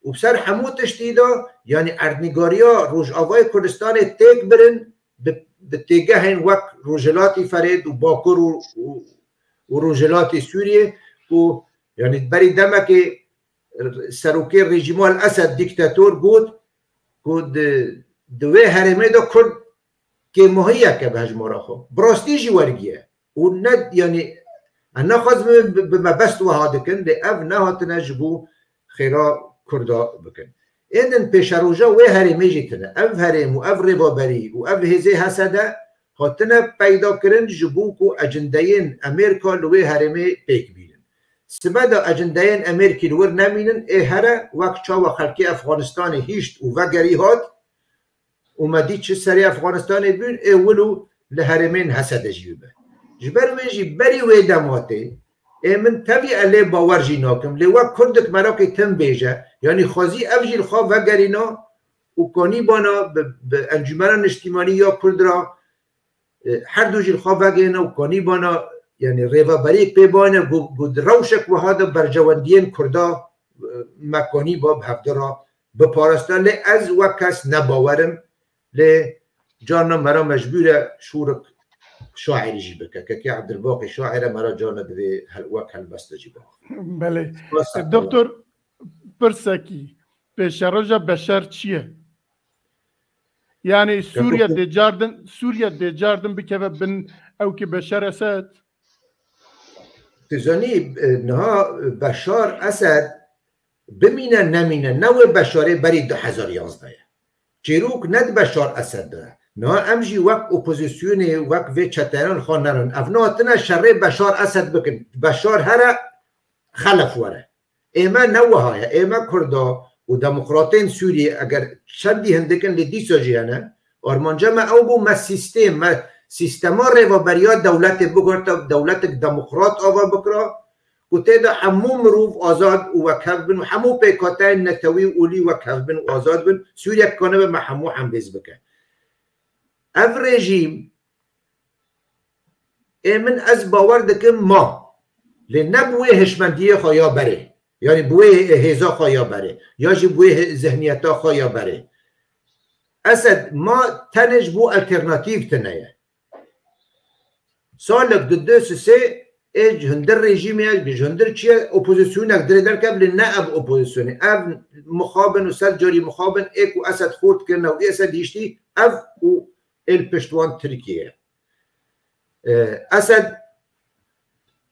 û bi ser hemû tiştî de, yanî erdnîgariya Rojavayê Kurdistanê têk birin bi, bi têgehên wek Rojhilatî Ferêt û Bakur û, û, û Rojhilatî Sûriyê ku, yanî berî demekê serokê rejîma El Esed dîktator got ku di, di wê herêmê de Kurd kêmahiyek e bi hejmara xwe. Bi rastî jî wergiye. Û ne, yanî, em naxwazin bi, bi mebest wiha dikin, lê ev nehatine ji bo xêra Kurda bikin. Êdin pêşeroja wê herêmê jî tine. Ev herêm û ev rêveberî û ev hêzê Hesede hatine peyda kirin ji bo ku ecindeyên Amerîka li wê herêmê pêk bînin. Sibe de ecindeyên Amerîkî li wir nemînin, ê here wek çawa xelkê Efxanistanê hîşt û vegerî hat, û me dît çi serê Efxanistanê bûn, ê wilo li herêmên Hesede jî bibe. Ji ber wê jî berî wê dematê, ê min tevî e lê bawer jî nakim. Lê wek Kurdek merakê tim bêje, yanî xwezî ev jî li xwe vegerîna û kanîbana bi, bi Encûmena Niştîmanî ya Kurd re, e, her du jî li xwe vegerîne û kanîbana, yanî rêveberiyek pê bane ku, ku di rewşek wiha de berjewendiyên Kurda, e, me kanîba bi hevdi re biparastin, lê ez wek kes ne bawer im, lê carna mera mecbûr e şûrik şairî jî bike. Kekê Ebdulbaqî şair e, mera carna divê hel-, wek helbeste jî biaxivin. Belê. Spas, sağ ol. Doktor, pirsekî, pêşeroja Beşar çi ye? Yani Sûriye dê cardin, Sûriye dê cardin bikeve bin ewkê Beşar Esed? Tu zanî, e, niha Beşar Esed bimîne nemîne, ne wê Beşarê berî du hezar yazdeh ye. Çîrok ne di Beşar Esed de ye. Niha em jî wek opozisyonê, wek vê çeteyan xwe nerin. Ev nehatine şerê Beşar Esed bikin. Beşar here xelef were. Ê me ne wiha ye. Ê me Kurda û demokratên Sûriyê eger çendî hindik in, lê dîsa jî hene. Armanca me ew bû, me sîstêm, me sîstema rêveberiya dewletê bigorta, dewletek demokrat ava bikira, ku tê de hemû mirov azad û wekhev bin û hemû pêkhateyên netewî û olî wekhev bin û azad bin, Sûriye kanibe me hemû hembêz bike. Ev rejîm, ê min, ez bawer dikim, ma. Lê ne bi wê hişmendiyê xwe ya berê. Yanî bi wê hêza xwe ya berê. Ya jî bi wê zihniyeta xwe ya berê. Esed ma tenê ji bo alternatîf tune ye. Salek di du sisê ê ji hundir rejîmê ye, ji hundir çi ye, opozîsyonek dirê derkeve, lê ne ev opozîsyonê. Ev mixabin û ser carî mixabin ê ku Esed xort kirine û Esed hiştî, ev û ê li pişt wan Tirkiye ye. E, Esed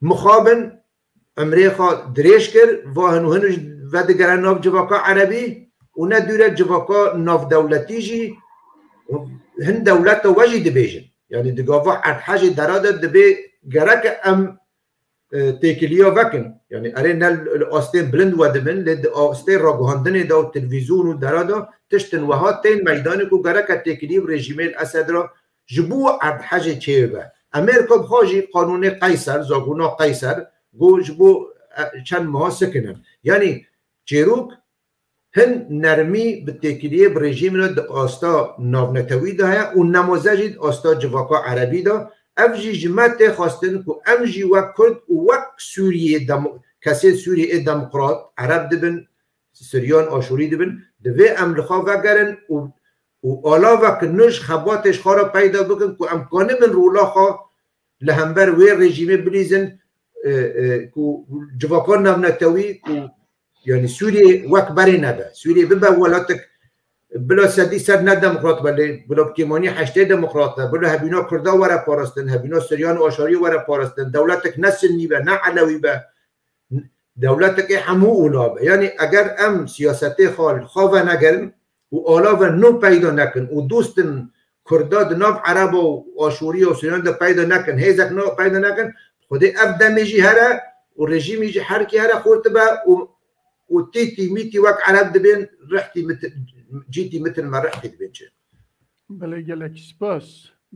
mixabin, emrê xwe dirêj kir, va hin û hin vedigere nav civaka erebî û ne dûre civaka navdewletî jî, hin dewleta we jî dibêjin. Yanî di gava erdhejê dera de dibê gereke em, e, têkiliya vekin. Yanî erê ne li astên bilind we dibin, lê di astê raguhandinê de û televîzyon û dera de tiştin wiha tên meydanê ku gereke têkilî bi rejîmê li Esed re ji bo erdhejê çêbibe. Amerîka bi xwe jî qanûnê Qeyser, zagona Qeyser, got ji bo, e, çend meha sikinin. Yanî çêrok hin nermî bi têkiliyê bi rejîmê re di asta navnetewî de heye û nemaze jî di asta civaka erebî de. Ev jî ji me tê xwestin ku em jî wek Kurd û wek Sûriyê demo-, kesê Sûriyê ê demokrat, ereb dibin, Siryan, Aşûrî dibin, divê em li xwe vegerin û, û alavek nû ji xebatê ji xwe re peyda bikin ku em kanibin rola xwe li hember wê rejîmê bilîzin, e, e, ku civaka navnetewî ku, yanî Sûriyê wek berê nebe. Sûriyê bibe welatek bila sedî sed ne demokrat be, lê bila bi kêmanî heştê demokrat be, bila hebîna Kurda were parastin, hebîna Siryan û Aşarî were parastin, dewletek ne Sinnî be, ne Elewî be, dewletekê hemû ola be. Yanî eger em siyasetê xwe li xwe venegerin û alave nû peyda nekin û dostin Kurda di nav Ereba û Aşûriya û Siryan de peyda nekin, hêzek nû peyda nekin, Xwedê ev demê jî here û rejîmî jî herkî here xurt be û, û tîtî mîtî wek Ereb dibên rihtî mitin, cîtî mitin me rihtî dibên çi. Belê, gelek spas,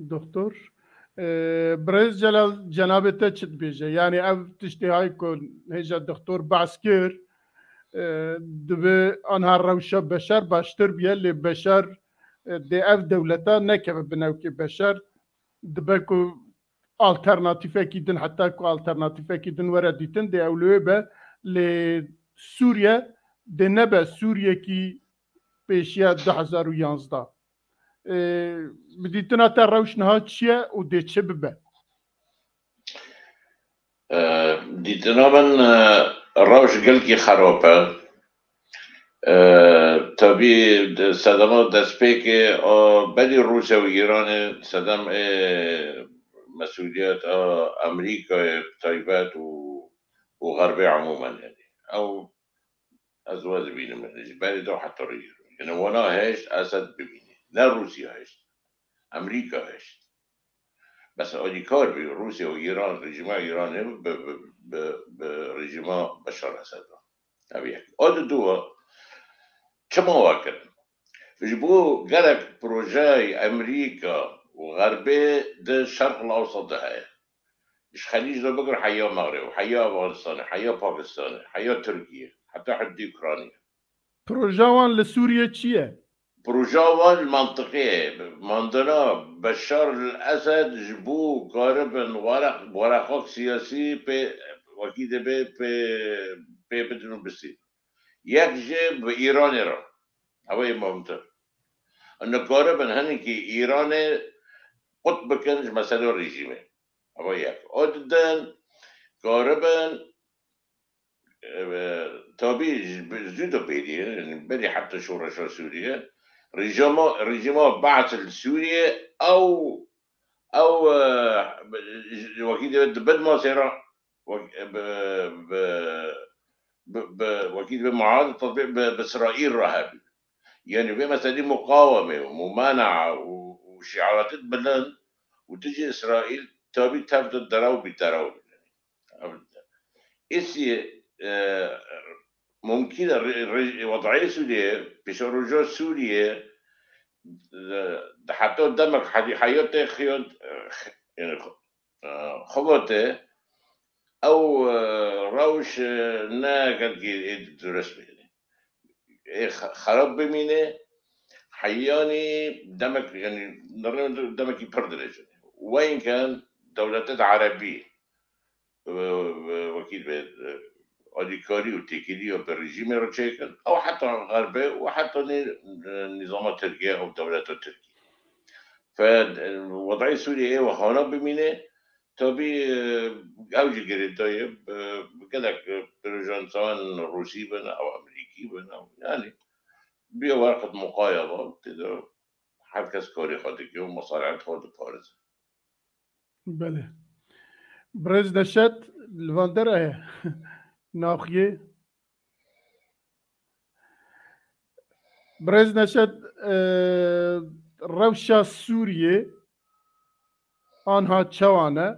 doktor. Ee, Birêz Celal, cenabê te çi dibêje? Yani ev tiştê hay ku hêja doktor behs kir, e, dibe anha rewşa Beşar baştir biye, lê Beşar, e, dê ev dewleta nekeve binevkê Beşar, dibe ku alternatîfekî din, heta ku alternatîfekî din were dîtin, dê ew li wê be, lê Sûriye dê nebe Sûriyekî pêşiya du hezar û yanzdeh. Ee, bi dîtina te rewş niha çi ye û dê çi bibe? Ee, dîtina min, e, rewş gelkî xerab e. Ee, tabî de-, sedema destpêkê a berî Rûsya û Îranê sedem ê mesûliyet a Amerîkayê bi taybet û, û Xerbê emûmen, yanî. Ew ez wê dibînim, ji berê de heta rê. Yanî wana hêşt Esed bimîne. Ne Rûsya hêşt. Amerîka hêşt. Bes alîkar bî Rûsya û Îran, rejîma Îranê bi, bi, bi, bi rejîma Beşar Esed re. Ev yek. A di dua, çima we kirin? Ji bo gelek projeyê Amerîka û Xerbê di Şerq el Ewsat de heye. Ji Xelîc de bigir heya Mexreb, heya Afganistanê, heya Pakistanê, heya Tirkiyê, heta hududê Ukraynê. Proja wan li Sûriyê çi ye? Proja wan li mantiqê ye. Mandina Beşar el Esed ji bo karibin weraq-, weraqok siyasî pê, wekî dibe pê, pê bidin û bisîn. Yek jê bi Îranê re. Ew ê muhimtir. Nikaribin hinekî Îranê qut bikin ji mesela rejîmê. Ew yek. O didin karibin, e, tabî ji, bi zû de bêrî, yanî berî heta şoreşa Sûriye, rejîma, rejîma Be'sê li Sûriye ew, ew, e, wekî de di bin masê re, wek-, bi, bi, bi, bi, wekî de muarid tatbîq bi, bi Îsraîl re hebû. Yanî vê meselê muqawemê û mumanaa û, û şiaretê bilind û dijî Îsraîl tabî tev de derew bî, derew bî. Îsî, e, mumkîn e re-, re-, wedayê Sûriyê, pêşeroja Sûriyê, e, di heta demek heyî-, heyatê xiyan, e, yanî, e, xebatê ew, e, rewş, e, ne gelkî ê durist bê. Ê xe-, xerab bimîne, heyanî demek, yanî, demekî pir dirêj e. Weyinken dewlete de erebî, e, e, wekî be, e, alîkarî û têkiliya bi rejîmê re çêkin, ew heta Xerbê û heta nê, e, nîzama Tirkiye û dewleta Tirkiye. Fe, e, wedayê Sûriyê ê wexana bimîne, tabî, e, ew jî girêdayî, e, gelek, e, projan sawan Rûsî bin, ew Amerîkî bin, ew, yanî, bîya werqet muqayaba, tê de her kes karê xwe dike û mesaliheta xwe diparêze. Belê. Birêz Neşet li van dera ye. Naxiyê. Birêz Neşet, e, rewşa Sûriyê anha çawa ne?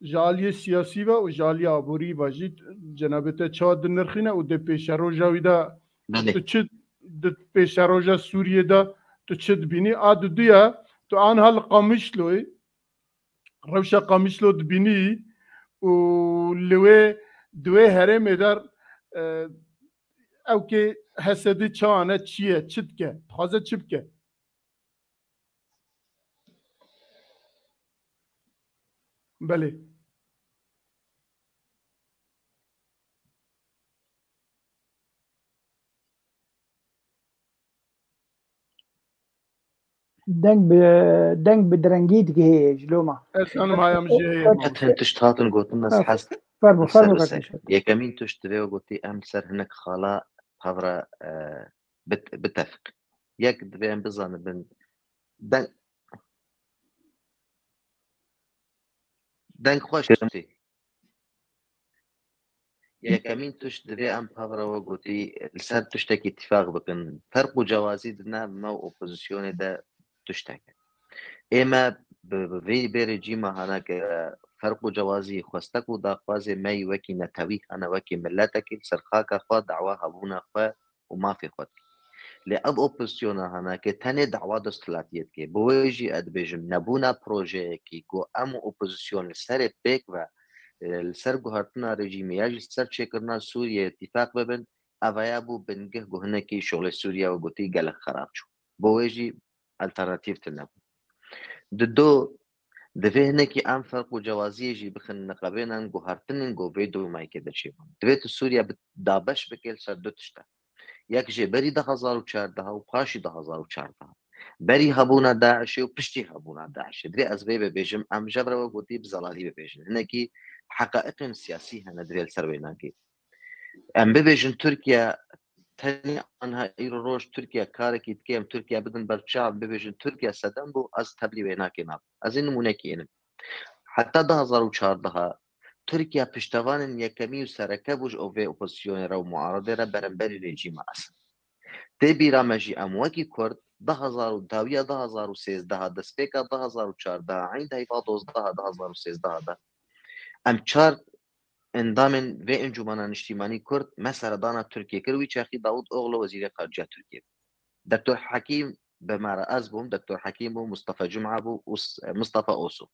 Ji aliyê siyasî ve û ji aliyê aborî ve jî cenabê te çawa dinirxîne û dê pêşeroja wî de Belê. Tu çi di pêşeroja Sûriyê de tu çi dibînî? A duduya tu anha li Qamişloyê, rewşa Qamişlo dibînî û li wê, di wê herêmê de, e, ew kê H S D çawa ne, çi ye, çi dike, dixwaze çi bike? Belê. Deng bi, deng bi direngî digihê ji loma. Ez zanim haya min jê heye. Qet hin tişt hatin gotin, ez Ha, hez fermo, fermo, fermo, ser li ser. Kardeşim. Yekemîn tişt divê we gotî, em ser hinek xala pevra, e, bit-, bitefiq. Yek divê em bizanibin. Deng, deng xweş gotî. Yekemîn tişt divê em pevra we gotî, li ser tiştekî îtîfaq bikin. Ferq û cewazî di nav me û opozisyonê de tiştek e. Ê me bi, bi vê bê rejîma hanake ferq û cewazî xwestek û daxwazê me yî wekî netewî hene, wekî miletekî li ser xaka xwe dawa hebûna xwe û mafê xwe dike. Lê ev opozisyona hanake tenê dawa desthilatiyê dike. Bi wê jî ez dibêjim, nebûna projeyekî ku em û opozisyon li serê pêk ve, e, li ser guhertina rejîmê ya jî li ser çêkirina Sûriyeyê îtîfaq bibin, ev ya bû bingeh ku hinekî şolê Sûriye we gotî gelek xerab çû. Bo wê jî alternatîf tune bû. Di do, divê hinekî em ferq û cewaziyê jî bixin niqebênan guhertinên ku vê domayekê de çêbûn. Divê tu Sûriye bi, dabeş bike li ser du tişt e. Yek jê berî du hezar û çardeh û paşî du hezar û çardeh. Berî hebûna DAIŞê û piştî hebûna DAIŞê. Divê ez vê bibêjim, em ji ber we gotî bi zelalî bibêjin. Hinekî heqaîqên siyasî hene divê li ser wê nagê. Em bibêjin Tirkiye tenê anha îro roj Tirkiye karekî dike, em Tirkiye bidin ber çav, em bibêjin Tirkiye sedem bû, ez tevlî wê nakê nabim. Ez ê nimûnekî ênim. Heta du hezar û çardeh Tirkiye piştevanên yekemî û sereke bû ji vê opozisyonê re û muaredê re beramberî rejîma Esed. Tê bîra me jî em wekî Kurd du hezar û dawiya du hezar û sêzdeh destpêka du hezar û çardeh eyn heyva dozdeh du hezar û sêzdeh de em çar endamên vê Encûmena Niştîmanî Kurd me seredana Tirkiyê kir, wî çaxî Davut Oglu wezîrê xarice Tirkiyê bû. Doktor Hekîm bi me re ez bûm, Doktor Hekîm bû, Mustafa Cuma bû û s-, Mustafa Osu.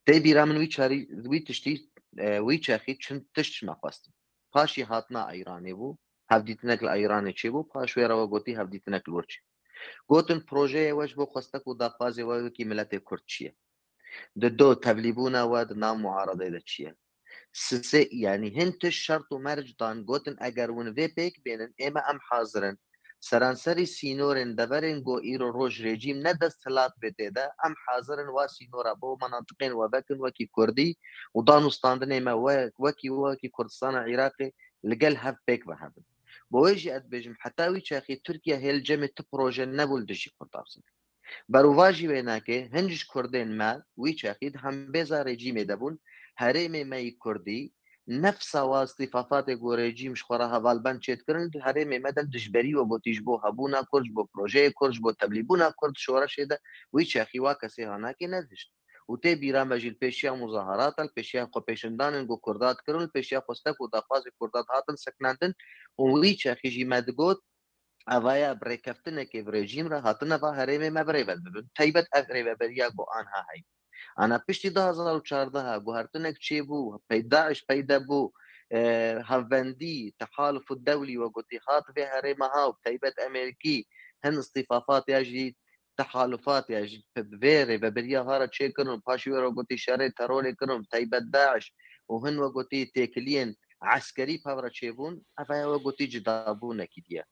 Tê bîra min wî çarî, wî tiştî, e, wî çaxî çend tişt me xwestin. Paşî hatina Îranê bû, hevdîtinek li Îranê çêbû, paş wê re we gotî hevdîtinek li wir çê. Gotin projeyê we ji bo xwestek û daxwazê we wekî miletê Kurd çi ye? Di do tevlîbûna we di nav muaredê de çi ye? Sisê, yanî hin tişt şert û merc dan, gotin eger hûn vê pêk bênin, ê me em hazir in. Seranserî sînorên deverên ku îro roj rejîm ne desthilat bê tê de, em hazir in wa sînora bo menatiqên we vekin wekî Kurdî û danûstandinê me we, wekî, wekî Kurdistana Iraqê li gel hev pêk ve hebin. Bo wê jî ez dibêjim, heta wî çaxî Tirkiye hê li cemê tu proje nebû li dijî Kurdan. Berovajî wê nake, hin ji Kurdên me wî çaxî di hembêza rejîmê de bûn, herêmê me yî Kurdî, nefsa wa îstîfafatê ku rejîm ji xwe re hevalbend çêdikirin, di herêmê me de dijberî we gotî ji bo hebûna Kurd, ji bo projeyê Kurd, ji bo tevlîbûna Kurd şoreşê de, wî çaxî wa kesê hanakê nedihişt. Û tê bîra me jî li pêşiya muzaherata, li pêşiya xwepêşandanên ku Kurda dikirin, li pêşiya xwestek û daxwazê Kurda dihatin sekinandin û wî çaxî jî me digot, evaya bi rêkeftinekê bi rejîm re hatine va herêmê me bi rêve bibin. Teybet ev rêveberiya ku anha heye. Ana piştî du hezar û çardeh guhertinek çêbû, pey DAIŞ peyde bû, e, hevbendî, tehaluf û dewlî we gotî hat vê herêma ha û teybet Amerîkî hin îstîfafat ya jî tehalufat ya ji vê rêveberiya ha re çêkirin û paşî wê re gotî şerê terorê kirin, teybet DAIŞ û hin we gotî têkiliyên eskerî pev re çêbûn, ev heye we gotî cudabûnekî diye.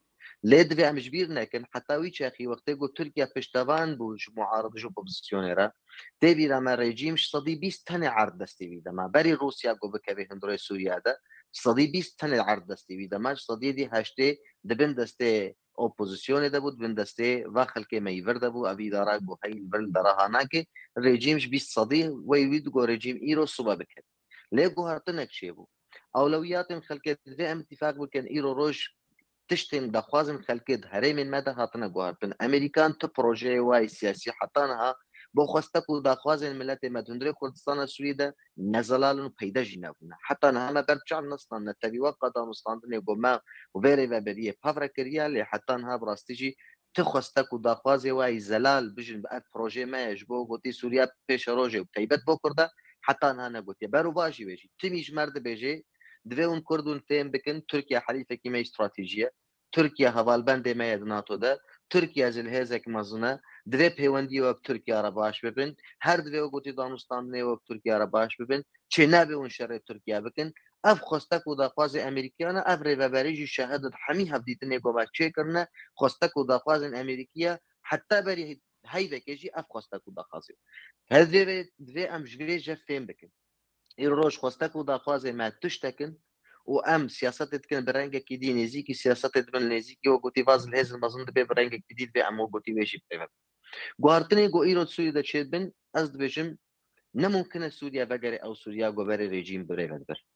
Lê divê em ji bîr nekin, heta wî çaxî wextê ku Tirkiye piştevan bû ji muarid, ji opozisyonê re, tê bîra me rejîm ji sedî bîst tenê erd destê wî de me. Berî Rûsya ku bikeve hundirê Sûriye de, ji sedî bîst tenê erd destê wî de me, ji sedî heştê di bin destê opozisyonê de bû, di bin destê va xelkê me yî vir de bû, ev îdara ku heyî li vir li dera ha nake, rejîm ji bîst sedî wey wî digo rejîm îro sibe bike. Lê guhertinek çêbû. Ewlewiyatên xelkê divê em îtîfaq bikin, îro roj tiştên daxwazên xelkê di herêmên me de hatine guhertin. Amerîkan tu projeyê wayî siyasî heta niha bo xwestek û daxwazên miletê me di hundirê Kurdistana Sûriyê de ne zelal in û peyde jî nebûne. Heta niha me ber çav nestandine, tevî wek qedanûstandinê ku me û vê rêveberiyê pev re kiriye, lê heta niha bi rastî jî ti xwestek û daxwazê we yî zelal bijin bi ev projê me ye, ji bo gotî Sûriye pêşerojê û taybet bo Kurda, heta niha negotiye. Berovajî wê jî, timî ji me re dibêje, Divê hûn Kurd hûn fêm bikin, Tirkiye helîfekî me yê stratejî ye. Tirkiye hevalbendê me ye di NATO de. Tirkiye ji li hêzek mezin e. Divê pêwendiyê wek Tirkiye re baş bibin. Her divê wek gotî danûstandinê wek Tirkiye re baş bibin. Çê nabe hûn şerê Tirkiye bikin. Ev xwestek û daxwazê Amerîkiyan e, ev rêveberî jî şahid in hemî hevdîtinê ku me çêkirine, xwestek û daxwazên Amerîkiye heta berî heyvekê jî ev xwestek û daxwazê. Her divê, divê em ji vê jê fêm bikin. Îro roj xwestek û daxwazê me tiştek in û em siyasetê dikin bi rengekî dî, nêzîkî siyasetê dibin, nêzîkî wek gotî vaz li hêzin mezin dibê bi rengekî dî, divê em wek gotî wê jî bi rê ve. Guhartinê ku îro di Sûriyê de çêdibin, ez dibêjim, ne mumkin e Sûriye vegere ew Sûriya ku berê rejîm bi rê ve dibir.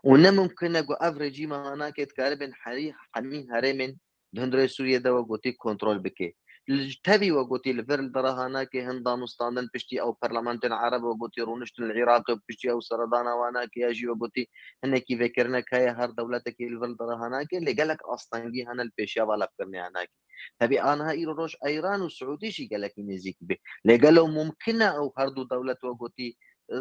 Û ne mumkin e ku ev rejîma hanakê dikaribin herî hemî herêmên di hundirê Sûriyê de wek gotî kontrol bike. Li tevî wek gotî li vir li dera hanakê hin danûstandin piştî ew parlamentên Ereb wek gotî rûniştin li Iraqê û piştî ew seredana wanakê ya jî wek gotî hinekî vêkirinek heye her dewletekî li vir li dera hanakê, lê gelek astengî hene li pêşiya va levkirinê hanakê. Tevî aniha îro roj Eyran û Siûdî jî gelekî nêzîk dibe. Lê gelo mumkin e ew her du dewlet wek gotî, e,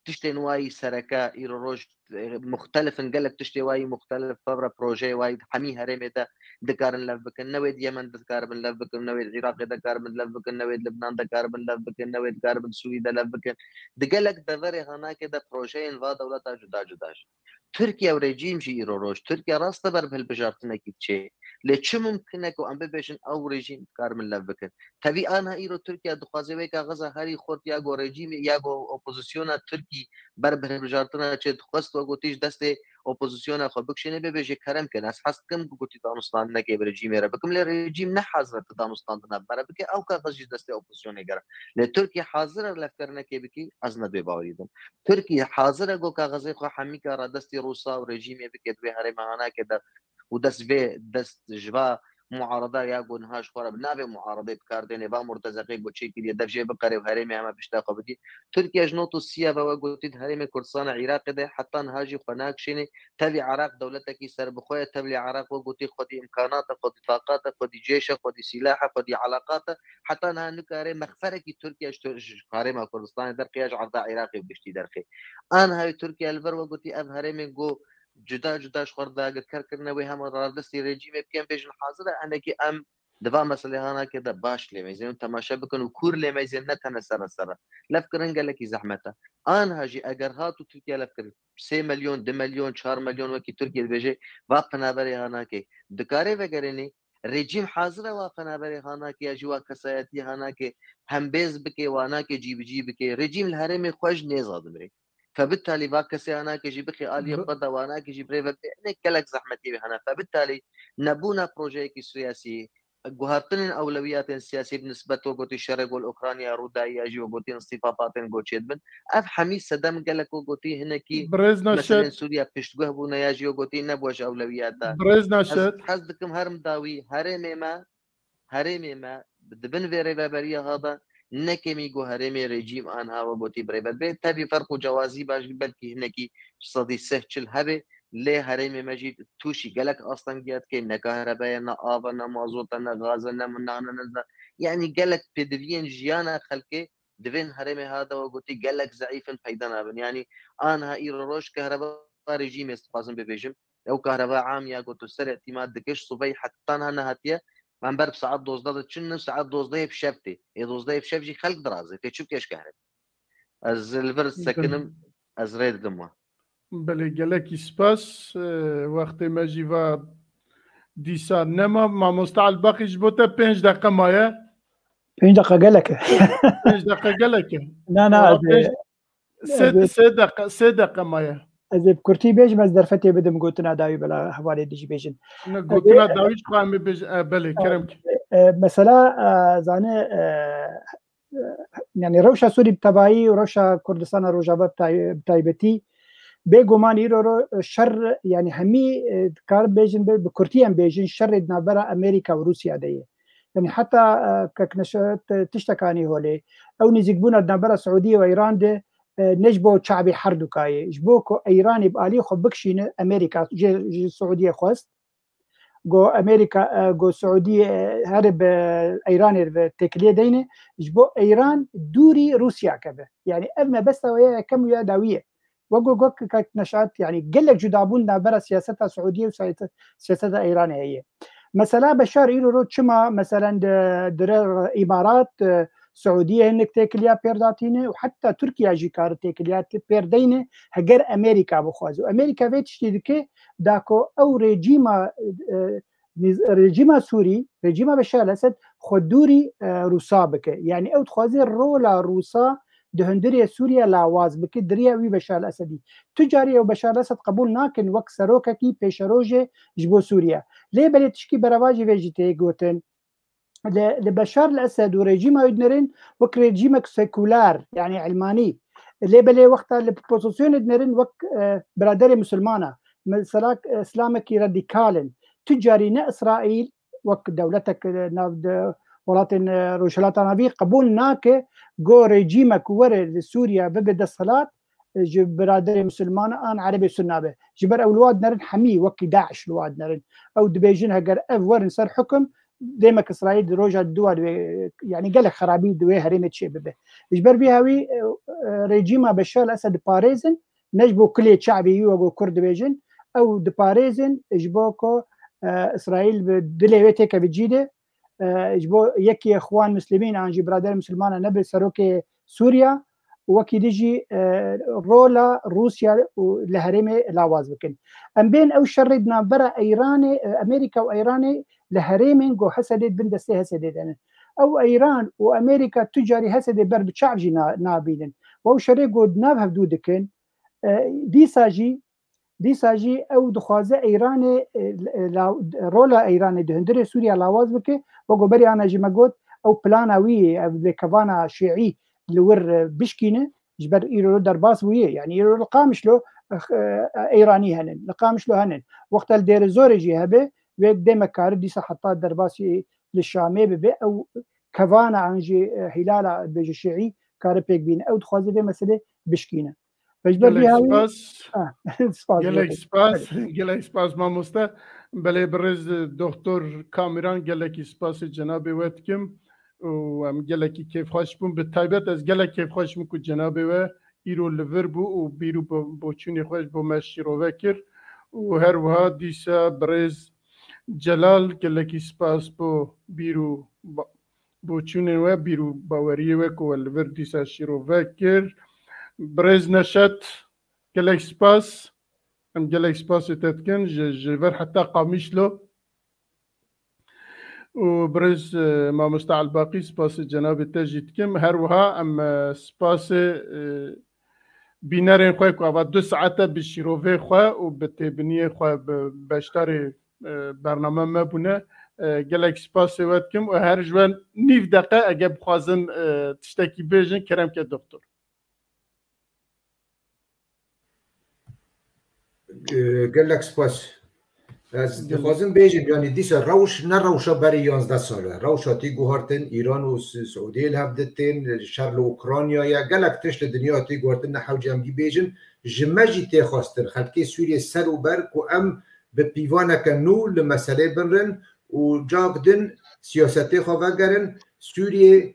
tiştên wayî sereke îro roj, e, muxtelif in, gelek tiştê wayî muxtelif, fevre projeyê wayî di hemî herêmê de dikarin lev bikin. Ne wê di Yemen de dikaribin lev bikin, ne wê di Iraqê de dikaribin lev bikin, ne wê di Libnan de dikaribin lev bikin, ne wê dikaribin Sûrî de lev bikin. Di gelek deverê hanakê de projeyên va dewleta cuda cuda jî. Tirkiye û rejîm jî îro roj. Tirkiye rast e ber bi hilbijartinekî diçe. Lê çi mumkin e ku em bibêjin ew rejîm dikaribin lev bikin? Tevî aniha îro Tirkiye dixwaze wê kaxiza herî xurt ya ku rejîmê ya ku opozisyona Tirkî ber bi hilbijartina çê dixwest wek gotî ji destê opozisyona xwe bikişêne, bibêje kerem kin. Ez hez dikim ku gotî danûstandinekê bi rejîmê re bikim, lê rejîm ne hazir e tu danûstandina bi me re bike, ew kaxiz jî destê opozisyonê gere. Lê Tirkiye hazir e levkirinekê bikî, ez ne divê bawerî dim. Tirkiye hazir e ku kaxizê xwe hemîka re destî Rûsa û rejîmê bike di vê herêma hanakê de û dest vê, dest ji va muarada ya ku niha ji xwe re bi navê muaradê bi kar têne, va murtezeqê ku çêkiriye, dev jê biqere û herêmê heme pişta xwe bidî. Tirkiye ji not û sî ya ve wek gotî di herêmê Kurdistanê Iraqê de heta niha jî xwe nakişêne. Tevî Iraq dewletekî serbixwe ye, tevlî Iraq wek gotî xwedî îmkanat e, xwedî taqat e, xwedî cêş e, xwedî sîlah e, xwedî eleqat e. Heta niha nikare mexferekî Tirkiye ji Tur-, ji herêma Kurdistanê derxê ya ji erda Iraqê û giştî derxê. Aniha wê Tirkiye li vir wek gotî ev herêmên ku cuda cuda ji xwe re dagirker kirine, wê hema rardestî rejîmê bikin, bêjin hazir e, hinekî em di va meselê hanakê de baş lêmeyzên û temaşe bikin û kûr lêmeyzên, ne tene sere sere. Levkirin gelekî zehmet e. Aniha jî eger hat û Tirkiye levkir sê milyon, du milyon, çar milyon wekî Tirkiye dibêje, va penaberê hanakê dikare vegerênê, rejîm hazir e wa penaberê hanakê ya jî wa kesayetî hanakê hembêz bike, wa nake cîbicî bike. Rejîm li herêmê xwe ji nêza dimire. Febitalî va kesê hanakê jî bixê aliyê xwe de, wa nake jî birê ve bide. Hinek gelek zehmetî wê hene. Febitalî nebûna projeyekî siyasî, guhartinên ewlewiyatên siyasî bi nisbet wek gotî şerê gol Ukrayna, Rûdayî ya jî wek gotî îstîfafatên goçê dibin. Ev hemî sedem gelek wek gotî hinekî Birêz meselên Neşet. Sûriye piştguh bûne ya jî wek gotî nebû ji ewlewiyata. Birêz Ez Neşet. hez dikim her midawî herêmê me, herêmê me di bin vê rêveberiya ha de ne kêmî ku herêmê rejîm aniha wek gotî birêve bê. Tevî ferq û cewazî baş belkî hinekî sedî sih çil hebe. Lê herêmê me jî tûşî gelek astengiya dike, ne kahrebe ye, ne av e, ne mazot e, ne gaz e, ne nan e, ne ze-, yanî gelek pêdiviyên jiyana xelkê di vên herêmê ha de wek gotî gelek zeîf in, peyda nabin. Yanî aniha îro roj kahreba rejîmê, ez dixwazim bibêjim, ew kahreba am ya ku tu ser îtîmad dikir, ji sibehî heta niha nehatiye, em ber bi saet dozdeh diçin, saet dozdehê bi şev tê. Ê dozdehê bi şev jî xelk diraze, tê çi bike ji kahrebe? Ez li vir sekinim, ez rê didim we. Belê, gelekî spas. E, wextê me jî va dîsa nema. Mamoste Elbaqî, ji bo te pênc deqe maye. Pênc deqe gelek e. Pênc deqe gelek e. Na, na, Valla ez ê, pênc, sê, ez ê, sê deqe, sê deqe maye. Ez ê bi kurtî bêjim, ez derfetê bidim gotina dawî, bila hevalê dijî bêjin. Ne, Ez ê, gotina dawî ji xwe em ê bêjin. E, belê, kerem ki. E, mesela, e, zane, e, e, yani rewşa Sûrî bi tevayî û rewşa Kurdistana Rojava bi tay-, bi taybetî, bêguman îro ro, e, şer, yani hemî, e, dikar bêjin, bi, bi kurtî em bêjin, şerê di navbera Amerîka û Rûsya de ye. Yani heta, e, kek Neşet, e, tiştekanî holê, ew nêzîkbûna di navbera Siûdiyê û Îran de, e, ne ji bo çavê herdûka ye. Ji bo ku Îranê bi alî xwe bikişîne, Amerîka jê, ji Siûdiyê xwest. Go Amerîka, e, go Siûdiyê, e, here bi Îranê ve têkiliyê deyne, ji bo Îran dûrî Rûsya keve. Yani ev mebesta we ya yekem û ya dawî ye. Wek ku got kek Neşat, yanî gelek cudabûn navbera siyaseta Siûdiyê û siyaseta, siyaseta Îranê heye. Mesela Beşar îro ro çima, meselen, di, dire Îmarat, e, Siûdiyê hinek têkiliya pêr datîne û heta Tirkiye jî kare têkiliya te-, pêr deyne, heger Amerîka bixwaze. Û Amerîka vê tiştî dike, da ku ew rejîma, e, niz-, rejîma Sûrî, rejîma Beşar el-Esed xwe dûrî, e, Rûsa bike. Yanî ew dixwaze rola Rûsa di hundirê Sûriye lawaz bike, di riya wî Beşar el-Esedî. Tu carî ew Beşar el-Esed qebûl nakin wek serokekî pêşerojê ji bo Sûriye. Lê belê tişkî berevajî vê jî tê gotin. Li, li Beşar el-Esed û rejîma wî dinerin wek rejîmek sekular, yanî ilmanî. Lê belê wexta li pozîsyonê dinerin wek, e, biraderê misilmana. Mesela, e, îslamekî radîkal in. Tu carî ne Îsraîl, wek dewletek, e, nav de welatên, e, Rojhilata Navî qebûl nake, go rejîmek were li Sûriye bibe desthilat, e, ji biraderê misilman an Erebê Sunna be. Ji ber ew li wa dinerin hemî wekî DAIŞ li wa dinerin. Ew dibêjin heger ev werin ser hukum, dêmek Îsraîl di roja dû wa divê, yanî gelek xerabî di wê herêmê çê bibe. Ji ber vî hawî, e, e, rejîma Beşar el-Esed diparêzin, ne ji bo kulê çavê wî wek ku Kurd dibêjin, ew diparêzin ji bo ku, e, Îsraîl bi dilê wê têkeve cî de, e, ji bo yekî Îxwan Muslimîn an jî birader Misilmana nebe serokê Sûriya û wekî dî jî, e, rola Rûsya û li herêmê lawaz bikin. Em bên ew şerê di navbera Îranê, e, Amerîka û Îranê li herêmên ku Hesedê di bin destê Hesedê de ne. Ew Îran û Amerîka tu carî Hesedê ber bi çav jî na-, nabînin. Û ew şerê ku di nav hevdû dikin, e, dîsa jî Dîsa jî ew dixwaze Îranê, e, la-, rola Îranê di hundirê Sûriya lawaz bike. Wek ku berî ana jî me got, ew plana wî ye, ev vê kevana şîî li wir, e, bişkîne, ji ber îro derbas bûye. Yanî îro li Qamişlo, e, e, Îranî henin, li Qamişlo henin. Wexta li Dêrê Zorê jî hebe, wê dêmek kare dîsa heta derbasî li Şamê bibe, ew kevana an jî, e, hîlala bêje şîî kare pêk bîne. Ew dixwaze vê meselê bişkîne. Ji ber vî Gelek hawî spas. Ha, spas, Gelek gelek. spas. Gelek spas mamoste. Belê birêz Doktor Kamiran, gelekî spasê cenabê we dikim. Û em gelekî kêfxweş bûn. Bi taybet ez gelek kêfxweş bûm ku cenabê we îro li vir bû û bîr û bo-, boçûnê xwe ji bo me şîrove kir. Û her wiha dîsa birêz Celal, gelekî spas bo bîr û ba-, boçûnên we, bîr û baweriyê we ku we li vir dîsa şîrove kir. Birêz Neşet, gelek spas. Em gelek spasê te dikin ji, ji vir heta Qamişlo. Û birêz, e, mamoste Elbaqî, spasê cenabê te jî dikim. Her wiha em, e, spasê, e, bînerên xwe ku ava du saete bi şîrovê xwe û bi têbiniyê xwe bi beşdarê, e, bername me bûne. E, gelek spasê we dikim û her ji we nîv deqe ege bixwazin, e, tiştekî bêjin, kerem ke doktor. E, gelek spas. Ez Gelek. dixwazim bêjim, yanî dîsa rewş ne rewşa berî yanzdeh sal e. Rewşa tî guhartin, Îran û Si-, Siûdiyê li hev ditên, şer li Ukraynayê, gelek tişt li dinya tî guhartin, ne hewce em gî bêjin. Ji me jî tê xwestin, xelkê Sûriyê ser û ber ku em bi pîvaneke nû li meselê binrin û cak din siyasetê xwe vegerin. Sûriyê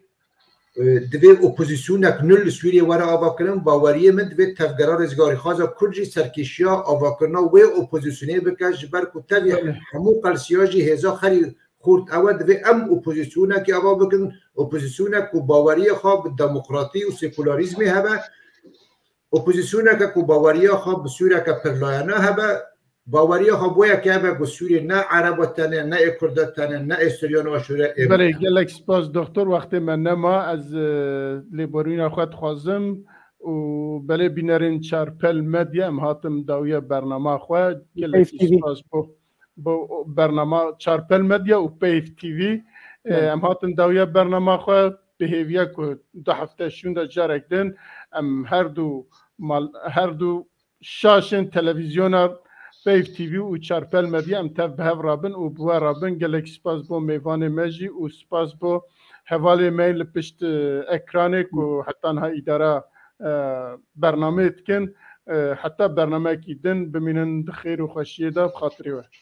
e, divê opozîsyonek nû li Sûriyê were avakirin, baweriyê min divê tevgera rizgarîxwaza Kurd jî serkêşiya avakirina wê opozîsyonê bike, ji ber ku tevî Belê. hemû qelsiya jî hêza xerî xurt ew e, divê em opozîsyonekî ava bikin, opozîsyonek ku baweriyê xwe bi demokratî û sekularîzmê hebe, opozîsyoneke ku baweriya xwe bi Sûriyeke pirlayene hebe, baweriya xwe bo yekê hebe ku Sûriyê ne Ereba tenê, ne ê Kurda tenê, ne ê Suryan û Aşûrê ê Belê, gelek spas doktor, wextê me nema, ez, e, lêborîna xwe dixwazim û belê bînerên Çarpel Medya em hatin dawiya bernama xwe. Gelekî Peyv T V. spas bo, bo bernama Çarpel Medya û Peyv T V. E, Belê. Em hatin dawiya bernama xwe bi hêviya ku du hefte şûnde carek din em her du mal, her du şaşên televîzyona Peyv T V û Çarpel Medya em tev bi hev rabin û bi we rabin. Gelek spas bo mêvanê me jî û spas bo hevalê me li pişt, e, ekranê ku heta niha îdara, e, bernameyê dikin. E, heta bernameyekî din bimînin di xêr û xweşiyê de bi xatirê we.